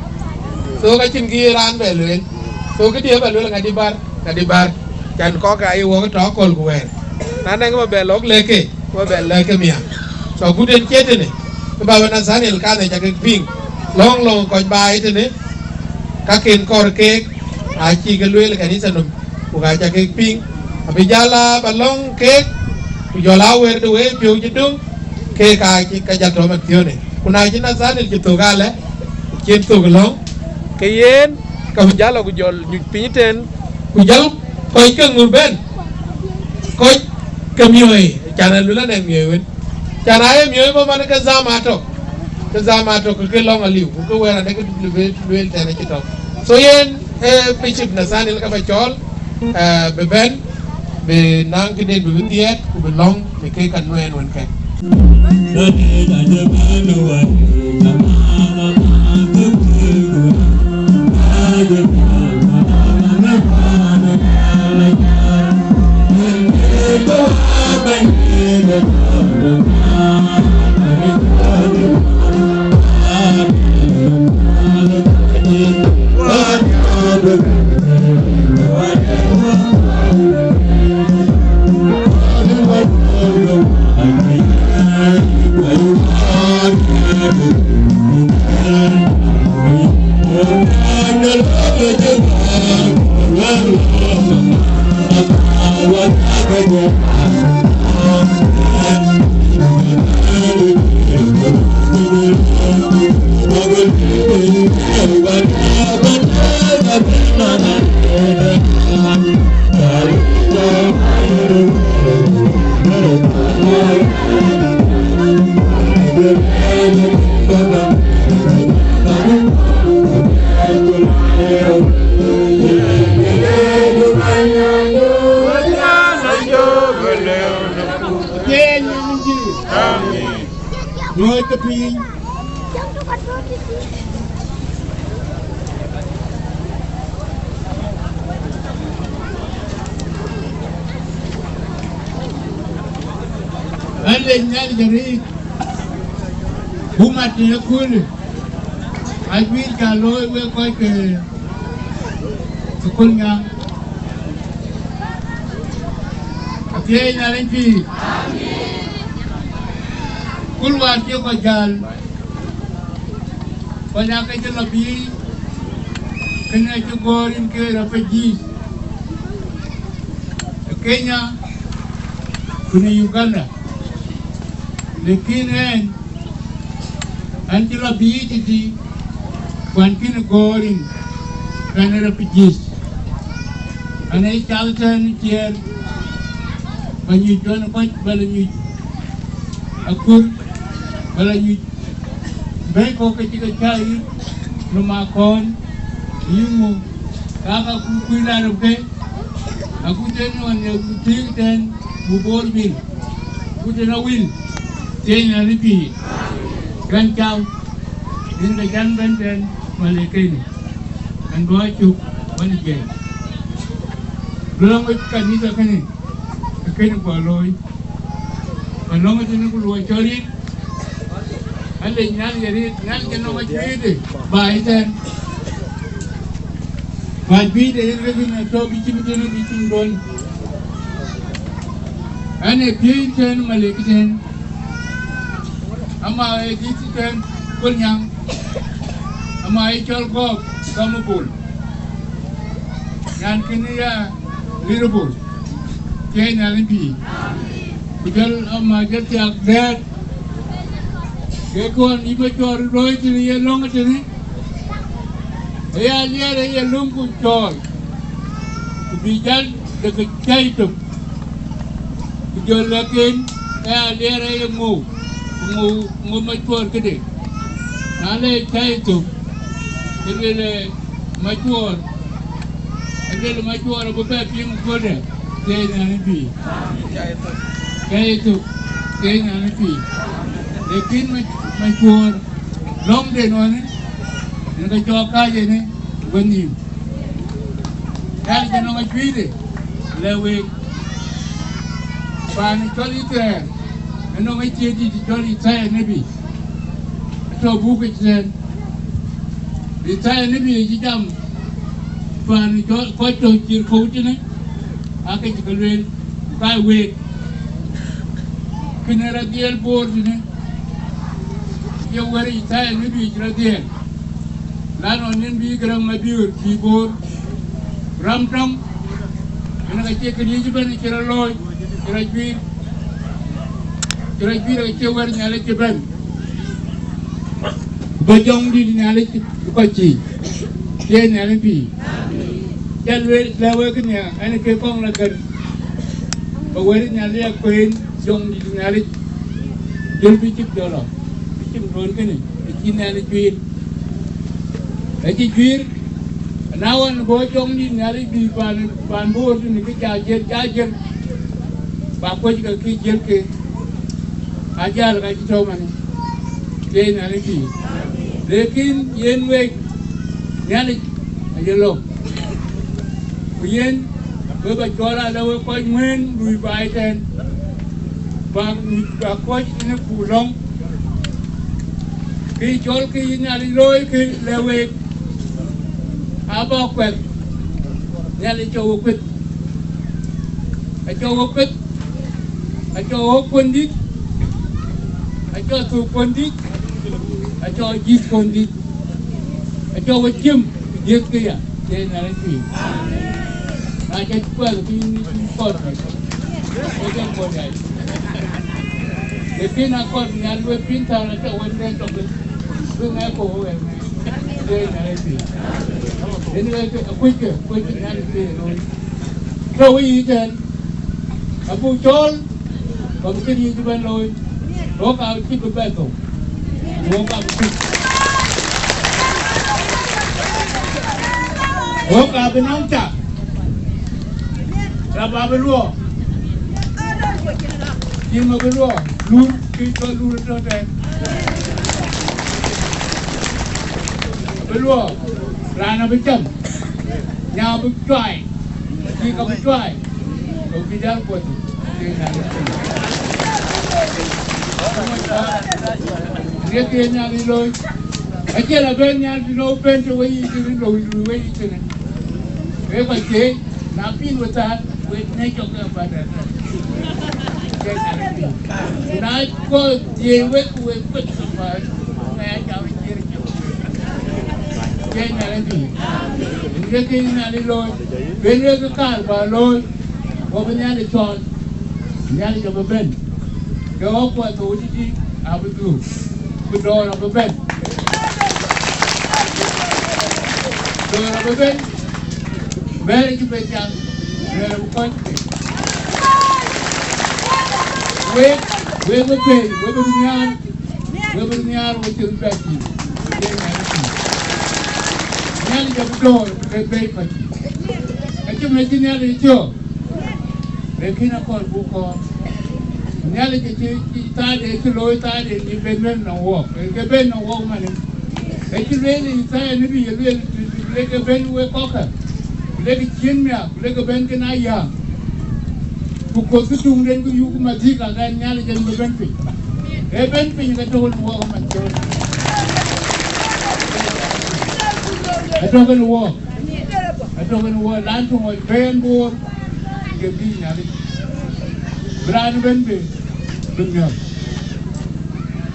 So ka cïn kë ye raan bɛ lueel. So këdï ë bɛ lueel ŋadï bär, ŋadï bär. Can kɔ̈k aa ye wɔk tɔ aköl ku wɛ̈ɛ̈r. Na nɛŋ ba bɛ lɔ̈k lɛ̈k ke, ba bɛ lɛ̈k ke miäk. So agut en cie tënë, ke baba Nathaniel kadhë ca kek piŋ. Lɔ̈ŋ lɔ̈ŋ kɔc baai tënë, ka ken kɔɔr keek, acï ke lueel ë kanitha nɔm, ku ka ca kek piŋ. Abï jal aa ba lɔ̈ŋ keek, ku jɔl aa wɛ̈ɛ̈r de wëëpiɔ̈u cï döŋ, keek aa cï ka jal tɔ man thiöönë. Ku na cï Nathaniel cï thök alë, cïn thök lɔ̈ŋ, ke yen, ka bï jal lɔ ku jɔl nyuc piny tën, ku jal kɔc ke ŋö bɛ̈n, kɔc ke miɔ̈ɔ̈i, can a luel anɛŋ miɔ̈ɔ̈i wën. Can a ye miɔ̈ɔ̈i bɔ̈ man ke dhama tök, ke dhama tök ke lɔ̈ŋ aliu, ku ke wɛ̈ɛ̈r adek ke lueel, lueel tɛ̈n acï tök. So yen, ee Bishop Nathaniel ka ba cɔɔl, ee, bï bɛ̈n, bï naŋ këden bï bï dhiɛɛt, ku bï lɔ̈ŋ, bï kek ka nuɛɛn wën kɛn. Amen. Nyuɔɔc ke piny. An lec Nhialic arëët, ku mat në köölë, ajuëc ca looi wek kɔc ke Thukul Nyaŋ. Athiɛɛi Nhialic pïïr. Kul wäär cï kɔc jäl, kɔc aake cï lɔ biic, kënë acï gɔ̈ɔ̈r yïn ke refugees ë Kenya ku në Uganda. Lakin ɛn, an cï lɔ biic tëtï, ku an kën gɔ̈ɔ̈r yïn ke refugees. An ee cath tɛ̈n ë ciɛɛr, ba nyuc jɔn kɔc, ba la nyuc akur, ba la nyuc bɛ̈i kɔ̈k ke cï ke cä yï nɔm akɔ̈ɔ̈n, yï ŋu, ka ka ku kuc la röpke, aku tën ɣɔn ye tïŋ tɛ̈n, bu boor bil, ku tën awil, thiëëc Nhialic pïïr, kɛn cam, yïn ke can bɛ̈n tɛ̈n, malekeni, ɛn bɔ̈ acuk, wën jiɛc. Lɔ̈ŋ ë kanitha kënë, ë kënë guɔ looi. Ba lɔ̈ŋ ë tënë ku luɔi cɔl rin, alec Nhialic arëët, Nhialic ë nɔŋ acuëëcde baai tɛ̈n. Ba juëcde yen rek yen atɔ̈ bï cïn tënë bï cïn duɔ̈n. An ee piëëc tɛ̈n malek tɛ̈n, ama ee dït tɛ̈n Kolnyaŋ, ama ee cɔl Gɔ̈k Gam Bol. Nyan kënë ya Liribol, thiëëc Nhialic pïïr. Ku jɔl ama jɔl thiak dɛ̈ɛ̈t, ke kɔn yï Macuɔɔr looi tënë ye lɔ̈ŋ tënë, ë ya Aliɛɛr ë ye löŋ ku cɔɔl, ku bï jäl de ke cäi tök. Ku jɔl lɛ̈k en, ë Aliɛɛr ë ye ŋou, ku ŋou, ŋou Macuɔɔr këde. Na le cäi tök, ke lueel, Macuɔɔr, aluel Macuɔɔr abï bɛ piŋ ë kööldɛ, thiëëc Nhialic pïïr. Cäi tök, thiëëc Nhialic pïïr. Lakin Mac-, Macuɔɔr, lɔ̈ŋde nɔn, yen ke cɔɔk kääc ënë, wën nïïm. Nhialic ë nɔŋ acuëëcde, lɛ̈k week. Paan cɔl Yithriɛl, ë nɔŋ acie dït cɔl Yithaya nebi, atɔ̈ buk yic tɛ̈n. Yithaya nebi acï jam, paan cɔl kɔc tɔ̈ cït kɔ̈u tënë, aake cï ke lueel, ku ka week. Kënë rɔt dhiɛl boor tënë, ye wɛ̈t Yithaya nebi cï rɔt dhiɛl. Lan ɣɔn yen bï Garaŋ Mabiöör bï boor. Ram tɔŋ, yen ka cie këriëëc ëbɛ̈n cï rɔt looi, cï rɔt juiir, cï rɔt juiir, ka cie wɛ̈t Nhialic cï bɛ̈n. Ku bä jɔŋdït Nhialic bï kɔc cïï, cie Nhialic pïïr. Ca lueel lɛ̈k wek nia, ɛn ke kɔŋ la gär, bä wɛ̈t Nhialic akueen, jɔŋdït Nhialic, jɔl bï cïk jɔl lɔ, bï cïk duɔ̈n kënë, acï Nhialic juiir. Acï juiir, na ɣɔn bɔ̈ jɔŋdït Nhialic bï paan, paan Bor tënë kë ca jiël, ca jiël, ba kuöc ke kë jiël ke, ajäl ka cï tɔ̈u manë, cie Nhialic pïïr. Lakin yen wek, Nhialic aye lɔ. Ku yen, we bä cɔl alë wek kɔc ŋuëën lui baai tɛ̈n, bä, bä kɔc në ku lɔ̈ŋ. Kë cɔl kë yï Nhialic looi kë lɛ̈k week, abä kuɛth, Nhialic cɔk we kueth. Acɔk we kueth, acɔk ɣöök kuöndït, acɔk thök kuöndït, acɔk jïth kuöndït, acɔk we cïm, ku jiëthkë ya, cie Nhialic pïïr. Na ca cï kuɛth piny, cï kɔt, ke jɔl kɔt ya. Lakin akɔt Nhialic we piny thaar, acɔk we rɛ̈ɛ̈r tɔ̈, bï ŋɛk kɔ̈u wek. Yen ë ke kuc ke, kuc ke Nhialic ke ye looi. Ke wëi yic tɛ̈n, abuk cɔɔl, ba bï këdï yic bɛ̈n looi. Wok aa cï bï bɛ̈n thou. Wok aa bï cï. Wok aa bï nɔm cak. Rap abï luɔk. Tim abï luɔk. Lur, kï cɔl lur tɔ̈ tɛ̈n. Bï luɔk. Raan abï cam. Nya abï cuai. Tik abï cuai. Abï jäl kuɔth. Riɛk yen Nhialic looi. Acie la ben Nhialic tënou ben të wëi yic tënë, loi luui wëi yic tënë. Wek kɔc keek, na pïn we thaar, we nɛ̈c jɔk ke bädɛ̈t. Ke Nhialic pïn. Na kɔc thiëëc wek, wek kuec ke bäär, ke ya jam ciëër cök. Ke Nhialic pïn. Yen ke kë Nhialic looi. Ben wek ke kaar ba looi. Wɔ bï Nhialic cɔɔl. Nhialic abï ben. Ke ɣɔ̈k kuɔth thou tïtï abï dhuk. Ku dɔ̈ɔ̈r abï ben. Dɔ̈ɔ̈r abï ben. Bɛ̈ɛ̈r cï ben thiaŋ. Bɛ̈ɛ̈r abï kɔc piny. Wek, wek bï pei, wek bï nhiaar. Wek bï nhiaar, wek cï röt bɛ tïŋ. Yen Nhialic tïŋ. Nhialic abï dɔ̈ɔ̈r, bï ke bei kɔc. Acï mec cï Nhialic cök. Lakin akɔɔr buk kɔɔr. Nhialic acï, cï thaade cï looi thaade cï ben ben nɔm wɔɔk. Ke ben nɔm wɔɔk manë. Acï lueel Yithaya nebï ye lueel, lek ke ben wek kɔ̈kkë. Lek cïn miak, lek ke ben kën aya. Ku kuɔth kë tuŋden ku yuk madhika ke Nhialic en bï ben piny. Ee ben piny ke tök në wɔɔk man cööt. Atök en wɔɔk. Atök en wɔɔk, lan tuŋ ɣɔc ben boor. Ke bï Nhialic. Bï raan ëbën bï, bï miɔ̈ɔ̈r.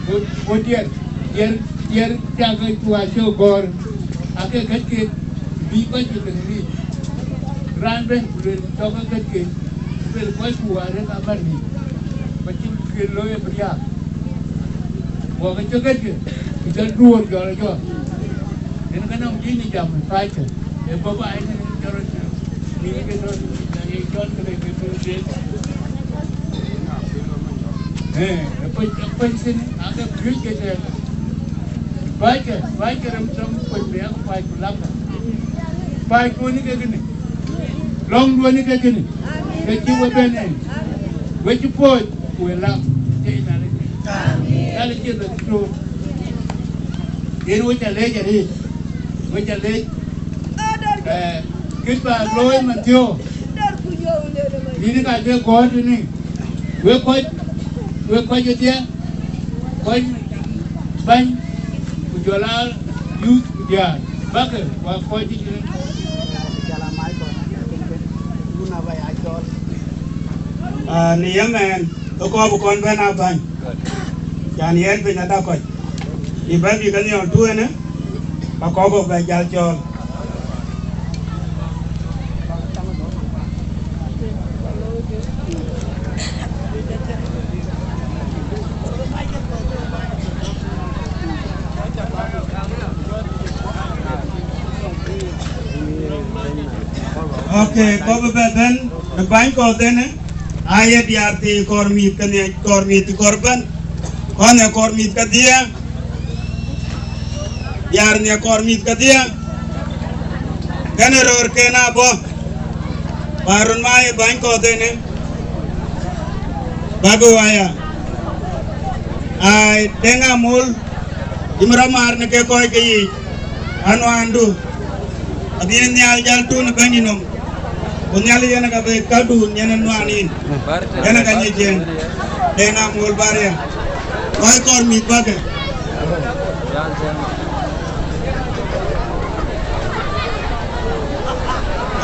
Ku, ku diɛt, diɛt, diɛt cak ke cuac cï gɔ̈ɔ̈r. Ake kɛ̈t kek, bï kɔc cï piŋ bï. Raan ben ku luel cɔk ke kɛ̈t kek, luel kɔc ku arëk abär nïïm. Ba cï kë looi ë bï riääk. Wɔ ke cï kɛ̈t kek, ku jɔl duöör jɔl jɔl. Yen ke nɔŋ dïn ë jam ë pac kë. Ë baba ë kën jɔl rɔt. Ee, ë kuec, ë kuec kënë, ake piööc ke tɛ̈ɛ̈n. Bäckë, bäckë rem tɔŋ kuec bï yak pac ku lakkë. Pac duönë ke kënë. Lɔ̈ŋ duönë ke kënë. Ke cï we bɛ̈n en. We cï puɔ̈c, ku we lak. Jai Nhialic. Nhialic cï bɛ thou. Yen we ca lec arëët. We ca lec. Eh, kë ba looi man thiɔ̈k. Yïn ka ke gɔ̈ɔ̈r tënë. Wek kɔc, wek kɔc ë diɛ̈, kɔc bäny, ku jɔl aa youth ku diäär. Bäkë, wa kɔc cï tënë. Ah, në yemɛn, ke kɔɔr bï kɔn bɛ̈n aa bäny. Can yɛn piny ada kɔc. Yï bɛ̈n bï ke nhiɔl tuenë, ka kɔ̈k kɔ̈k bɛ jal cɔɔl. Okay, kɔc bï bɛ bɛ̈n në bäny kɔ̈th ënë. Aye diäär thii kɔɔr mïth ke nhiac, kɔɔr mïth cï kɔɔr bɛ̈n. Kɔn ee kɔɔr mïth kedhie. Diäär nhiac kɔɔr mïth kedhie. Kënë röörken abɔ̈. Ba röt ma ye bäny kɔ̈th ënë. Ba bï waya. Ai, Deŋ Amol, yïn rɔt maar në ke kɔc ke yiic. Anuaandu. Abï nhial jäl tun ë bɛ̈ny nɔm. Ku Nhialic yen ka bï kadun yen ë nuan yïn. Yen ka nyic yen. Deŋ Amol Baria. Kɔc kɔɔr mïth bäkë.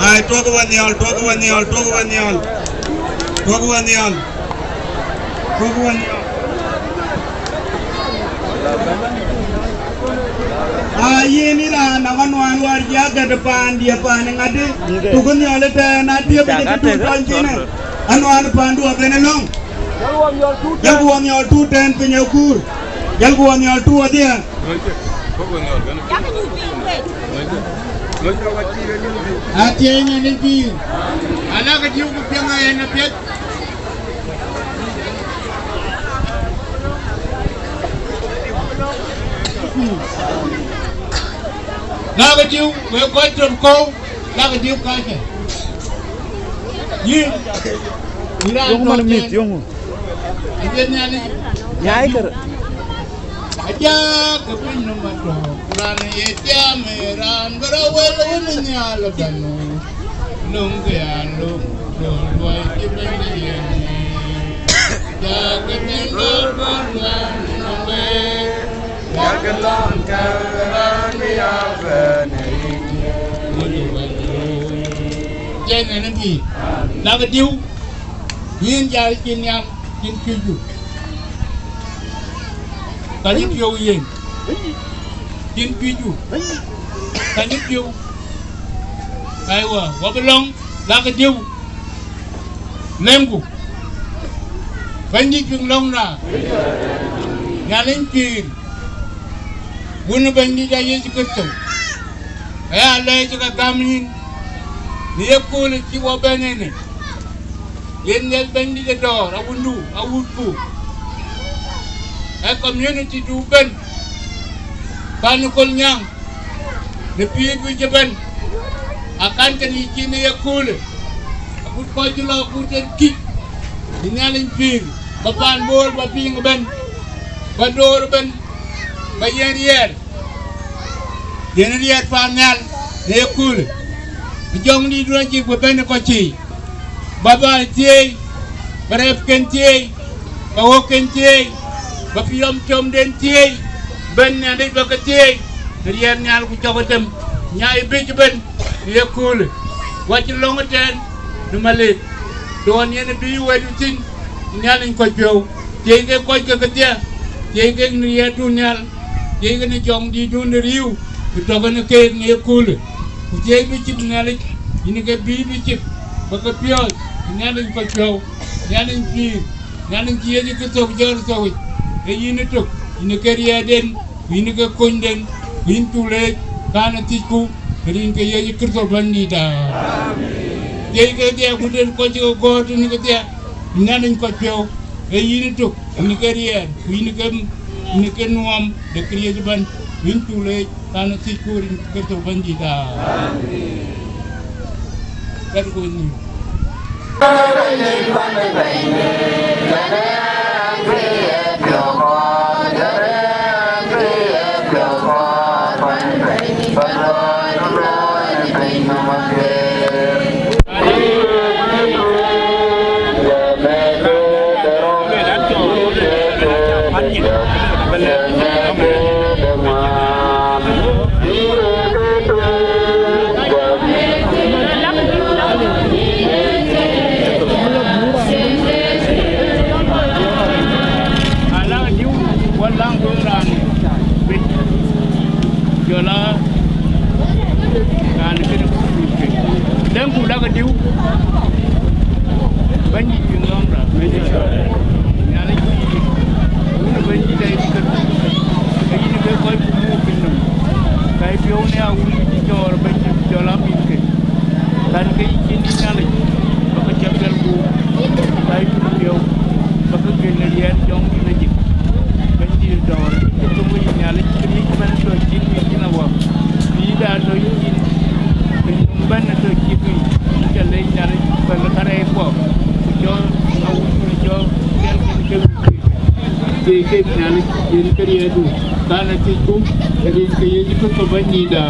Ai, tuɔkë wä nhial, tuɔkë wä nhial, tuɔkë wä nhial. Tuɔkë wä nhial. Tuɔkë wä nhial. Aa, yïn ë raan nɔŋ anuaan wäär cï agät paandiɛ̈ paan ë ŋadï, tuk ë nhiɔl ëtɛ̈ɛ̈n, atiëp ë cï tun tɔny thïnë, anuaan paandu abën ë lɔ̈ŋ. Jälku wä nhiɔl tuut tɛ̈ɛ̈n piny ë kuur. Jälku wä nhiɔl tuut wadhiɛ. Atiɛɛny ë pïïr, ala ke diu ku piɛŋ ë yen apiɛth. Lakë diu, wek kɔc tɔ̈ kɔ̈u, lakë diu kacä. Yïn, yïn raan Yöŋ man tɔ̈ mïth, tɛ̈n. Yöŋ. Ë Nhialic. Nyai kër. Ajak ke piny nɔm atɔ̈, ku raan ye tiam ë raan bï rɔt wël wën ë nhial ëbɛ̈n. Löŋ ke ya löŋ, löŋ luɔi cï bɛ̈ny de yen. Ajak ke piny nɔm atɔ̈, ku raan ye tiam ë raan bï rɔt wël wën ë nhial ëbɛ̈n. Löŋ ke ya löŋ, löŋ luɔi cï bɛ̈ny de yen. Wël wën. Cɛn ɛn ë bï. Lakë diu. Yïn jal cïn nhial, cïn cucdu. Ka yï piɔ̈u yen. Cïn cucdu. Ka yï piɔ̈u. Aiwa, wa bï lɔ̈ŋ, lakë diu. Lɛ̈ŋku. Bɛ̈nydït piŋ lɔ̈ŋda. Nhialic pïïr. Wun ë Bɛ̈nydït aa Yecu Kërtho. Aya lɛc cï ke gäm yïn. Në ye köölë cï wɔ bɛ̈n ënë. Yen nhial Bɛ̈nydït ë dɔ̈ɔ̈r, awundu, awutku. Ë community du bɛ̈n. Pan ë Kolnyaŋ. Në pïïrdu cï bɛ̈n. Akan kën yï cin ë ye köölë. Agut kɔc cï lɔ agut en kïc. Bï Nhialic pïïr. Ba paan Bor ba piŋ ëbɛ̈n. Ba door ëbɛ̈n. Ba yen riɛɛr. Yen riɛɛr paannhial në ye köölë. Bï jɔŋdït duɔ̈n cïk bï bɛ̈n ë kɔc cïï. Ba bäny thieei, ba rɛpken thieei, ba ɣöökken thieei, ba piɔ̈m tiɔmden thieei, bɛ̈n Nhialic ba ke thieei, në riɛɛr nhial ku cɔk ë dem, nyai bïc ëbɛ̈n në ye köölë. Wa cï lɔ̈ŋ ëtɛ̈ɛ̈n në Malek, duɔ̈n yen bï wɛ̈tdu thïn, Nhialic kɔc piɔ̈u, thiëi kek kɔc ke kedhie, thiëi kek në riɛɛrdu nhial. Thiëi kënë jɔŋdïtdun ë riëëu, ku tɔ̈ kënë keek në ye köölë. Ku thiëi bï cït Nhialic, yïn ke bï bï cït, ba ke piɔ̈ɔ̈c, ku Nhialic kɔc piɔ̈u, Nhialic pïïr, Nhialic cï Yecu Kërtho jɔt ë thou yic, ee yïn ëtök, yïn ke riɛɛrden, ku yïn ke konyden, ku yïn cuk leec, kan ë thicku, në rin ke Yecu Kërtho Bɛ̈nydïïtda. Thiëi kedhie ku den kɔc cï ke gɔ̈ɔ̈r tënë kedhie, Nhialic kɔc piɔ̈u, ee yïn ëtök, yïn ke riɛɛr, ku yïn ke, yïn ke nuɔɔm de këriëëc ëbɛ̈n, ku yïn cuk leec, kan ë thicku rin Kërtho Bɛ̈nydïïtda. Kɛ̈tkë wenhïïm. Alaŋ diu, wal laŋ duŋ raan. Jɔl a raan kënë kuc ke. Lɛ̈ŋku lakë diu. Bɛ̈nydït piŋ lɔ̈ŋda. Nhialic pïïr. Wun ë Bɛ̈nydït ayï kë. Ke yïn ke kɔc ku muk piny nɔm. Ka yï piɔ̈u në awulic cï cɔɔr Bɛ̈nydït jɔl a mïthke. Kan ke yï cin yï Nhialic, ba ke cäk dhil guur, ka yï cuk piɔ̈u, ba ke gël në riɛɛr jɔŋdït ë jik. Bɛ̈nydït ë dɔ̈ɔ̈r, cï ke thöŋ ke yï Nhialic, këriëëc ëbɛ̈n ë tɔ̈ cït wïc yïn awäk, bï da tɔ̈ yï cin, piny nɔm ëbɛ̈n ë tɔ̈ cït wïc, yïn ca leec Nhialic, päl karɛckuɔ, ku cɔl awutkun cɔl riɛlkïn ke wïc. Thiëi kek Nhialic, yen ke riɛɛrdu, kan ë thicku, rin ke Yecu Kërtho Bɛ̈nydïïtda.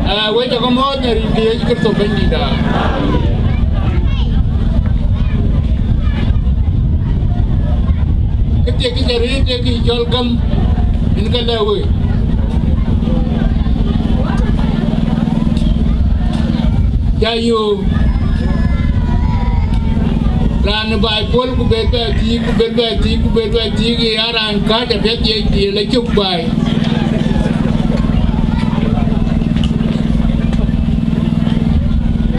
Aa, wek ca ke mɔ̈ɔ̈th në rin ke Yecu Kërtho Bɛ̈nydïïtda. Këthiek kë ca rëër, tëk kë cɔl gäm, yen ka lɛ̈k wek. Ca yöök raan ë baai puɔ̈l, ku bɛ bɛ thiëëk, ku bɛ bɛ thiëëk, ku bɛ bɛ thiëëk, ye ya raan kääc apiɛth, ye, ye la cök baai.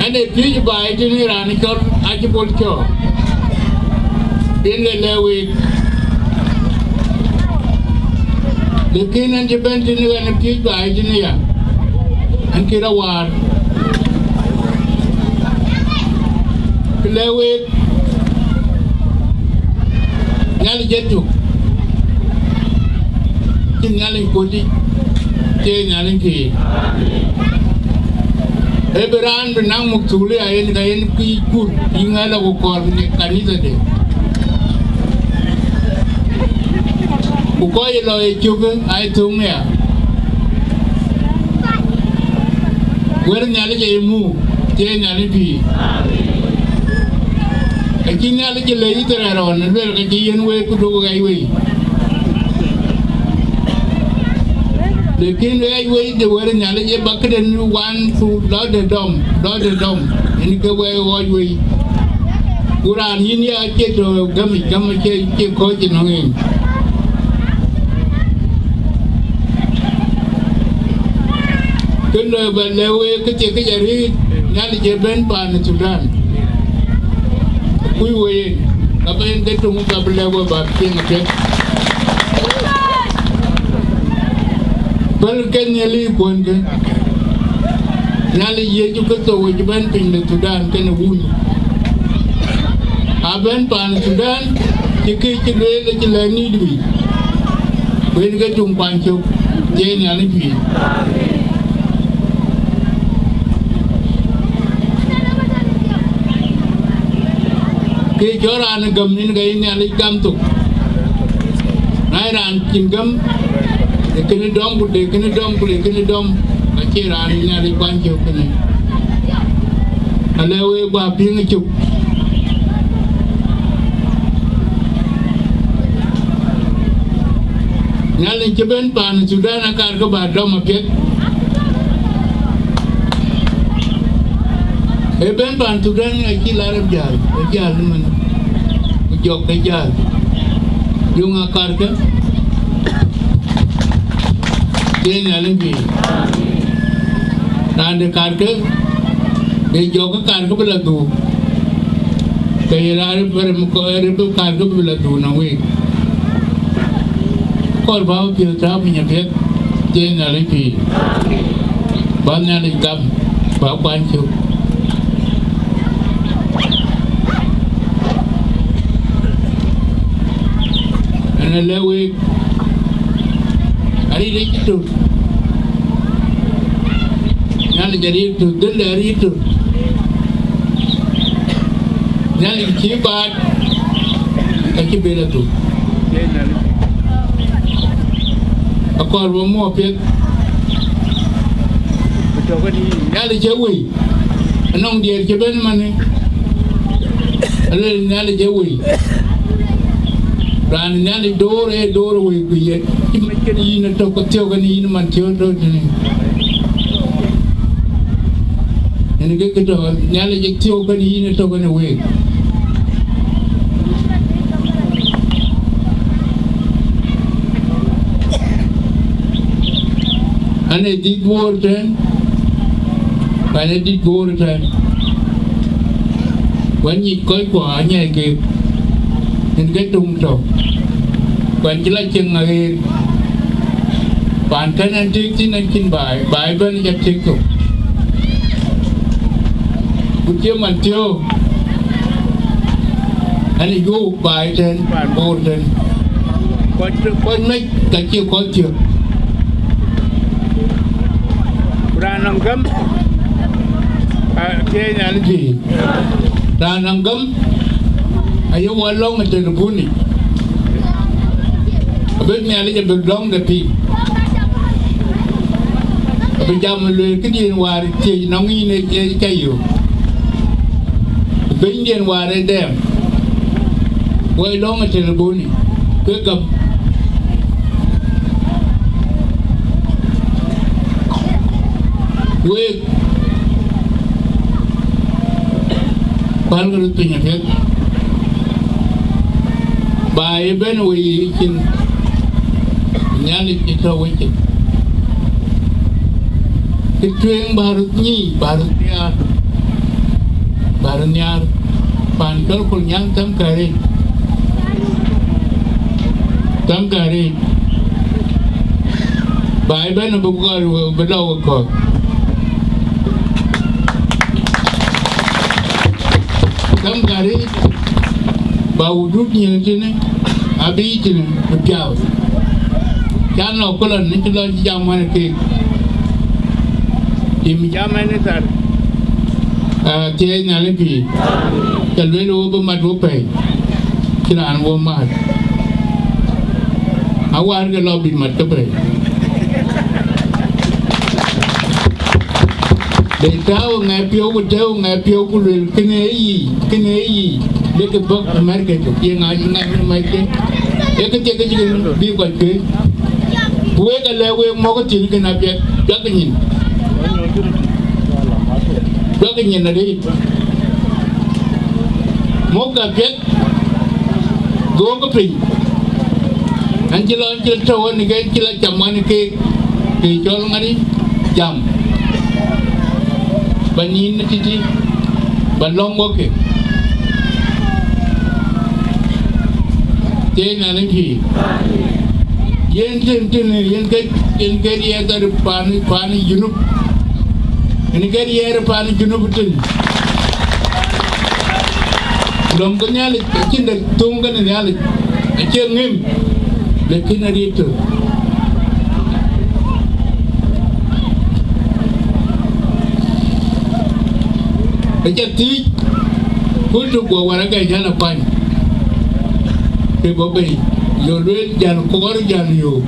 Ɣɛn ë piööc baai tënë raan cɔl Archibald Cɔɔr, yen ke lɛ̈k week. Lakin ɣɛn cï bɛ̈n tënë ɣɛn ë piööc baai tënë ya, ɣɛn kï rɔt waar. Kë lɛ̈k week, Nhialic ë tök, cïn Nhialic kuötic, cie Nhialic pïïr. Ee bï raan bï naŋ mukthul ya yen ka yen kuc kur, yï ŋɛ̈l ku kɔɔr kanithade. Ku kɔc ë lɔ ye cök, aa ye thöŋ ya. Wër Nhialic ë ye muk, cie Nhialic pïïr. Acï Nhialic lɛ̈k Yithriɛl ɣɔn, lueel ka cï yen wëi ku duk ɣɛc wei. Lakin ɣɛc wei de wër Nhialic ë ba këden wan ku lɔ de dɔm, lɔ de dɔm, yen ke wɛi ɣɔc wei. Ku raan yïn ya cie tɔ gämic, gäm cie, cie kɔc ënɔŋ en. Kë lɔ ba lɛ̈k week kë thiek kë ca rëët, Nhialic ë bɛ̈n paan Thudan. Kuc we yen, ka bɛ̈n ke töŋ ka bï lɛ̈k we ba piŋ apiɛth. Päl ke Nhialic kuɔnkë. Nhialic Yecu Kërtho we cï bɛ̈n piny de Thudan kenë wun. Abɛ̈n paan Thudan, cï kë cï lueel acï lɛ̈k nïït wïc. Ku yen ke töŋ kuany cök, cie Nhialic pïïr. Ke cɔl raan ë gäm yen ka yïn Nhialic gam thok. Na ye raan cïn gäm, de kënë dɔm, ku de kënë dɔm, ku de kënë dɔm, ka cie raan yïn Nhialic kuany cök kënë. Alë we ba piŋ cök. Nhialic cï bɛ̈n paan Thudan akaar ke ba dɔm apiɛth. Ë bɛ̈n paan Thudan acï lar ë jäl, ë jäl ëmën, ku jɔk ke jäl. Yöŋ akaar ke, cie Nhialic pïïr. Raan de kaarkë, de jɔk kaarkë bï la dhuk, ke ye raan rem, rem kaarkë bï la dhuk nɔm week. Kɔɔr ba piɔ̈ɔ̈th tääu piny apiɛth, cie Nhialic pïïr. Ba Nhialic gam, ba kuany cök. Ɣɛn alɛ̈k week, arït ë cï tök. Nhialic arït tök, dhël de arït tök. Nhialic cï baat, ka cï bɛ̈n athuk. Akɔɔr ba muɔ̈ɔ̈p piɛth. Nhialic ee wëi. Anɔŋ diɛɛr cï bɛ̈n ëmënë, aluel Nhialic ee wëi. Raan Nhialic door ee door wëi ku ye cï mec kën yïn ëtök, ke thiɔ̈k kën yïn man thiɔ̈k tɔ̈ tënë. Yen ke kë tɔ̈, Nhialic ee thiɔ̈k kën yïn ëtök kën week. Ɣɛn ee dït Bor tɛ̈n, ɣɛn ee dït Bor tɛ̈n. Wën nyic kɔckuɔ anyiɛc keek, yen ke töŋ tɔ̈. Wën cï la cieŋ aɣeer, paan kën ɣɛn tëëk thïn ɣɛn cïn baai, baai ëbɛ̈n ca tëëk thok. Ku cie man thiɔ̈k, ɣɛn ë yuɔ̈p baai tɛ̈n, paan Bor tɛ̈n. Kɔc, kɔc mec ka cie kɔc thiɔ̈k. Ku raan nɔŋ gäm, a, cie Nhialic pïïr. Raan nɔŋ gäm, aye wɔ lɔ̈ŋ ë telebunic. Abï Nhialic abï lɔ̈ŋde piŋ. Abï jam lueel këdiɛ̈n wäär thiëc nɔŋ yïn ë, ë ca yök. Bɛ̈nydiɛ̈n wäär ë dɛɛm, wɔ lɔ̈ŋ ë telebunic, ke gäm. Week, pälkë röt piny apiɛth. Baai ëbɛ̈n wei cin, Nhialic cï tɔ̈ wecin. Kë tueŋ bä röt nyic, bä röt thiaak. Nhiaar, pan cɔl Kolnyaŋ, thɛm kääric. Thɛm kääric. Ba ëbɛ̈n abï gɔl, bï lɔ wek kɔ̈th. Thɛm kääric. Ba wudut nyin tënë, abï tënë, bï piath. Can lɔ ku lɔ, në cï lɔ cï jam wän keek. Tim jam ɛn ë thar. Ah, thiëëc Nhialic pïïr. Ca lueel wo bï mat wo pɛ̈i. Cï raan wo mat. Awär ke lɔ bï mat ke pɛ̈i. Dɛ̈ tääu ŋɛk piɔ̈u ku tɛ̈u ŋɛk piɔ̈u ku luel, kënë ë yic, kënë ë yic, dek bɔ̈ America cök, ye ŋa cï ŋɛk në mac ke? Ee këthiek ke cï bï kɔc cuëëc. Ku wek alɛ̈k wek mɔ̈k thïn kën apiɛth, juak nyin. Juak nyin arëët. Mɔ̈k apiɛth. Gook piny. An cï lɔ, an cï tɔ̈u wän ke, cï lɔ cam wän keek, ke cɔl ŋadï, jam. Ba nïn tïtï, ba lɔ̈ŋ wok ke. Thiëëc Nhialic pïïr. Yen tïn, tïn, yen ke, yen ke riɛɛr dhɔ̈r pan, pan Junub. Yen ke riɛɛr pan Junub tïn. Lɔ̈ŋ ke Nhialic, acïn dɛ̈ thöŋ kenë Nhialic, acie ŋëm, lakin ariëp tök. Aca thiëc, kul tök guɔ wär agɛc an akuany, ke bɔ̈ bei, yo lueel, jal kɔɔr, jal yöök.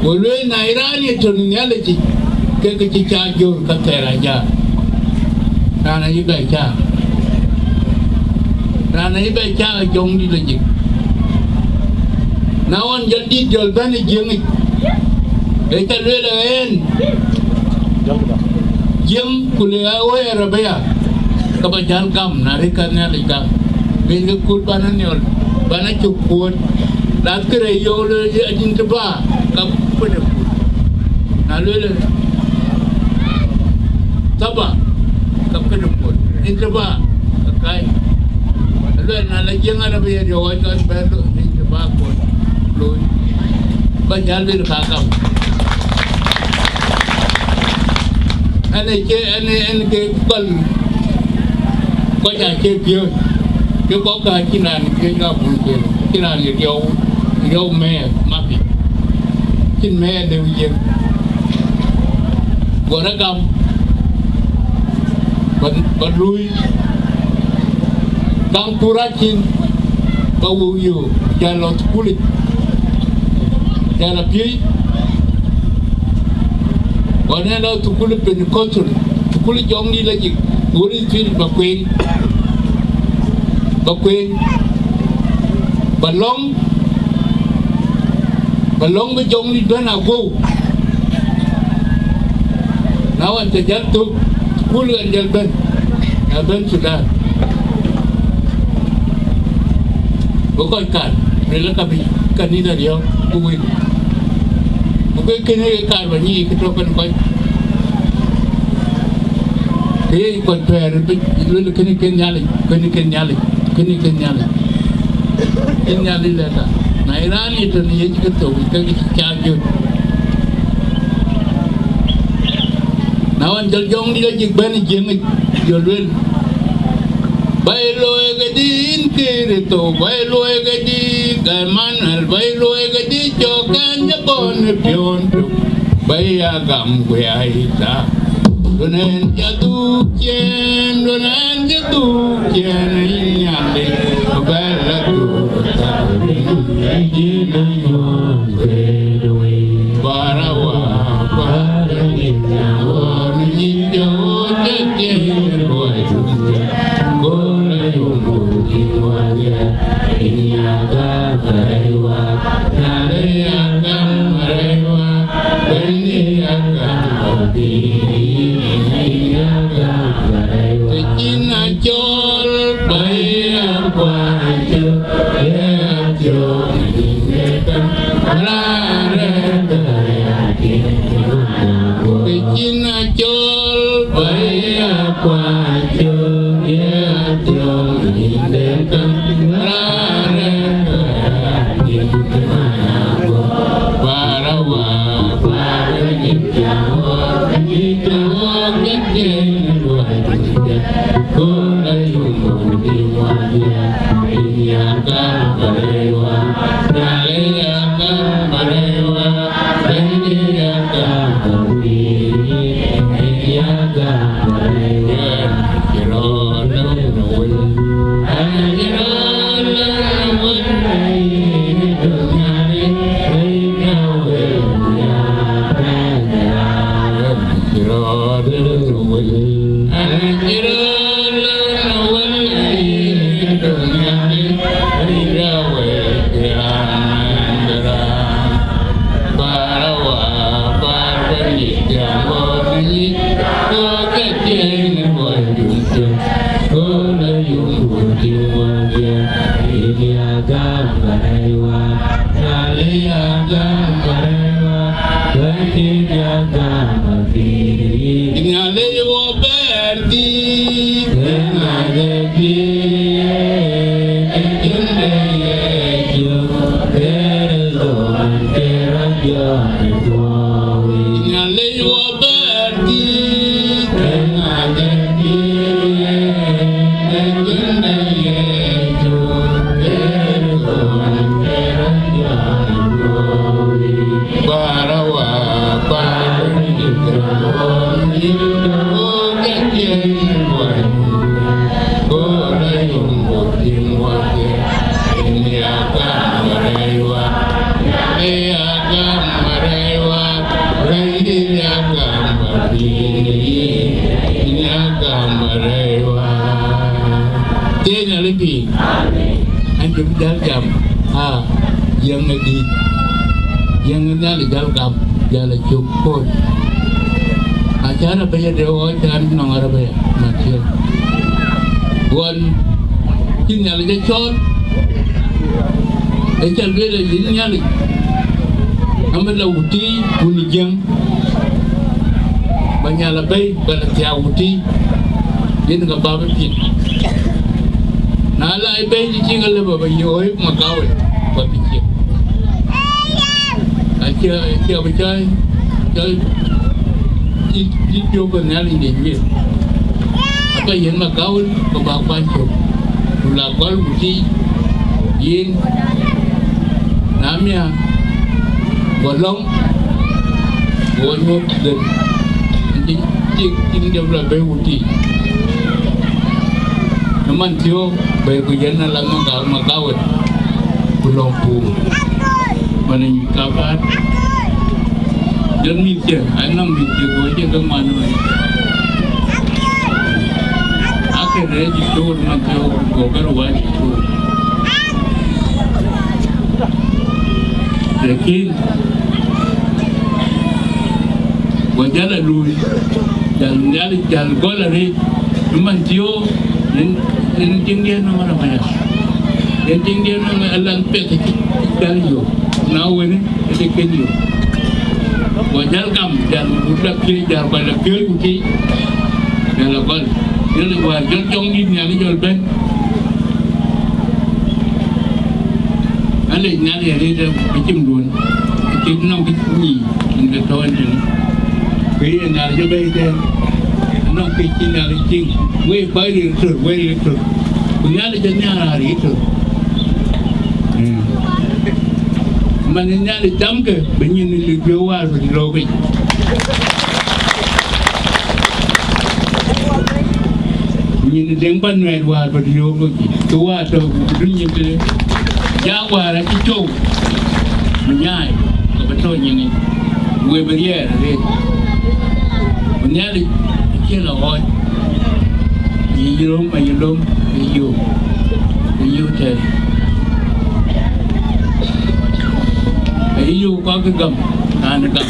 Go lueel, na ye raan ye tɔ̈ në Nhialic yic, ke kë cï cak jör ka thɛɛr ajäk. Raan ayï bɛ cak. Raan ayï bɛ cak ë Jɔŋdït lajik. Na ɣɔn jɔl dït jɔl bɛ̈n ë Jiëŋ yic, ee ca lueel ë ɣɛn, Jiëŋ ku le ɣa wëë Arabia, ke ba jäl gam, na rëk ka Nhialic gam. Bɛ̈n ke kut bana niɔl, bana cök kuöt. Lath kërɛɛc yöök, lueel, adïn të bä, ka kuëde kut. Na lueel, thaba, ka kuëde kut. Adïn të bä, ka kac. Lueel, na la Jiëŋ Arabia riɔ̈ɔ̈c, ka bɛ lo, adïn të bä kuöt looi. Ba jäl lueel ka gam. Ɛn ë cie, ɛn ë, ɛn ke gɔl. Kɔc aa cie piööc, ke kɔ̈k aa cïn raan ë piööc ka bun kuël, cïn raan ë riɔu, riɔu mɛɛr mapi, cïn mɛɛr lëu yen. Guɔ rɔt gam, ba, ba luui, gam kuur acin, ba wëu yöök, jal lɔ thukulic, jal a piööc, Ɣɔn ë lɔ thukul ë Pentecostal, thukul ë Jɔŋdït lajik, Holy Spirit ba kueen, ba kueen, ba lɔ̈ŋ, ba lɔ̈ŋ bï Jɔŋdït bɛ̈n aguɔ̈u. Na wën, të jäl thök, thukul ɣɛn jäl bɛ̈n, na bɛ̈n Thudan. Bï kɔc kaar, luelë ka bï kanitha riɔ̈ɔ̈k ku wël. Ku ke kënë ye kaar ba nyic kë tɔ̈ kën kɔc. Ke ye kɔc pɛ̈ɛ̈r bï luelë kënë kën Nhialic, kënë kën Nhialic, kënë kën Nhialic. Kën Nhialic lɛ̈k ka. Na ye raan ye tɔ̈ në Yecu Kërtho, ke cï cak jɔt. Na wën, jɔl Jɔŋdït lajik bɛ̈n ë Jiëŋ yic, jɔl lueel, Baai luɔi këdï yïn Kërtho, baai luɔi këdï Emmanuel, baai luɔi këdï cɔk ɛn jɔ bɔ̈n ë piɔ̈n tök, baai ya gam ku ya yï thaak. Duɔ̈n ɛn jɔ dhuk ciëën, duɔ̈n ɛn jɔ dhuk ciëën, yïn Nhialic, bɛ la dhuk thaak, yïn Nhialic. Bara wa, bara ni na wa, ni jo te te wa, go la yo mo ni wa ya, ni ya ga bara wa, na le ya ga bara wa, ni ya ga bara wa. Të cïn acɔl, ba ya kuany acök, ya acök, ni ne ka, raan rɛ̈ɛ̈r ka ya cïn. Të cïn acɔl, ba ya Nyalic wɔ bɛ̈ɛ̈r thïn, Nyalic wɔ bɛ̈ɛ̈r thïn, Barawa, Barawa, Tiëëc Nhialic piny, an, cï bï jäl jam, aa, yɛŋ ë dïït, yɛŋ ë Nhialic jäl gam, jäl ë cök kööl. Acän abëya de ɣɔɔc, cän nɔŋ arabëya, Mathiu. Ɣɔn cï Nhialic ë cɔɔl, ë cä lueel ë yïn Nhialic, amën la wutic wun ë jiëŋ, ba nhial abëi, ba la thiaak wutic, yen ke bä bï piŋ. Na la ë bɛ̈ɛ̈i cï cïk alë ba, ba yööi makawë, ba bï cïk. Acie, acie abï cɔɔi, cɔɔi, cï, cï piɔ̈u ke Nhialic de wiëth. Aba yen makawë, ke bä kuany cök, ku la gɔl wutic, yen, na miäk, go lɔ̈ŋ, go nyuɔ̈th dhël, cï, cï, cï jɔp la bɛ̈i wutic. Ë man thiöök bɛ̈i ku yɛn ala makawë, ku lɔ̈ŋ puur. Man ë nyuc kapäät. Jɔt mïth cï, anɔŋ mïth cï, go cï ke man wën. Akën rɛ̈ɛ̈c cï cool man thiöök, go ke ruääi cï cool. Lakin, go jäl a luui, jäl Nhialic jäl gɔl arëët, ë man thiöök, yen, yen tiŋdiɛ̈n nɔm arabaya. Yen tiŋdiɛ̈n nɔm alan piɛth cï, cï jäl yök, na wënë, ë de kën yök. Go jäl gam, jäl mut la piööc, jäl kɔc la piööc ku tïc, jäl a gɔl. Yen ë wäär jɔl jɔŋdït Nhialic jɔl bɛ̈n. Alec Nhialic arëët ë cïmduön, acït nɔm kë nyic, yen ke tɔ̈u ëtënë. Kë ye Nhialic ë bɛ̈ɛ̈i tɛ̈n, anɔŋ kë cï Nhialic tïŋ, wek kɔc ril tör, wek ril tör. Ku Nhialic ë nhiaar ril tör. Mm. Man ë Nhialic tamkë, bï nyin ë lip piɔ̈u wäär bï looi. Nyin ë deŋ pan nuɛɛt wäär bï yöök lɔ cï, ke wäär tɔ̈u ku duny nyin tëde. Jaak wäär acï cou, bï nyaai, ke bï tɔ̈u nyin yic, wek bï riɛɛr arëët. Ku Nhialic acï lɔ ɣɔɔc, yï lom, ayï lom, ayï yöök, ayï yöök tɛ̈ɛ̈r. Ayï yöök kɔc kë gam, raan ë gam.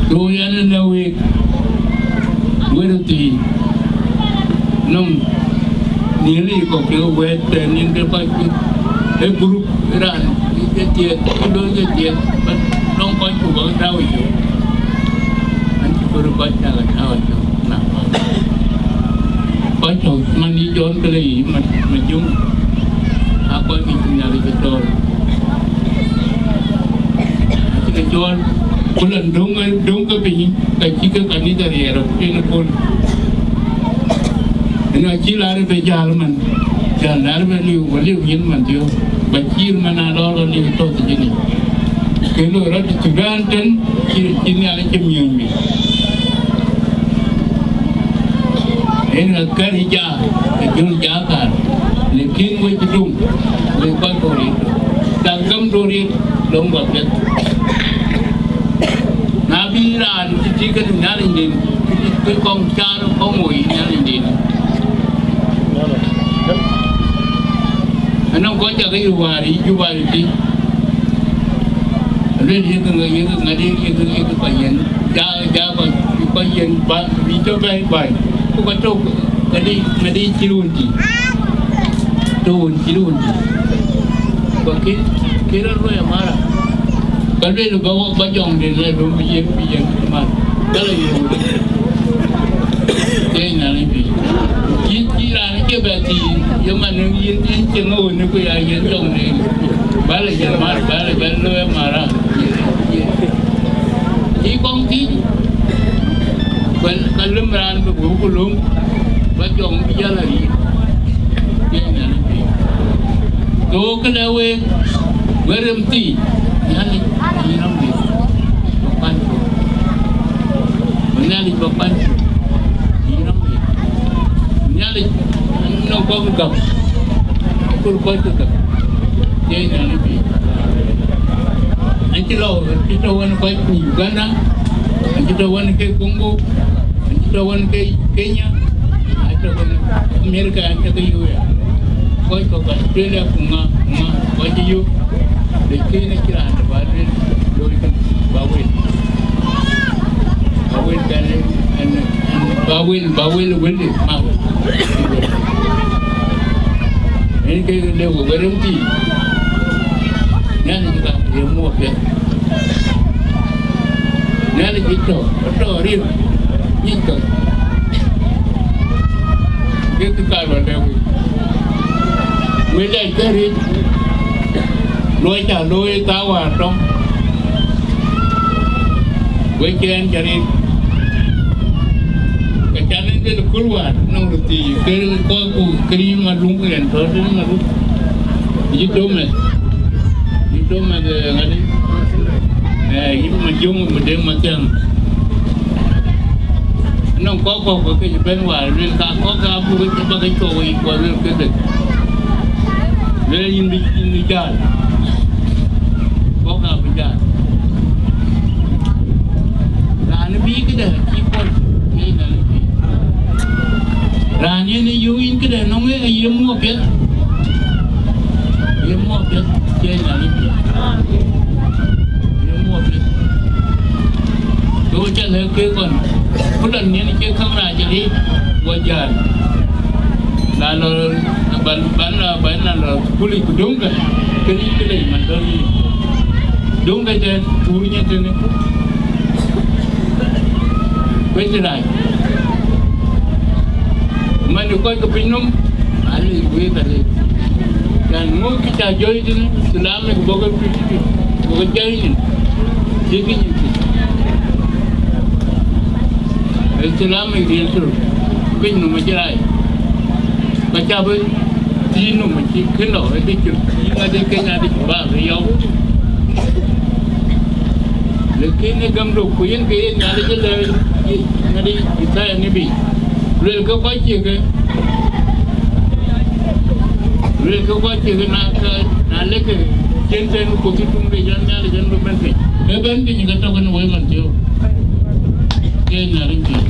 Ku yɛn ë lëu week, wek röt thii, nɔm nhiëër yic kɔ̈k kekë wɛ̈ɛ̈t tɛ̈ɛ̈n nyin ke kɔc kë, ee gurup ë raan, ke thiëëth, ke looi ke thiëëth, bä nɔŋ kɔc ku bä tääu ë cök. An cï kɔ̈r kɔc cä ke tääu ë cök, na kɔc. Kɔc tɔ̈ man yï Jɔn ke le yic, ma, ma juŋ, aa kɔc kë cï Nhialic ke cɔɔl. Acï ke cɔɔl, ku lɔ döŋ, döŋ ke piny, ka cï ke kanitha riɛɛr, ku yen ë kööl. Ënë acï lar ë bɛ jäl man, jäl lar bɛ liu, bɛ liu nyin man thiöök, bä cïïr man aa lɔɔr ɣɔn liu tɔ̈ thiëc ënë. Ke loi rɔt Thudan tën, cï, cï Nhialic cï miööc mïth. Yen ŋäth kɛ̈r ë ja, ë jɔl ja kaar, lakin wek cï döŋ, wek kɔc kɔ̈k riit, dak gäm döŋ riit, lɔ̈ŋ guɔ piɛth. Na bï raan cï tïŋ kënë Nhialic den, ke kɔŋ caar kɔŋ woi Nhialic den. Anɔŋ kɔc cä ke yï wäär yï Juba yï tïŋ. Aluel yek, yek ŋadï, yek, yek kɔc yen, ja, ja kɔc, kɔc yen ba, bï cɔk bɛ̈ɛ̈i baai. Ku kɔc tök, ŋadï, ŋadï cï run tïŋ. Tök wun cï run tïŋ. Ku akïn, Kërë luɔi amara. Ka lueel ba wok ba jɔŋ de le dum bi yen, bi yen man. Ka la yen wut. Tiɛɛc na le bi. Yin, yin raan ke bɛ ti, ye man yen, yen cieŋ wun ku ya yen jɔŋ de. Ba la yen mar, ba la ben luɔi amara. Ti kɔŋ ti. Ka lëm raan bï wëu ku löŋ, ba jɔŋ bï jäl arït. Tiɛɛc na le bi. Ke wok këdë wek, wek rem thii, Nhialic, yïn rɔm de, ba kuany cök. Ba Nhialic ba kuany cök, yïn rɔm de. Nhialic, nɔŋ kɔc gam, akur kɔc ke gam. Tiɛɛc na le bi. An cï lɔ, cï tɔ wën kɔc Uganda, an cï tɔ wën ke Congo, An cï tɔ wën ke Kenya, an tɔ wën America, an tɔ ke U S. Kɔc kɔ̈k Australia ku ŋa, ku ŋa, kɔc cï yök, de kën acï raan dɛ̈ ba lueel, looi kën, ba wel. Ba wel bɛ̈n, ɛn, ɛn, ba wel, ba wel, wëlde, ma wel. Ɛn ke le wek rem thii. Nhialic ka ye muɔɔk piɛth. Nhialic tɔ, tɔ rin, nyin tɔ. Ke kë ka lɔ lɛ̈k wek. Wek lɛc ke rin, luɔi ca looi thaa wäär tɔŋ. Wek cï ɛn cä rin. Ka can en del kul wäär nɔŋ röt thii, ke kɔc ku ke rin ma luŋ, rin tɔ rin ma luŋ. Yï Thomas. Yï Thomas, eh, ŋadï? Eh, yï ma jöŋ, ma deng ma thiäŋ. Nɔŋ kɔc kɔ̈k ke ke cï bɛ̈n wäär, luel ka kɔ̈k ka buk ke bä ke cuɔp wei, ku luel këde. Luel yïn bï, yïn bï jäl. Kɔ̈k ka bï jäl. Raan bï këde cï pɔ̈l, ke yïn ale bï. Raan yen ë yöök yïn këde nɔŋ ë ye muɔɔk piɛth. Ye muɔɔk piɛth, ke yïn ale bï. Ye muɔɔk piɛth. Ke wo cä lɛ̈k ke kɔn. Ku lɔ niɛn cie käŋ rac arëët, wo jäl. Na lɔ, ban, ban lɔ, ban lɔ thukul yic ku döŋkë, ke rin këde man dɔ̈ɔ̈r yic. Döŋkë tɛ̈n, tuur nyin tënë. Kuec rac. Man ë kɔc ke piny nɔm, alec wek alec. Can ŋö kë ca jɔ̈ɔ̈i tënë, Islamic bɔ̈ ke pïïr tëtui, bɔ̈ ke jɔ̈ɔ̈i nyin, cï kë nyin thïn. Islamic riɛl tör, piny nɔm acï rac. Ka ca bï thïn nɔm acï kën lɔ, ë dï cï, yïn adï Kenya adï cï ba bï yɔu. Lakin ë gämdu, ku yen ke ye Nhialic ë lɛ̈k, ŋadï Yithaya nebi. Luel ke kɔc cie ke, luel ke kɔc cie ke na, na, na lek ke cien tën ku cï tum ke jɔn Nhialic jɔn bï bɛ̈n piny. Ke bɛ̈n piny ke tɔ̈ kenë wek man thiɔ̈k. Ke Nhialic piny.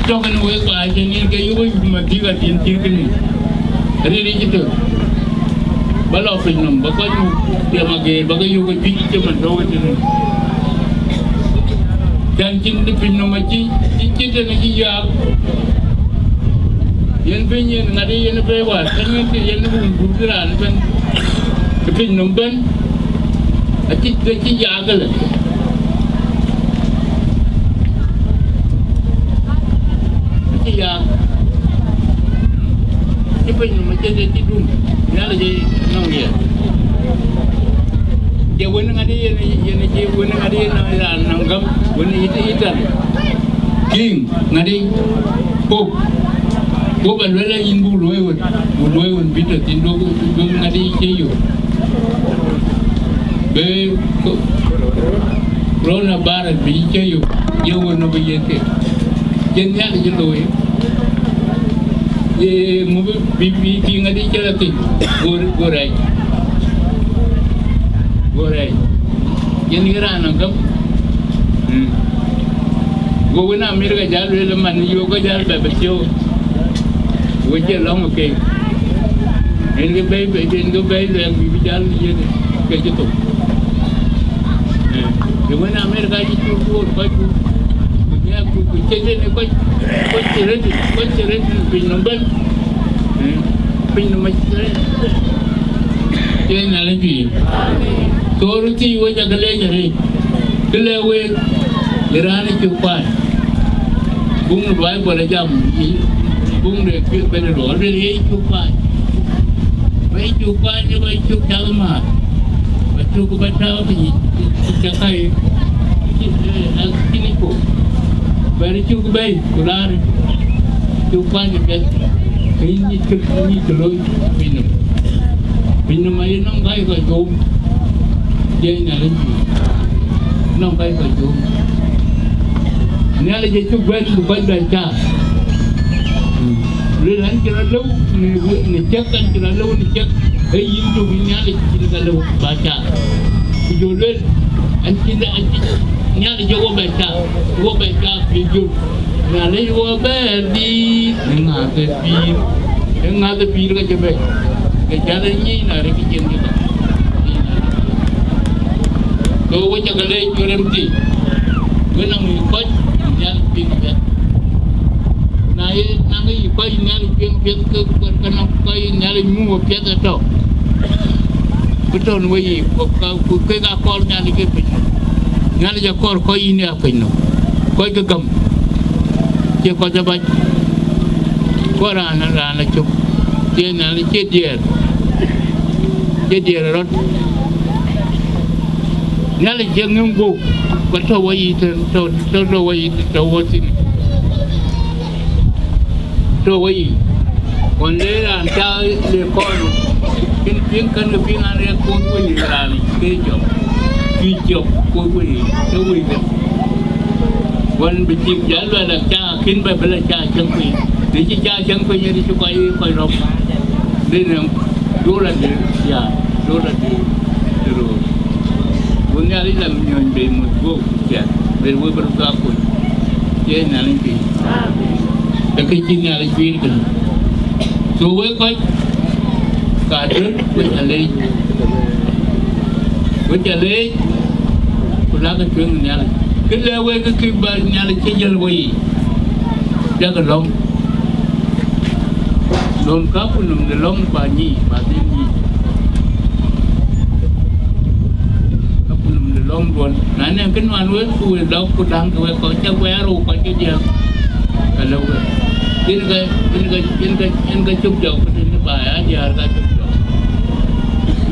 Tɔ̈ kenë wek ba cïn yen ke yök wek ma dhïk adïn thiëëk kënë. Ril yic tök. Ba lɔ piny nɔm, ba kɔc muk tiɛm ageer, ba ke yök ë juëc cï man tɔ̈u ëtënë. Can cïn piny nɔm acï, cï, cï tënë cï yak. Yen piny yen ŋadï yen bɛ̈ɛ̈i wäär, kën yen cï yen wun guur cï raan ëbɛ̈n. Ë piny nɔm bɛ̈n, acï, acï yak ëlë. Acï yak. Cï piny nɔm acï, acï dum. Nhialic ë nɔŋ riɛl. Ye wën ŋadï yen, yen cï wën ŋadï yen raan nɔŋ gäm, wën It-, Italy. King, ŋadï, Pope. Ku ba luel yïn buk luɔi ɣöt, buk luɔi ɣöt bï tɔ̈ thïn, duɔ̈k, duɔ̈k ŋadï cï yök. Bï co-, coronavirus bï cï yök, ye ɣöt nɔm bï ye kek. Yen Nhialic ë looi. Ye ŋö bï, bï, bï, bï ŋadï cï rɔt thïn, go, go rɛɛc. Go rɛɛc. Yen ye raan nɔm gäm. Mm. Go wën America jäl lueel man, yöök ke jäl bɛ bï thiɔ̈u. Wek cie lɔ̈ŋ ë keek. Yen ke bɛ̈i, yen ke bɛ̈i luɛɛk bï bï jäl yen ke cï thok. Eh, ye wën America cï cuk tuɔɔr kɔc ku, ku nyɛɛk ku, ku cï yen kɔc, kɔc cï rëët, kɔc cï rëët piny nɔm bɛ̈n. Eh, piny nɔm acï rëët. Yen Nhialic juëc. Thor thii wec akë leec arëët. Kë lɛ̈k wek, ye raan ë cök kuany. Buŋ de Baibol ajam, buŋ de Piɛth bɛ̈n ë luɔɔr, lueel ye cök kuany. Ba cök kuany, ba cök cath määr. Ba cök ba tääu piny, cök cä kai, eh, akïn ë cök. Bɛ̈n cök bɛ̈i, ku laar cök kuany ë piɛth. Kë nyic kë, nyic kë looi piny nɔm. Piny nɔm ayï nɔm gäi kɔc guum. Yen Nhialic juëc. Nɔm gäi kɔc guum. Nhialic acuk bɛ̈n bï kɔc bɛ̈n caar. Lueel an cï rɔt lëu në, në cäk, an cï rɔt lëu në cäk. Ee yïn tök yïn Nhialic cïn ka lëu ba caar. Ku jɔ lueel an cïn, an cïn Nhialic ee wo bɛ̈n caar, wo bɛ̈n caar pïïr jol. Nhialic wo bɛ̈n dïït, ë ŋäth ë pïïr, ë ŋäth ë pïïr ka cï bɛ̈n. Ke cath ë nyic na rëk cïn cï bɛ̈n. Go wec cä ke leec, wek rem thii, wek nɔŋ yï kɔc Nhialic piŋ apiɛth. Na ye nɔŋ yï kɔc Nhialic piŋ apiɛth, ke, ke, ke nɔŋ kɔc Nhialic muk apiɛth ë tɔ̈. Bï tɔ̈ në weyiic, ku ka, ku kek aa kɔɔr Nhialic ke piny. Nhialic akɔɔr kɔc yïn ya piny nɔm, kɔc ke gäm, cie kɔc abac. Kɔc raan, raan acök, cie Nhialic, cie diɛɛr, cie diɛɛr ë rɔt. Nhialic cie ŋëm guöp, ku tɔ̈ weyiic tën, tɔ̈, tɔ̈, tɔ̈ weyiic tën, tɔ̈ wɔ thïn. Tɔ̈ weyiic. Ɣɔn le raan ca le kɔn, kën piŋ kän ke piŋ an, rɛɛk kuöth weyiic raan ke jɔk. Kï jɔk kuöth weyiic, ke weyiic ke. Ɣɔn bï cïk jäl luɛl, a ca kën bɛ bï la ca cäŋ piny. Në cï ca cäŋ piny, ë cï kɔc, kɔc rɔ̈m. Dï nɛm, duk la dï, ya, duk la dï, dï röör. Ku Nhialic la nyuɔ̈ny bei muth guöp, ciɛth, ben wek bï röt aa kuc. Cie Nhialic piny. Ee kë cï Nhialic pïïr kënë. So wek kɔc, ka döt, wek ca leec. Wek ca leec, ku lakë tueŋ ë Nhialic. Kë lɛ̈k wek, kë kï ba Nhialic cï jäl weyiic, jakë lɔ̈ŋ. Lɔ̈ŋ ka ku nɔm de lɔ̈ŋ ba nyic, ba dhil nyic. Ka ku nɔm de lɔ̈ŋ duɔ̈n. Na nɛŋ kë nuan wek, ku wek lɔ̈k, ku däŋ ke wek kɔc, cä wɛɛr rou kɔc ke diäk, ka lëu wek. Yen ka, yen ka, yen ka, yen ka cök jɔk, ku tënë ba ya diäär ka cök jɔk.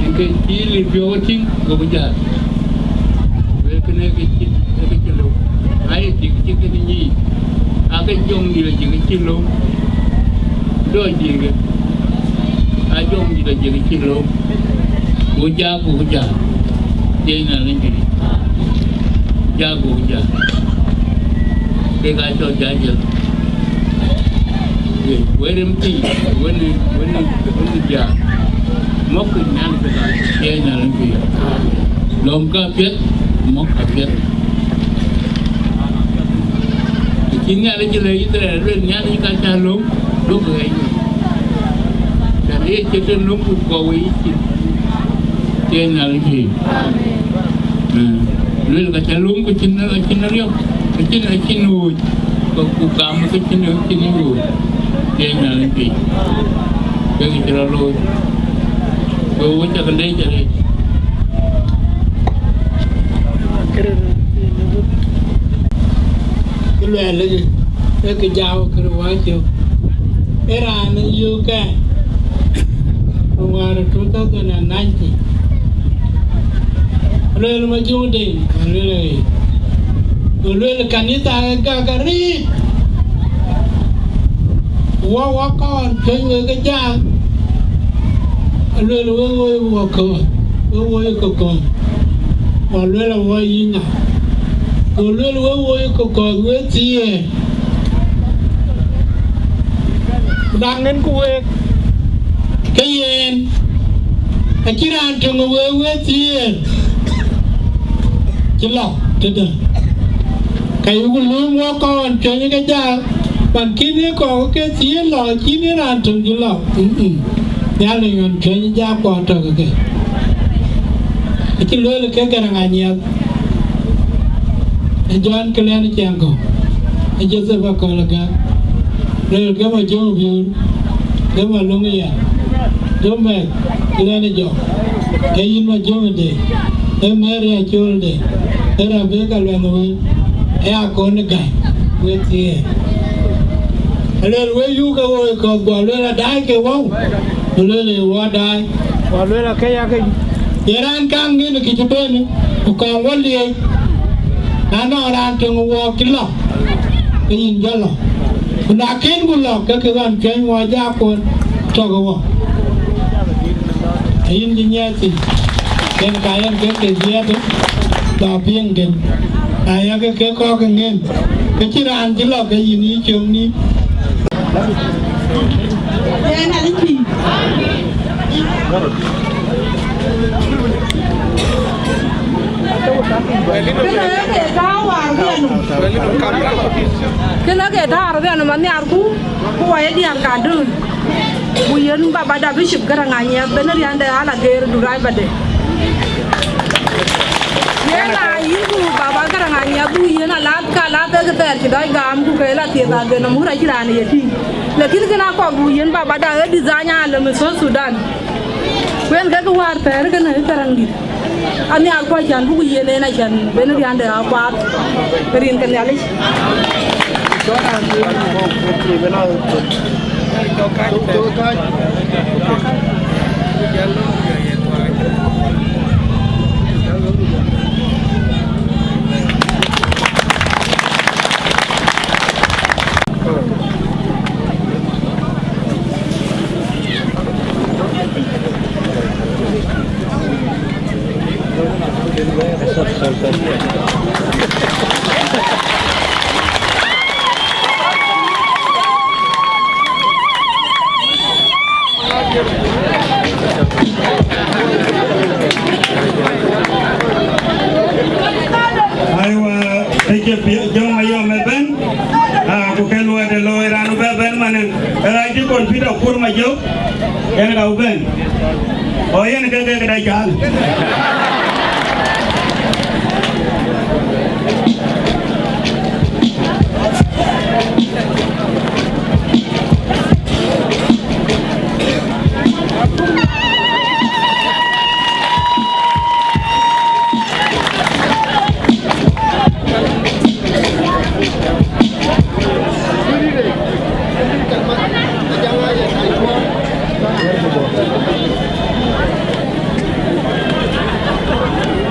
Yen ke cï lir piɔ̈u tïŋ, gokï jäl. Wek kënë ke cï, ke cï lëu. Na ye tik cï kënë nyic, ake jɔŋdït ajik cï lëu. Dɔc dït ke, a jɔŋdït ajik cï lëu. Ku jak, ku jak. Yen na rin juëc. Jak, ku jak. Kek aa cɔl jak jël. Wek rem thii, wek në, wek në, wek në diaal. Mɔ̈kkï Nhialic ke ka, cie Nhialic pïïr. Lɔ̈m ka piɛth, mɔ̈k ka piɛth. Të cï Nhialic lɛ̈k Yithriɛl, lueel Nhialic ka cä lɔ̈m, duɔ̈kkë ɣɛɛc wei. Cän ye cït të lɔ̈m ku kɔɔr wei yï cin. Cie Nhialic pïïr. Lueel ka cä lɔ̈m ku cïn, cïn riɔ̈p, acïn, acïn ɣööc. Ku, ku gam ke cïn, cïn ŋoot, cie Nhialic pïïr, ke kë cï rɔt looi, ku wek cä ke leec arëët. Kë luɛɛl ë, ë kë jam kërë wä cök, ë raan ë yöök kɛn, wäär two thousand and nineteen. Lueel Majöŋ Deŋ, lueel ë, ku lueel kanitha ë gäk arëët. Wɔ, wɔ kɔn piööc wek ë jam, lueel wek woi wɔ kööl, wek woi ke kööl. Wɔ lueel wɔ yï ŋa? Ku lueel wek woi ke kööl wek thiëër. Ku daŋ en ku week, ke yen acïn raan töŋ ë wek wek thiëër cï lɔ tëde. Ka yï ku lööm wɔ kɔn piööc ke jam, man kïn ë kɔɔr ke thiëër lɔ, cïn ë raan töŋ cï lɔ. Mm-mm. Nhialic ɣɔn piööc ë jam kɔɔr tɔ̈ ke ke. Acï lueel ke Garaŋ Anyiɛth, ë Jɔn Kilɛn Ciɛŋkɔ̈u, ë Jothep Akɔl Agäk, lueel ke Majöŋ Biöör, ke Maluŋ Yɛn, Jɔmɛth Kilɛn Jɔk. Ke yïn Majɔmde, ee Mary Acolde, ee Rebecca Luɛnh Wël, ee Akon Gäi, wek thiëër. Aluel wek yuk ke woi kɔ̈th, guɔ luel adaai ke wau, ku luel ee wɔ daai. Guɔ luel akëc akëc. Ye raan kaŋ ŋic kë cï ben, ku kɔŋ wɔ liec, na nɔŋ raan töŋ wɔ cï lɔ, ke yïn jɔ lɔ. Ku na kën ku lɔ, ke kë ɣɔn cuɛny wɔ jakon tɔ̈ ke wɔ. Ayïn cï nyiɛɛth thïn, yen ka yen ke ke jiɛɛth, lɔ piŋ den. Na yak ke kɔ̈k ke ŋen, ke cï raan cï lɔ ke yïn yï cöŋ nïïm. Yen adï tïŋ. Kënë ke tääu arabia nɔm. Kënë ke tääu arabia nɔm anhiarku, ku wɔ ye diäär ka döŋ. Ku yen babada Bishop Garaŋ Anyiɛth, ben riɛnde ala geer du rai bade. Yen a yïn ku baba Garaŋ Anyiɛth, bu yen alath ka lath ke thɛɛr cï dɔc gam, ku ke la thieth agen nɔm wur acï raan ye tïŋ. Lakin kënë akɔk bu yen babada ë design alem ë South Sudan. Ku yen kek wäär thɛɛr kënë ë Garaŋdït. Anhiarku acän buk yen en acän ben riɛnde akuaath rin ke Nhialic. Aywa, ëcï jɔŋ ayɔm ëbɛ̈n, aa, ku ke luɔi de looi raan bɛ bɛ̈n manë, ë ɣac dï kɔn Peter Kur Majök, yen ka bɛ̈n. Ɣo yen ke ke këda cääl.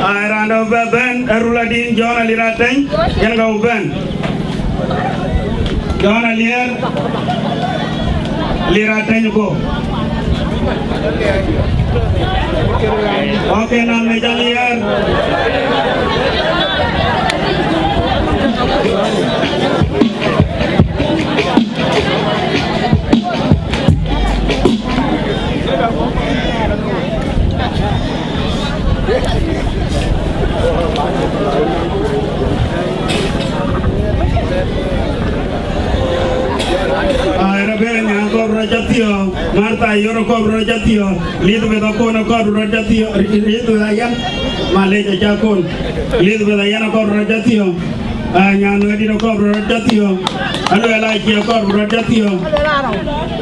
Ai, raan dɔ̈ bɛ bɛ̈n, ë Ruladïn John Alir Ateny, yen ka bɛ̈n. John Alier, Alir Ateny go. Okay, na mec Alier. Ai, Rebecca Nyaŋ kɔp rɔt ca thiɔ̈ɔ̈ŋ, Martha Ayor kɔp rɔt ca thiɔ̈ɔ̈ŋ, Elizabeth Akon kɔp rɔt ca thiɔ̈ɔ̈ŋ, Elizabeth Ayan, malec aca Akon, Elizabeth Ayan kɔp rɔt ca thiɔ̈ɔ̈ŋ, aa, Nyaŋ Nuɛ̈ɛ̈t dït kɔp rɔt ca thiɔ̈ɔ̈ŋ, Aluel Acie kɔp rɔt ca thiɔ̈ɔ̈ŋ,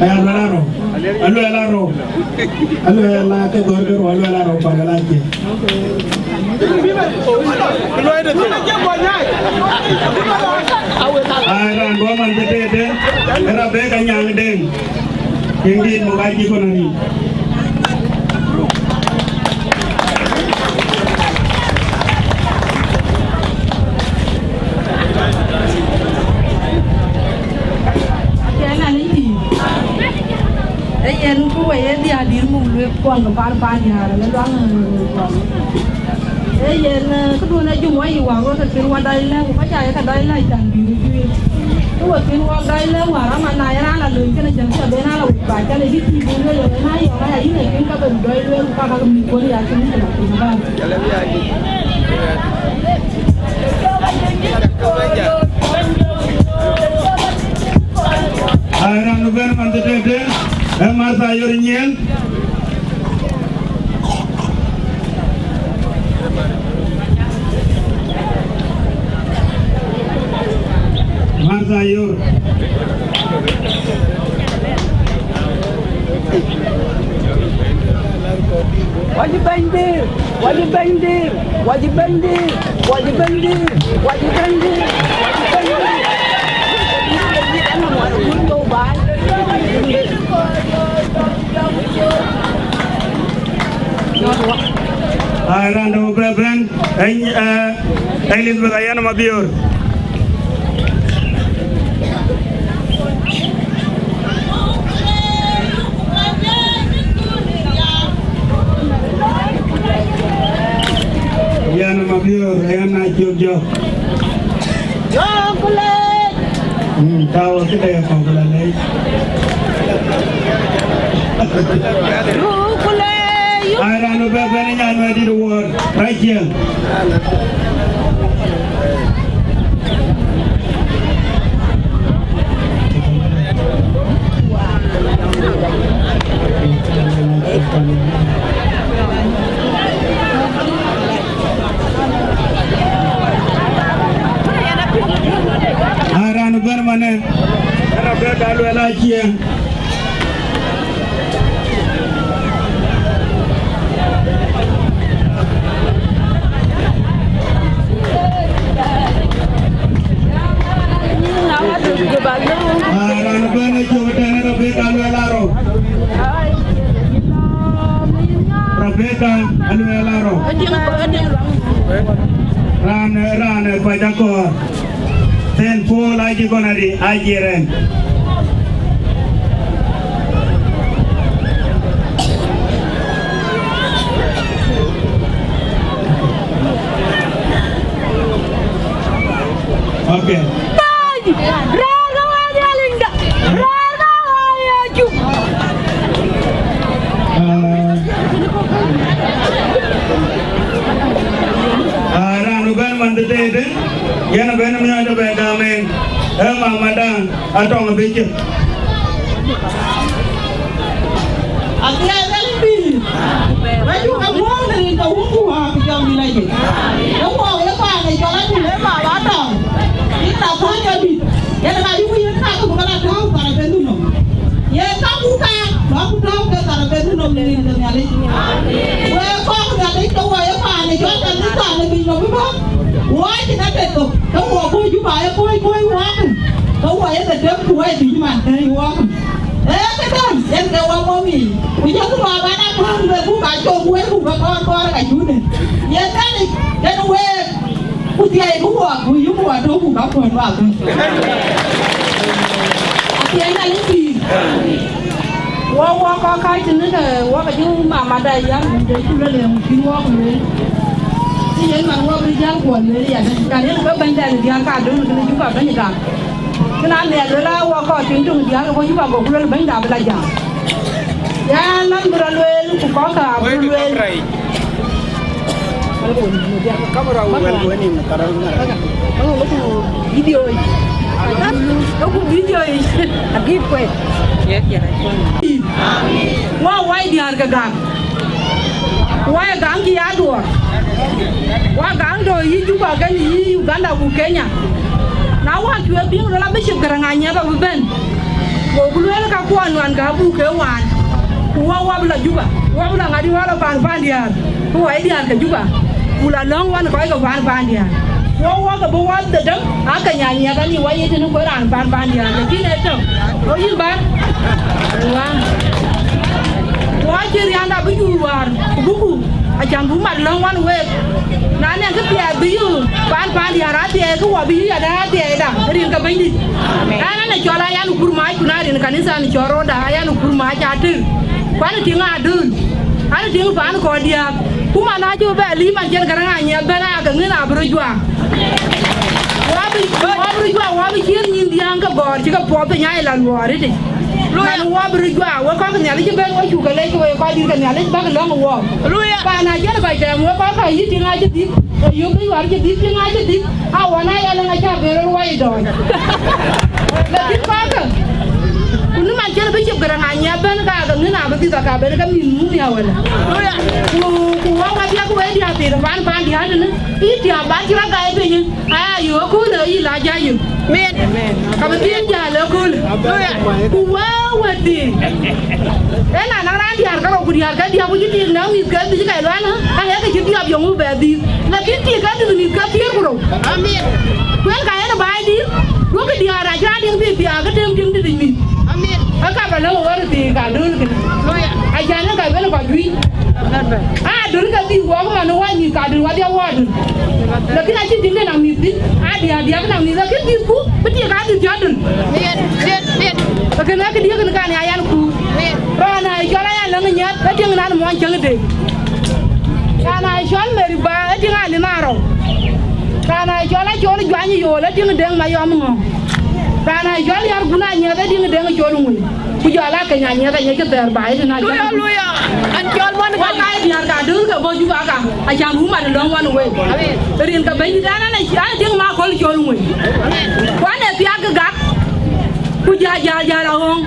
aya Aluel Arou, Aluel Arou. Aluel la ke gɔ̈r ke rou, Aluel Arou, Aluel Acie. Ai, raan bɔ̈ man tëtëëtë, ë Rebecca Nyaŋ Deŋ. Tiŋ dït muk acï kɔn arï. Yen anï tïŋ. Ee yen ku we ye diäär dït muk luek kuɔn ke pan pan diäär, le luaŋ, eh, kuɔn. Ee yen, eh, këdun ee jum wɔ yï wäŋ wek ke kën wɔ dɔc lɛ̈k, ku ka ca ye ke dɔc lɛ̈k can bï röt juëc. Ku we kën wɔ dɔc lɛ̈k wäär, ama na ye raan la lööny kënë jël cä ben ala wec ba cä le dït tïï ben lueel, na yɔ̈ɔ̈k aya yïn ee kën ka ben dɔc lueel, ku ka ka ke mïth kuɔn ya kën cï la kën bä. Ai, raan ëbɛ̈n man tëtëëtë, ee Martha Ayor Nyiɛɛn. Martha Ayor. Wacï bɛ̈ny bï Wajï Bɛ̈nydït, wajï Bɛ̈nydït, wajï Bɛ̈nydït, wajï Bɛ̈nydït, wajï Bɛ̈nydït. Ai, raan dɛ̈ bï bɛ̈n, ɛn, eh, Elizabeth Ayana Mabior. Yan Mabior, yan na cök jɔ. Jɔk lec. Hmm, tau këdë ya kɔ̈k la lec. Jɔk lec. Ai, raan bï bɛ̈n, nyan wɛ̈t dït wuɔɔr. Raciel. Ai, raan bɛ̈n manë, Rebecca Luel Aciëŋ. Ah, raan bɛ̈n ë cök tënë Rebecca Aluel Arok. Rebecca Aluel Arok. Raan, raan ë Pajakɔɔr. Saint Paul Aji Gonari, Aji Ren. Okay. Raan ka wä ya linda. Raan ka wä ya juk. Ah. Ah, raan bɛ̈n man tëtëëtë, yen abɛ̈n miɔɔc abɛ gam en, ee mama dan, atɔŋ abï cï. Athiɛɛi rɛl pïïr, wek cuk ke muɔ̈ɔ̈ŋ në rin ke Wun ku Wät ku Jɔŋdït Lajik. Ee wuɔɔk ye paan ë cɔl Atuk, ee mama atɔŋ, yïn na thɔ̈ɔ̈c adït, yen ka yuku yen ka ku bï ke la tääu thar abëndu nɔm. Yen ka ku ka, ba ku tääu ke thar abëndu nɔm në rin ke Nhialic. Wek kɔc Nhialic ke wɔ ye paan ë cɔl kanitha në piny nɔm ëbɛ̈n. Wɔ acïn atet thok, ke wɔ bɔ̈ Juba ë kuɔ̈c kuɔ̈c wɔɔk, ke wɔ ye ke dem ku wɔ ye bï man tëëc wɔɔk. Ee këdäŋ, yen ke wɔ mɔ̈u yiic. Ku jɔku bä bän a kuäŋ, buk a cop wëlku ke kɔɔr kɔɔr ka cunë. Yen Nhialic, yen week, ku thiɛɛi ku wɔ, ku yïk wɔ tök ku ka kuɔ̈n wä bɛ̈n. Athiɛɛi Nhialic pïïr. Wɔ, wɔ kɔc kääc tënë ke wɔ ke cï mama da yam, ku jɔ cï luel ë ŋö cïn wɔ ku lueel. Cï yen man wɔ bï jäl kuɔn lueel yadë, ka yen ke bɛ̈ny da diäär ka döŋ kënë Juba bɛ̈ny gam. Kënë amiɛt luel a wɔ kɔc piŋ töŋ diäär ke bɔ̈ Juba, goku luel bɛ̈nyda abï la jam. Yɛn man bï rɔ lueel, ku kɔ̈kkë abï lueel. Kamera wël wënim karal ŋara. Video. Aku video. Agip kwe. Wa wai diäär ke gam. Wai gam ki ya duɔr. Wa gam do yi Juba kën yi Uganda ku Kenya. Na wa cuɛ piŋ rɔl abï cï Garaŋ Anyiɛth abï bɛ̈n. Goku lueel ka kuɔn nuan ka buk ke waan. Ku wɔ wɔ bï la Juba. Wɔ bï la ŋadi wɔ la paan paan diäär. Ku wai diäär ke Juba. Ku la lɔ̈ŋ wan kɔc ke paan paan diäär. Wɔ wɔ ke bï wɔ dhedem, a ke nya nyiɛth ani wɔ ye tënë kuɔn raan paan paan diäär. Lakin ee tök. Ɣo yïn bär. Wa. Wɔ cï rianda bï jur wäär. Ku buku. Acan buk mat lɔ̈ŋ wan week. Na nɛn kë piɛth bï yï paan paan diäär athiɛɛi, kë wɔ bï yï yadë athiɛɛi da, rin ke Bɛ̈nydït. Amen. Ɛn, ɛn ë cɔl Ayan Kurmac, ku na rin kanitha ni cɔl Roda, Ayan Kurmac atëër. Ku an ë tiŋ adöl. An ë tiŋ paan kɔ̈k diääk. Ku man acï bɛ lïïm an cïn Garaŋ Anyiɛth bɛ̈n aya ke ŋën abï rɔt juak. Wɔ bï, wɔ bï rɔt juak, wɔ bï ciëër nyïn diääŋ ke gɔ̈ɔ̈r cï ke puɔth piny aa ye la luɔɔr ëtëc. Man wɔ bï rɔt juak, wek kɔc ke Nhialic ëbɛ̈n wɔ cuk ke lec ke wek kɔc dït ke Nhialic bäk lɔ̈ŋ ë wɔ. Haleluya. Pan acïn kɔc tɛm wek kɔc ka yï tiŋ acï dhïk, ë yök kë yuar cï dhïk, tiŋ acï dhïk, a wan aya lëŋ acä ben rɔt wai dɔɔny. Lakin kɔckë, ku nïm Acïn bï cï Garaŋ Anyiɛth bɛ̈n ka ke ŋïn abï dhil ka bɛ̈n ke mïth mum ya wala. Ku, ku wä wä diäk wë diäk thïn pan pan diäk tënë. Yï tiam ba cï rɔt gai piny. Aya yök ëköölë yï la jai yök. Amen. Ka bï thiin jäl ëköölë. Ku wä wä thïn. Ëna naŋ raan diäär ke rou ku diäär ke diäk ku cï tiit naŋ mïth ke dhïc ka lual. Ka ye ke cï diäk yöŋ bï bɛ dhïc. Lakin tik ke dhïc mïth ke thiëër ku rou. Amen. Kuɛn ka yen baai dït. Duökï diäär acï raan diɛŋ thïn thiaak ke tëm tiŋ dït mïth. Amen. Ë ka ba lëu ɣöt thïn ka döl kënë. Acan ë ka ben kɔc juic. Aa döl ke dhïc wɔk man ë wany mïth ka döl wadhia wɔ döl. Lakin acï tiŋ de naŋ mïth dhïc. Aa diäär diäk naŋ mïth lakin dhïc ku bï tik ka dhïc cä döl. Amen. Amen. Amen. Kënë këdiëk kënë kan ya yan ku. Amen. Raan aa cɔl aya läŋ Anyiɛth ë tiŋ nan muɔny cäŋ de. Raan aa cɔl Mary Ba ë tiŋ Alim Arou. Raan aa cɔl Acol Juany Yol ë tiŋ Deŋ Mayɔm Ŋɔ̈ŋ. Raan aa cɔl Yar Gun Anyiɛth ë tiŋ Deŋ Col Ŋuny. Ku jɔl aa Keny Anyiɛth anyec kë thɛɛr ba ë tïn acɔl. Luya, luya. An cɔl mɔn ka ka diäär ka döl ke bɔ̈ Juba ka. Acan wun mat lɔ̈ŋ wan wei. Amen. Rin ke bɛ̈nydït an an ë tiŋ Makol Col Ŋuny. Amen. Ku an ë thiak ke gak. Ku jäl jäl jäl aɣöŋ,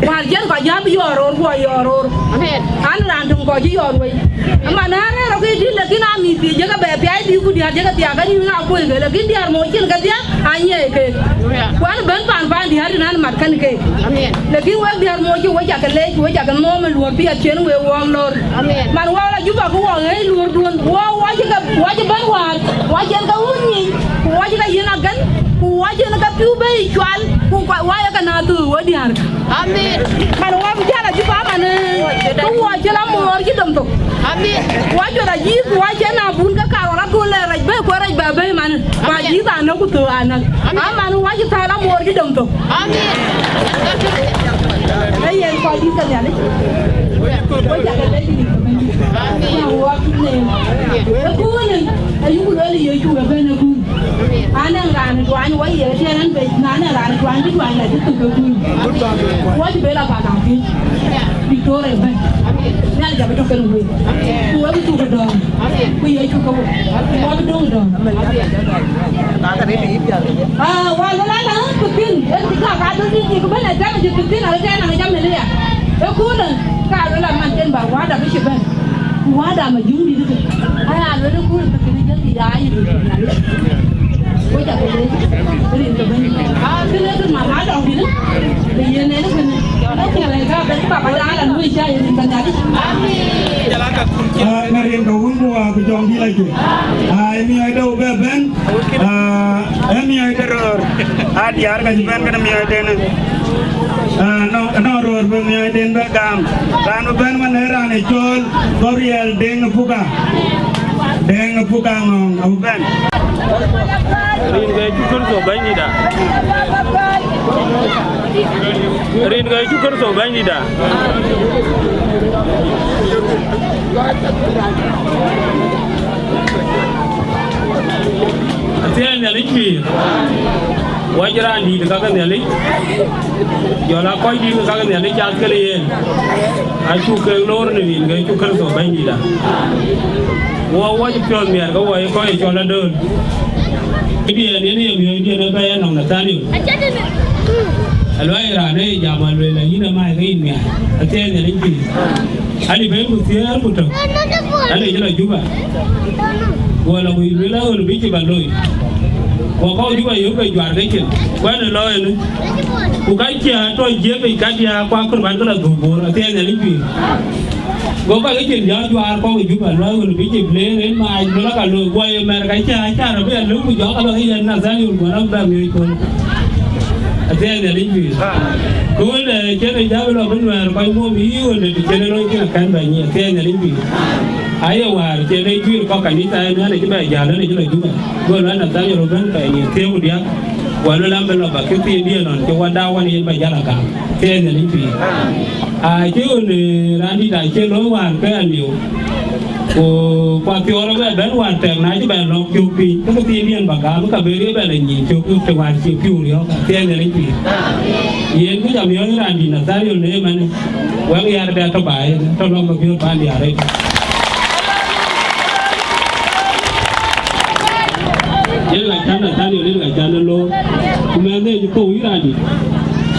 wäär cïn kɔc jäl bï yɔɔr roor, guɔ yɔɔr roor. Amen. An, raan töŋ kɔc cï yɔɔr wei. Amen. Aman, an, rɛ̈ɛ̈r rɔt ke dït, lakin aa mïth thiëc jëkë bɛ piac dït, ku diäär jëkë thiaak, kɛn yïn aa kuöc ke, lakin diäär moc cïn ke thiaak, aa nyiɛɛi keek. Amen. Ku an, bɛ̈n paan, paan diäär tïn an, mat kɛn keek. Amen. Lakin wek diäär moc cï we cakë leec, we cakë nhom ë luɔ̈ɔ̈r piɛth cïn wek wɔɔk lor. Amen. Man wɔ la Juba ku wɔ ɣëëc luɔ̈ɔ̈rduön, wɔ, wɔ cï ke, wɔ cï bɛ̈n wäär, wɔ cïn ke wun nyic, ku wɔ cï ke yiën agän, ku wɔ cïn ke piu bɛ̈i cual, ku kɔc wɔ ye ke na thöör wɔ diäär. Amen. Man wɔ bï jäl a Juba man, ku wɔ cï la moor cï dom thok. Amen. Wɔ jɔt a jïïth, ku wɔ cïn a bun ke kar wala kun lɛ rɛc bɛ̈i, ku rɛc bɛ bɛ̈i man. Ba Amen. Jïïth a nɔ̈k ku thöör a nɔ̈k. Amen. Aman wɔ cï thäl a moor cï dom thok. Amen. Ee yen kɔc dït ke Nhialic. Wek cakë lec rin ke Bɛ̈nydït. Amen. Cä wɔ cï neem. Ëköölë, ayuku lueel Yecu ëbɛ̈n ëkööl. Anɛŋ raan ë tuany wɔ ye tiɛɛn ɛn bei, na anɛŋ raan ë tuany cï tuany la cï thök ëkööl. Wɔ cï bel apak apiëc. Victoria ëbɛ̈n. Nhialic abï tɔ̈ kenë wek. Ku wek bï thuk ë dɔ̈ɔ̈r. Ku Yecu ke wek. Ku wek bï döŋ ë dɔ̈ɔ̈r. Ah, wal wala la ku thin, en ti ka ka döŋ ti ku ben a jam ti thin ala tena jam ne ya. E ku ne ka lo la man ten ba wa da bi shi ben. Ku wa da ma jung di. Aya lo ne ku ne ti ne jati ya yi. Ko ja ko rin ko ben. Ah, kene ko ma ma dɔŋ di ne. Ye ne ne ko ne. Ko ba ga ben ba ba da ala lo sha ye ni ka da. Ah, na rin ka wun ku wa ku jɔŋ di la ke. Ah, mi ai do be ben. Ah, ë miɔɔc de röör, aa diäär ka cï bɛ̈n kenë miɔɔc de në. Ah, nɔŋ, nɔŋ röör bï miɔɔc de bɛ gam. Raan bï bɛ̈n man ee raan ë cɔl Gabriel Deŋ Puka. Deŋ Puka Ŋɔ̈ŋ abï bɛ̈n. Rin ke Yecu Kërtho Bɛ̈nydït aa. Rin ke Yecu Kërtho Bɛ̈nydït aa. Athiɛɛi Nhialic pïïr, wɔ cï raan dïït ë kake Nhialic, jɔl aa kɔc dïït ë kake Nhialic cath kekë yen, acuk kek loor në rin ke Yecu Kërtho Bɛ̈nydït aa. Wɔ wɔ cï piɔ̈ɔ̈th miɛt ke wɔ ye kɔc ë cɔl adöl. Këdiɛ̈n yen ye miɔ̈cdiɛ̈n ë bɛ̈ɛ̈i anɔŋ Nathaniel. Aluɔi raan ë jam alueel, ayïn ë mac ke yïn miac, athiɛɛi Nhialic pïïr. Ade bɛ̈n ku thiëër ku tök, ade cï lɔ Juba. Go lɔ ku lueel aɣön bï cï bä looi. Go kɔ̈u Juba yök ke juar ke cin, ku ade lɔ ënë. Ku ka cï a tɔ jiëk yic kadiäk, ku akɔ̈r bän ke lɔ dhuk Bor, athiɛɛi Nhialic pïïr. Go kɔc ke cin jɔ juaar kɔ̈u Juba, luɔi ɣön bï cï bler en maac, ku lɔ ka looi, guɔ ye mɛr ka cä, cä rɔ bï a lëu ku jɔ ka lɔ ke yɛn Nathaniel, guɔ rɔ bɛ miöc köl. Athiɛɛi Nhialic pïïr. Kööl de cïn ë jam lɔ bï nuɛɛr kɔc muɔm yï ɣön de cïn ë looi cïn akɛ̈n bɛ nyiɛɛr, athiɛɛi Nhialic pïïr. Aye wäär cïn ë juiir kɔ̈k kanitha ënɔn ë cï bɛ jäl ënë cï lɔ Juba. Go lɔ Nathaniel rɔ bɛ̈n pɛɛi nyin thiëër ku diäk. Wä luel an, bï lɔ bä kë thiindiɛ̈n nɔn cï wä daa wän yen bä jäl a gam, thiɛɛi Nhialic pïïr. Aa, cï ɣön, ee, raan dït aa cie looi wäär ke a liu. Ku, ku athiɔɔr ëbɛ̈n bɛ̈n wäär tɛ̈k, na cï bɛ lɔ̈k cök piny, ke kë thiindiɛ̈n bä gam, ka bë riëëc bɛ lɔ nyin cök, të wäär cie piu riɔ̈ɔ̈k, thiɛɛi Nhialic pïïr. Yen ku jam yɔ̈ɔ̈c raan dït Nathaniel në ëmënë, wɛ̈k yar dɛ tɔ baai, tɔ lɔ̈k bä piööt paan diaar ëtök. Yen ka cän Nathaniel, yen ka cän ë loor. Ku mɛnhde cï thou yï raan dït.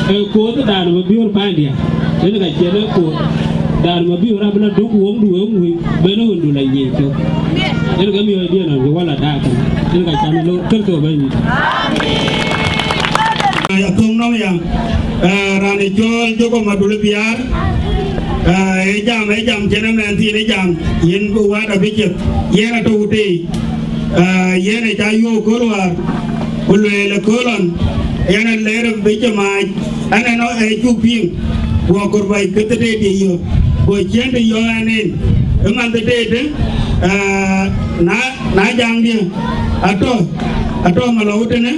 Ee, kuoth dan Mabiöör paandiɛ̈, yen ka cïn ee kuoth dan Mabiöör abï la duk wokdu wek ŋuc, ben ɣöndu la nyic cök. Yen ke miɔɔcdiɛ̈n nɔn cï wä la daak kënë, yen ka cam ë lor Kërtho Bɛ̈nydït. Ya thöŋ nɔm ya, ee, raan ë cɔl Jacob Madul Biaar, ee, ee jam, ee jam cïn ëmɛn thiin ë jam, yen bï wääda bï cïth, yen atɔ̈ ku tei. Ee, yen ë ca yöök kööl wäär, ku lueel ë kööl ɣɔn, yen ë lɛɛr bï cï maac, ɛn ɛn ë cuk piŋ, guɔ kor bä ke thëtëëtdiɛ yök, guɔ ciëëŋde yɔ̈ɔ̈k ɛn en, ë man thëtëëtë, ee, na, na jaŋdiɛ̈, atɔ̈, atɔ̈ malɔu tënë,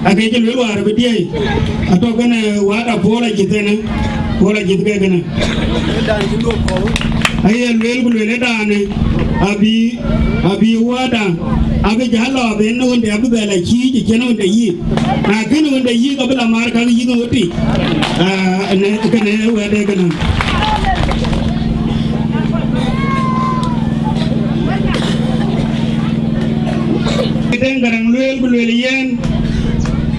ake cï lueel wäär bï diëëi, atɔ̈ kënë wääda puɔl ajïth ënë, puɔl ajïth ke kënë. Aye lueel ku lueel ëdaanë, abï, abï wääda, abï jäl lɔ ben ɣönde abï bɛ la cïïc ë cïn ɣönde yïk. Na kën ɣönde yïk abï la maar käk yïk ɣöt tïc. Aa, ënë, kënë wɛ̈tde kënë. Deŋ Gäräŋ lueel ku lueel yen,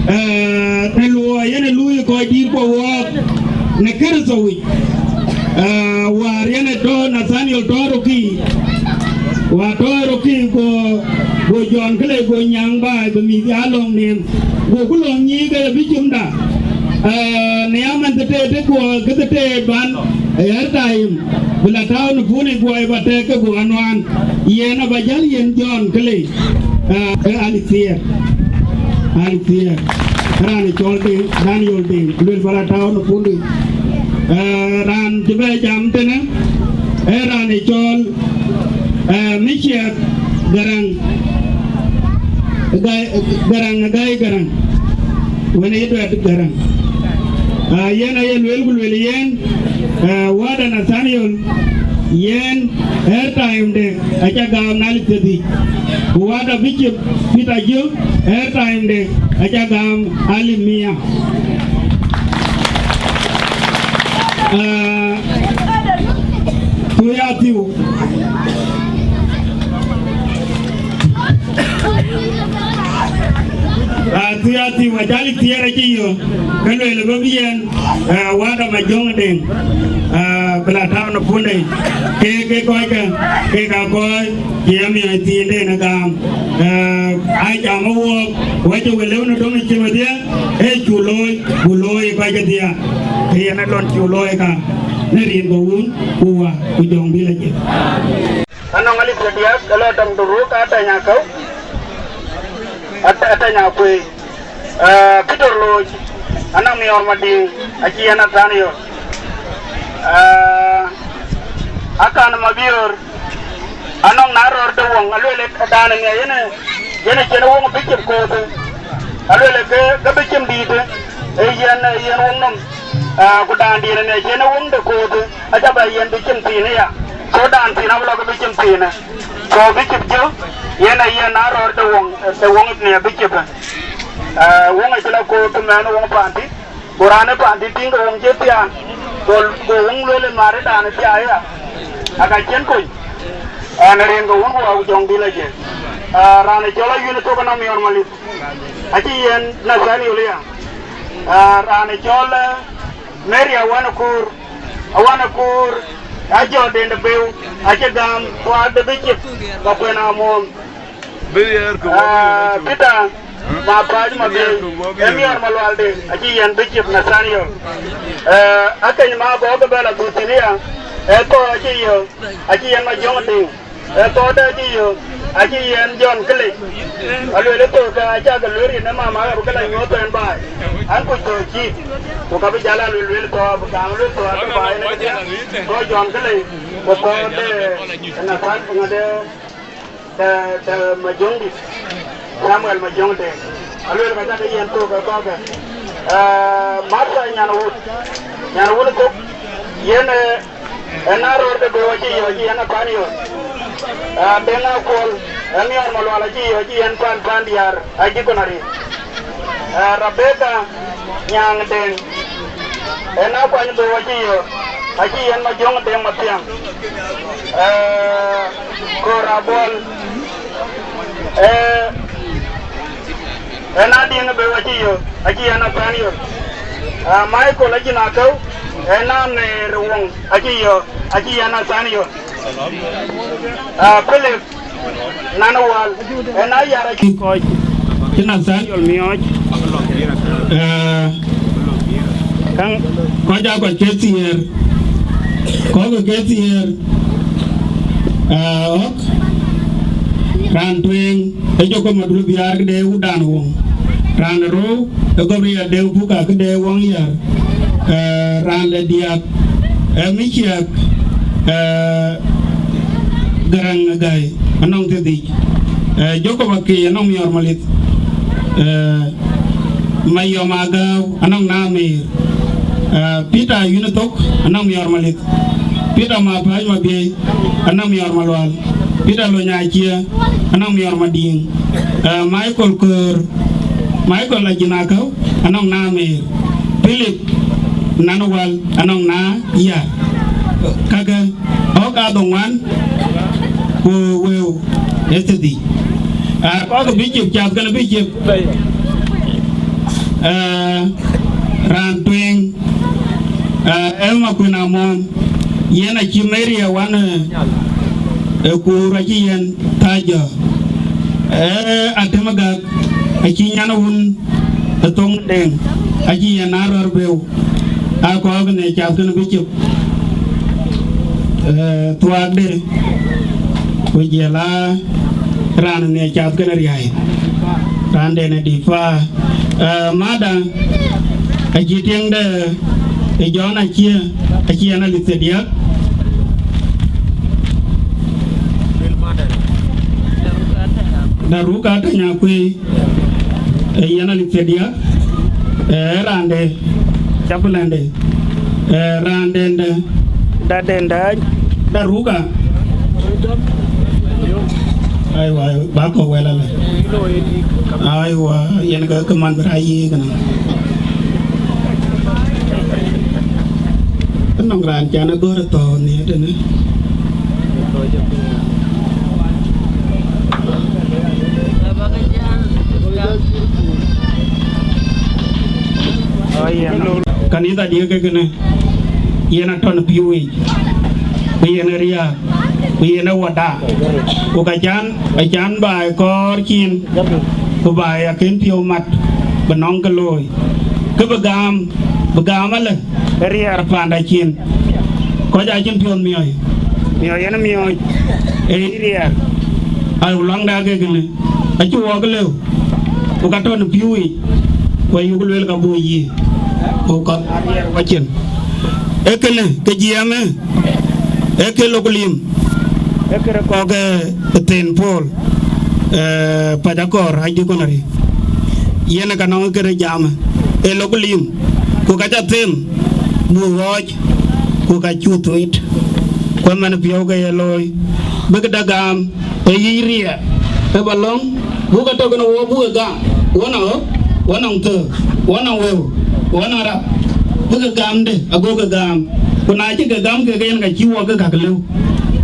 ee, të luɔi yen ë luui kɔc dïït kuɔ wɔɔk në Kërtho yic. Ee, wäär yen ë tɔ̈ Nathaniel tɔ̈ rökï, wäär tɔ̈ rökï go, go Jɔn Kelei go nyaŋ baai bï mïth ya lɔ̈ŋ neem, goku lɔ̈ŋ nyiic ke bï cïmda. Ee, në ya man thëtëët guɔ ke thëtëët ban, ee, airtime, bï la tääu në punë guɔ ë ba tɛ̈k ke guɔ anuaan, yen aba jäl yen Jɔn Kelei. Ee, ee, Alithiɛɛr. Alithiɛɛr. Raan ë cɔl Deŋ, Daniel Deŋ, luel bä la tääu në punë. Ee, raan cï bɛ jam tënë, ee raan ë cɔl, ee, Michiɛk Gäräŋ, Gai, Gäräŋ, Gai Gäräŋ, wën ë Duɛt Gäräŋ. Aa, yen aye lueel ku lueel yen, ee, wääda Nathaniel, yen airtime de aca gam na alip thiërdhïc, ku wääda Bishop Peter Ajiök, airtime de aca gam alip mia. Aa, Thuya thiu. Aa, Thuya thiu, aca Alithiɛɛr acï yök, ke lueel ë bï yen, aa, wääda Majöŋ Deŋ, aa, bï la tääu në punde, ke, ke kɔckë, ke ka kɔc cï amiɔɔc thiinde në gam. Aa, aa jam ë wook, wacï we lëu në döŋ cï wedhie, ee cu looi, ku looi ë kɔc kedhie, ke yen alɔn cu looi ka, në rin ke Wun, ku Wä, ku Jɔŋdït Lajik. Anɔŋ alip ke diäk, ke lɔ tɔŋ de ruk, atɛny akäu, at-, atɛny akuëi. Ee, Peter Looc, anɔŋ Miɔɔr Madiŋ, acï yen Nathaniel. Ee, Akan Mabiöör, anɔŋ na rɔɔr de woŋ, alueel ë dan ëmia yen ë, yen ë cïn woŋ bï cïm kooth, alueel ke, ke bï cïm dïït, ee yen, ee yen woŋ nɔm. Aa, ku daandiɛ̈n ëmia cïn woŋ de kooth, aca bɛ yen bï cïm thiin aya. So daan thiin abï lɔ ke bï cïm thiinë. So bï cïm jö, yen ë yen na rɔɔr de woŋ, de woŋ ëmia bï cïm. Ee, woŋ acï la kooth mɛn woŋ paanti, go raan ë paanti tïŋ ke woŋ cï thiaan, go, go woŋ lueel ë marëdan ë thiaai aya, aka cïn kony, ɛn ë rin ke Wun ku Wä ku Jɔŋdït Lajik. Aa, raan ë cɔl Ayuen ë thok ënɔm Miɔɔr Malith, acï yen Nathaniel ya. Aa, raan ë cɔl, ee, Mary Awan Kuur, Awan Kuur, ajɔ den de beu, acï gam thuaak de bï cïk, ba kuën amuɔ̈ɔ̈m. Bï ɣɛɛr kë wä bï yen acï Peter Mapäc Mabiëi, ë Miɔɔr Malualde, acï yen Bishop Nathaniel. Ee, akeny ma bɔ̈ ke bɛ la dhuk thïn aya, ee thɔɔr acï yök, acï yen Majöŋ Deŋ, ee thɔɔrde acï yök, acï yen Jɔn Kelei. Alueel ë thɔɔr ke acä ke lueel rin ë mama ɣa bï ke la nyuɔɔth ɛn baai, an, kuc thɔɔr cïï, ku ka bï jäl a lueel lueel thɔɔr, bï gam lueel thɔɔr ke baai ënë kedhie, thɔɔr Jɔn Kelei, ku thɔɔrde Nathan, ŋäde, de, de Majöŋdït, Samuel Majöŋ Deŋ. Alueel ka cä ke yen thok ë kɔ̈kë. Ee, Martha Nyanwut, Nyanwut thok, yen, ee, ë na rɔɔr de beu acï yök, acï yen a pan yök. Ee, Deŋ Akuɔl, ë Miɔɔr Malual acï yök, acï yen pan, pan diäär, a deaconry. Ee, Rebecca Nyaŋ Deŋ, ë na kuany dhou acï yök, acï yen Majöŋ Deŋ Mathiaŋ. Ee, Kor Abuɔl, ee, ë na diŋ ë beu acï yök, acï yen Nathaniel. Ah, Michael Ajinakäu, ë Nameer Woŋ, acï yɔ̈ɔ̈k, acï yɛn Nathaniel. Ah, Philip Nanawal, ë Nayar, acï kɔc cï Nathaniel miɔɔc. Ah, käŋ kɔc aa kɔc ke thiëër, kɔc ke thiëër. Ah, ɣɔ̈k, raan tueŋ ë Jacob Madul Biaar, këde Wudan Woŋ. Raan rou ë Gabriel Deŋ Puka, këde Woŋ Yar. Eh, raan de diäk, eh, Miciak, eh, Garaŋ Gai, anɔŋ thiërdhïc. Eh, Jacob Akei, anɔŋ miɔɔr Malith. Eh, Mayɔm Agäu, anɔŋ Nameer. Eh, Peter Yunithok, anɔŋ miɔɔr Malith. Peter Mapäc Mabiëi, anɔŋ miɔɔr Malual. Peter Lony Acie, anɔŋ miɔɔr Madiŋ. Eh, Michael Köör, Michael Ajinakäu, anɔŋ Nameer. Philip Nanawal, anɔŋ Nayar. Kakë ɣɔ̈k aa dhoŋuan ku wëu ë thiërdhïc. Ah, kɔc bï cïk cath kenë bï cïk. Eh, raan tueŋ, eh, Emma Kuën Amɔ̈ɔ̈m, yen acï Maria wan, eh, ë kuur acï yen thac jɔ. Eh, Atem Gak, acï nyan wun ë Thoŋ Deŋ, acï yen aa rɔ̈ɔ̈r beu. Aa kɔɔk në cath kenë bï cïk. Eh, thuaakde, ku jël aa raan në cath kenë riäi, raan de në dipa. Eh, mada, acï tiɛŋde ë Jɔn Acie, acï yen Alith Thiärdiäk. Daruk Atany Akuëi, eh, yen Alith Thiärdiäk, eh, raan de chaplain de, eh, raan de, de, da de, da, Daruka. Aiwa, ba kɔ̈k wɛl alɛ. Aiwa, yen ke, ke man bï rac yiëk ënɔŋ. Anɔŋ raan can agör ë thɔ̈ɔ̈r nhiëër tënë. Kanitha diëk ke kënë, yen atɔ̈ në pïu yic, ku yen ë riääk, ku yen ë wada, ku ka can, acan baai kɔɔr cin, ku baai akën piɔ̈u mat, bï nɔŋ kë looi, kë bï gam, bï gam alë. Ë riɛɛr panda cin. Kɔc acïn piɔ̈ɔ̈th miɔɔc. Miɔɔc yen miɔɔc. Ee riɛɛr. Ai, ku luaŋda ke kënë. Acï wɔɔk lëu. Ku ka tɔ̈ në pïu yic. Ku ayuk lueel ka bɔ̈ yï. Ku ka riɛɛr wacin. Ee kënë, ke jiɛɛmë. Ee ke lok lim. Ee këde kɔ̈k, eh, Thin Paul. Eh, Pac Akɔɔr, High Deaconry. Yen ka nɔŋ këde jam, ë lok lim, ku ka ca them, buk ɣɔɔc, ku ka cu thuit. Ku ëmɛn piɔ̈u ke ye looi, bï këda gam, ë yic riɛɛr, ë ba lɔ̈ŋ, buk ke tök në wɔ buk ke gam, wɔ nɔŋ ɣɔ̈k, wɔ nɔŋ thöök, wɔ nɔŋ wëu, wɔ nɔŋ rap, bï ke gamde, ago ke gam. Ku na cï ke gam kek yen, ka cï wɔ ke kak lëu.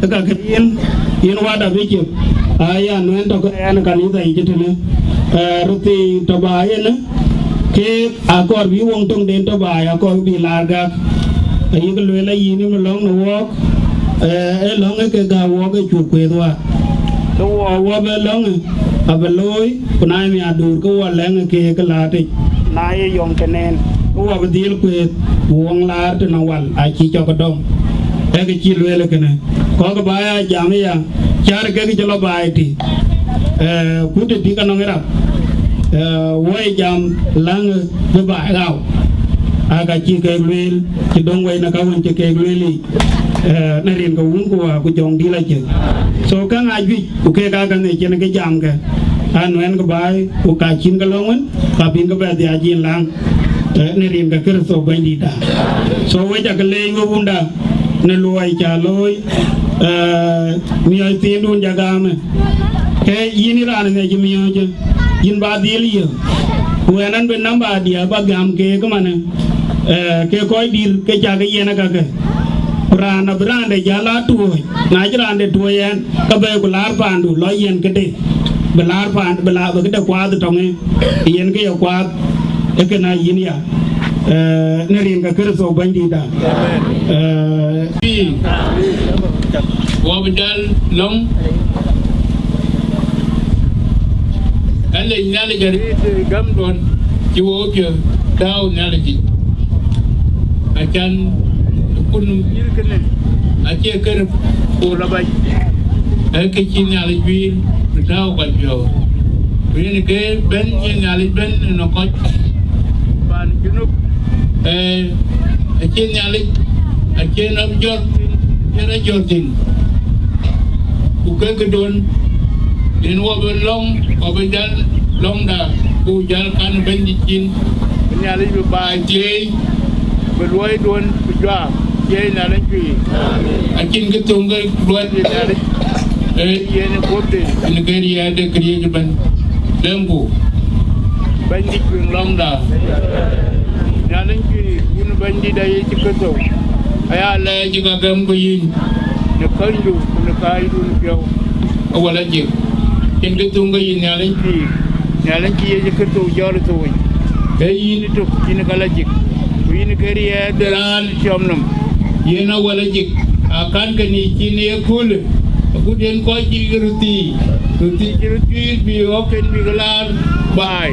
Ë ka ke yen, yen wada bï cök, aa ya nuɛɛn tɔ̈ ke ɣɛn kanitha yic tënë, eh, röt thii tɔ̈ ba yen, keek akɔɔr bï woŋ töŋden tɔ̈ baai, akɔɔr bï laar gak. Ayïk lueel ayïn ë lɔ̈ŋ në wɔɔk, eh, ë lɔ̈ŋ ë ke gäk wɔɔk ë cuk kueeth waak. Ke wɔ wɔ bë lɔ̈ŋ ë, abï looi, ku na ye miaduur ke wɔ lɛ̈ŋ ë keek ë laatic. Na ye yɔŋ tënɛɛn, ke wɔ bï dhil kueeth, ku wɔŋ laar tënɔŋ wal acï cɔk dɔm. Ee kë cï lueel ë kënë. Kɔ̈k ba ya jam aya, cär kek cï lɔ baai tï, eh, ku të tï ka nɔŋ ë rap, eh, wɔ ye jam läŋ bï baai ɣau. Aa ka cï kek lueel, cï döŋ wei në ka wën cï kek lueel yic, eh, në rin ke wun ku waa ku jɔŋ dïl acïn. So, käŋ aa juëc, ku kek aa käŋ ë cïn kë jamkë, aa nuɛɛn kë baai, ku ka cïn kë lɔ̈ŋ wën, ka bïn kë bɛ dhiac yïn läŋ, eh, në rin ke Kërtho Bɛ̈nydïtda. So, wek ca ke leec wek wunda, në luɔi ca looi, eh, miɔɔc thiindun ja gaamë. Ke yïn ë raan ë ŋiɛc miɔɔcë, yïn ba dhil yï. Ku ɣɛn an bï namba diɛ̈ ba gam keek ëmanë, eh, ke kɔc dït ke cak yen ë kakë. Ku raan abï raan de jäl aa tuɔɔc, na cï raan de tuɔɔc ɣɛn, ke bɛ̈ɛ̈i ku laar paandu, lɔ yen këde, bï laar paan, bï laar, bï këde kuaath tɔŋ ë, yen ke ye kuaath, ë kënë ayïn ya. Eh, në rin ke Kërtho Bɛ̈nydïïtda. Eh, pïïr, wɔ bï jäl lɔ̈ŋ, ë lec Nhialic arëët ë gämduɔn cï wɔ piɔ̈ɔ̈th tääu Nhialic yic. Acan kun acie kër ku la bac, ee kë cï Nhialic guiir bï tääu kɔc piɔ̈u. Ku yen ke bɛ̈n, yen Nhialic bɛ̈n ënɔŋ kɔc paan Junub, ee, acie Nhialic, acie nɔm jɔt thïn, acie rɔt jɔt thïn. Ku ke këdun, yen wɔ bï lɔ̈ŋ, wɔ bï jäl lɔ̈ŋda, ku jäl kan Bɛ̈nydït cin, bï Nhialic bï baai thieei, bï luɔiduön bï juak, thieei Nhialic pïïr. Acïn kë thöŋ ke luɔi de Nhialic, ee, yen ë guöpde, yen ke riɛɛtde këriëëc ëbɛ̈n. Lɛ̈ŋku Bɛ̈nydït piŋ lɔ̈ŋda. Nhialic pïïr, wun Bɛ̈nydït Yecu Kërtho, aya lɛɛc ka gɛ̈mku yïn në känydu ku në kääcdun piɔ̈u. Awala jik, cïn kë thöŋ ke yïn Nhialic pïïr, Nhialic cï Yecu Kërtho jɔl ë thou yic. Ee yïn ë tök, yïn ka la jik, ku yïn ke riɛɛt de raan tiɔm nɔm. Yen awala jik, akan ke ni cin ye kulë, agut yen kɔc cï röt thii, röt thii cï röt juiir bï ɣɔ̈kken bïk laar baai.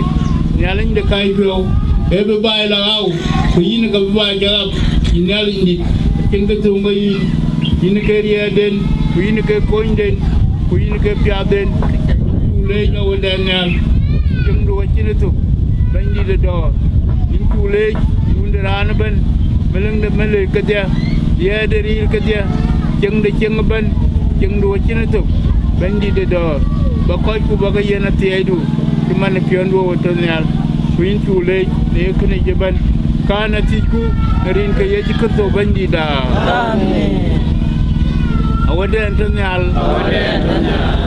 Nhialic de kääc piɔ̈u, ee bï baai la ɣau, ku yïn ka bï baai jɔl ɣap, yïn Nhialic dït, acïn kë thöŋ ke yïn. Yïn ke riɛɛtden, ku yïn ke konyden, ku yïn ke piathden. Cuk leec Awënden Nhial, cieŋdu acïn ë thök, Bɛ̈nydït ë dɔ̈ɔ̈r. Yïn cuk leec, Wun de raan ëbɛ̈n, Melik de melik kedhie, Riɛl de riɛl kedhie, Cieŋ de cieŋ ëbɛ̈n, cieŋdu acïn ë thök, Bɛ̈nydït ë dɔ̈ɔ̈r. Ba kɔcku ba ke yiɛ̈n athiɛɛidu, cï man ë piɔ̈ndu ë tɔ̈ nhial. Ku yïn cuk leec në ye kënë yic ëbɛ̈n, kan athiëcku në rin ke Yecu Kërtho Bɛ̈nydïtda. Amen. Awënden tɔ̈ nhial, Awënden tɔ̈ nhial,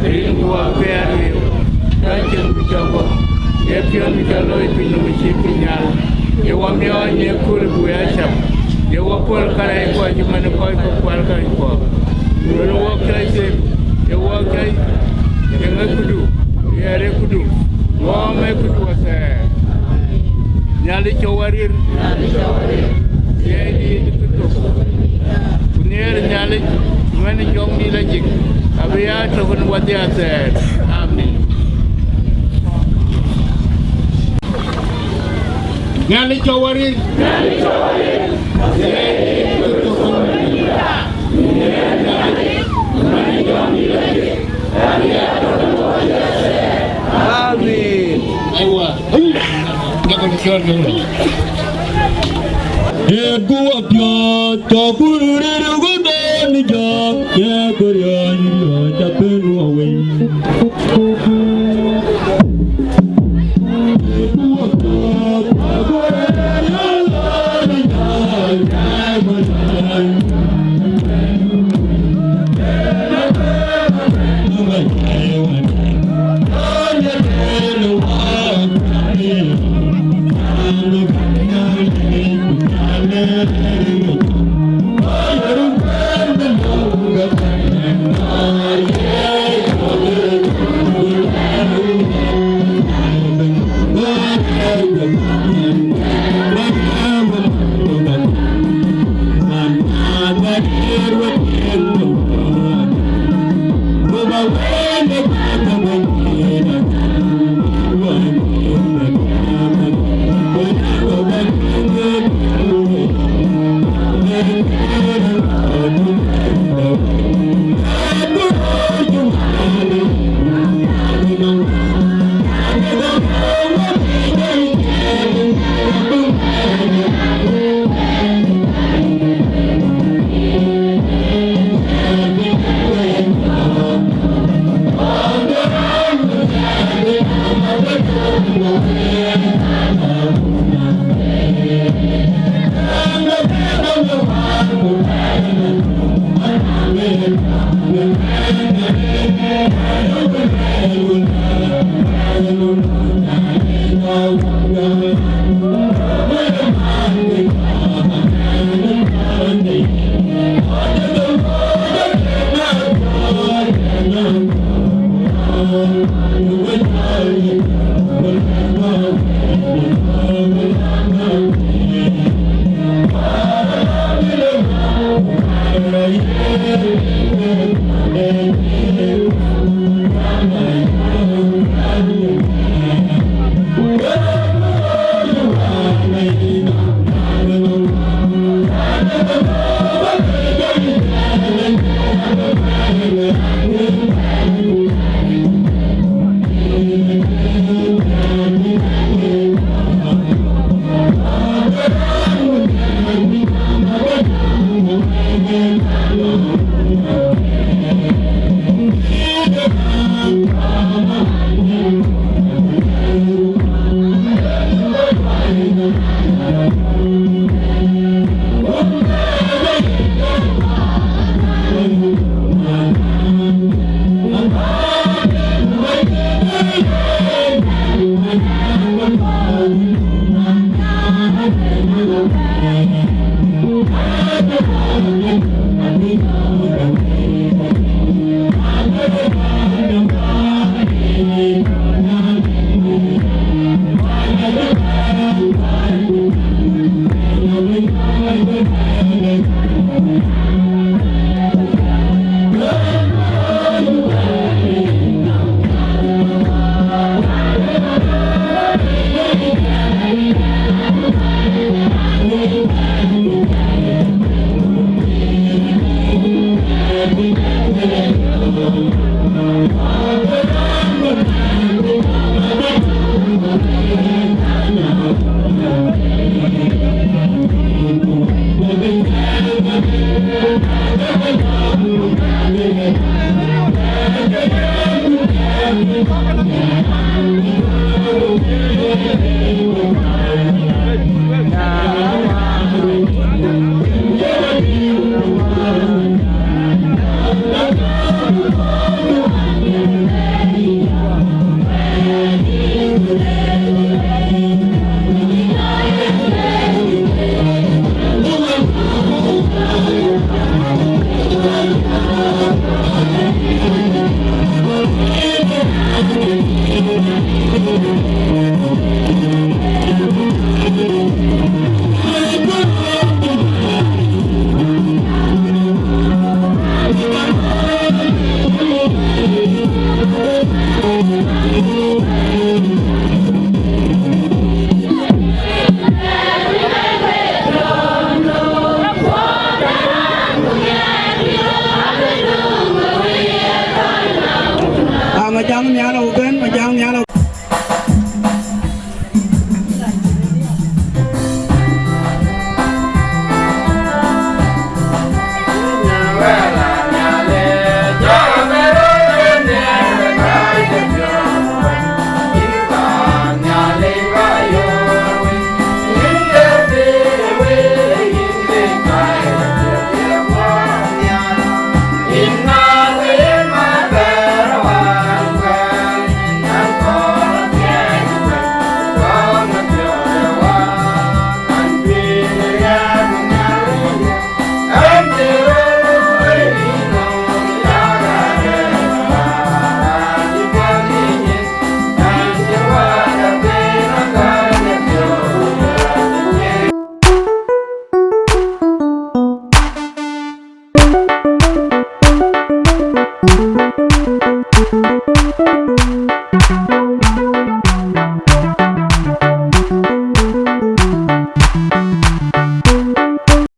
rin ku apɛɛr riëëu, cɔl cieŋ ku cɔl guɔ̈p, ye piɔ̈n ku cɔl looi piny nɔm acï piny nhial, ye wɔ miɔɔc në ye kööl ku ya cam, ye wɔ puɔl karɛckuɔ cï man ë kɔc kɔ̈k kual karɛckuɔ. Duɔ̈në wɔ cɔl thek, ye wɔ cɔl, ye ŋäc këdu, ye rɛ̈ɛ̈r këdu, ŋɔɔm ë këdu athɛɛr. Nhialic cɔk wɔ rir, ye dït ë këtök, ku nhiëër Nhialic, mɛn ë jɔŋdït la jik, abï ya tök në wädhia athɛɛr. Amen. Nhialic cɔk wɔ rir. Amen. Aiwa. Ee, ku apiɔ̈ɔ̈th, cɔk ku rir ku dɔn jɔk, ye ku riɔ̈ɔ̈c, riɔ̈ɔ̈c apɛn wɔ wei.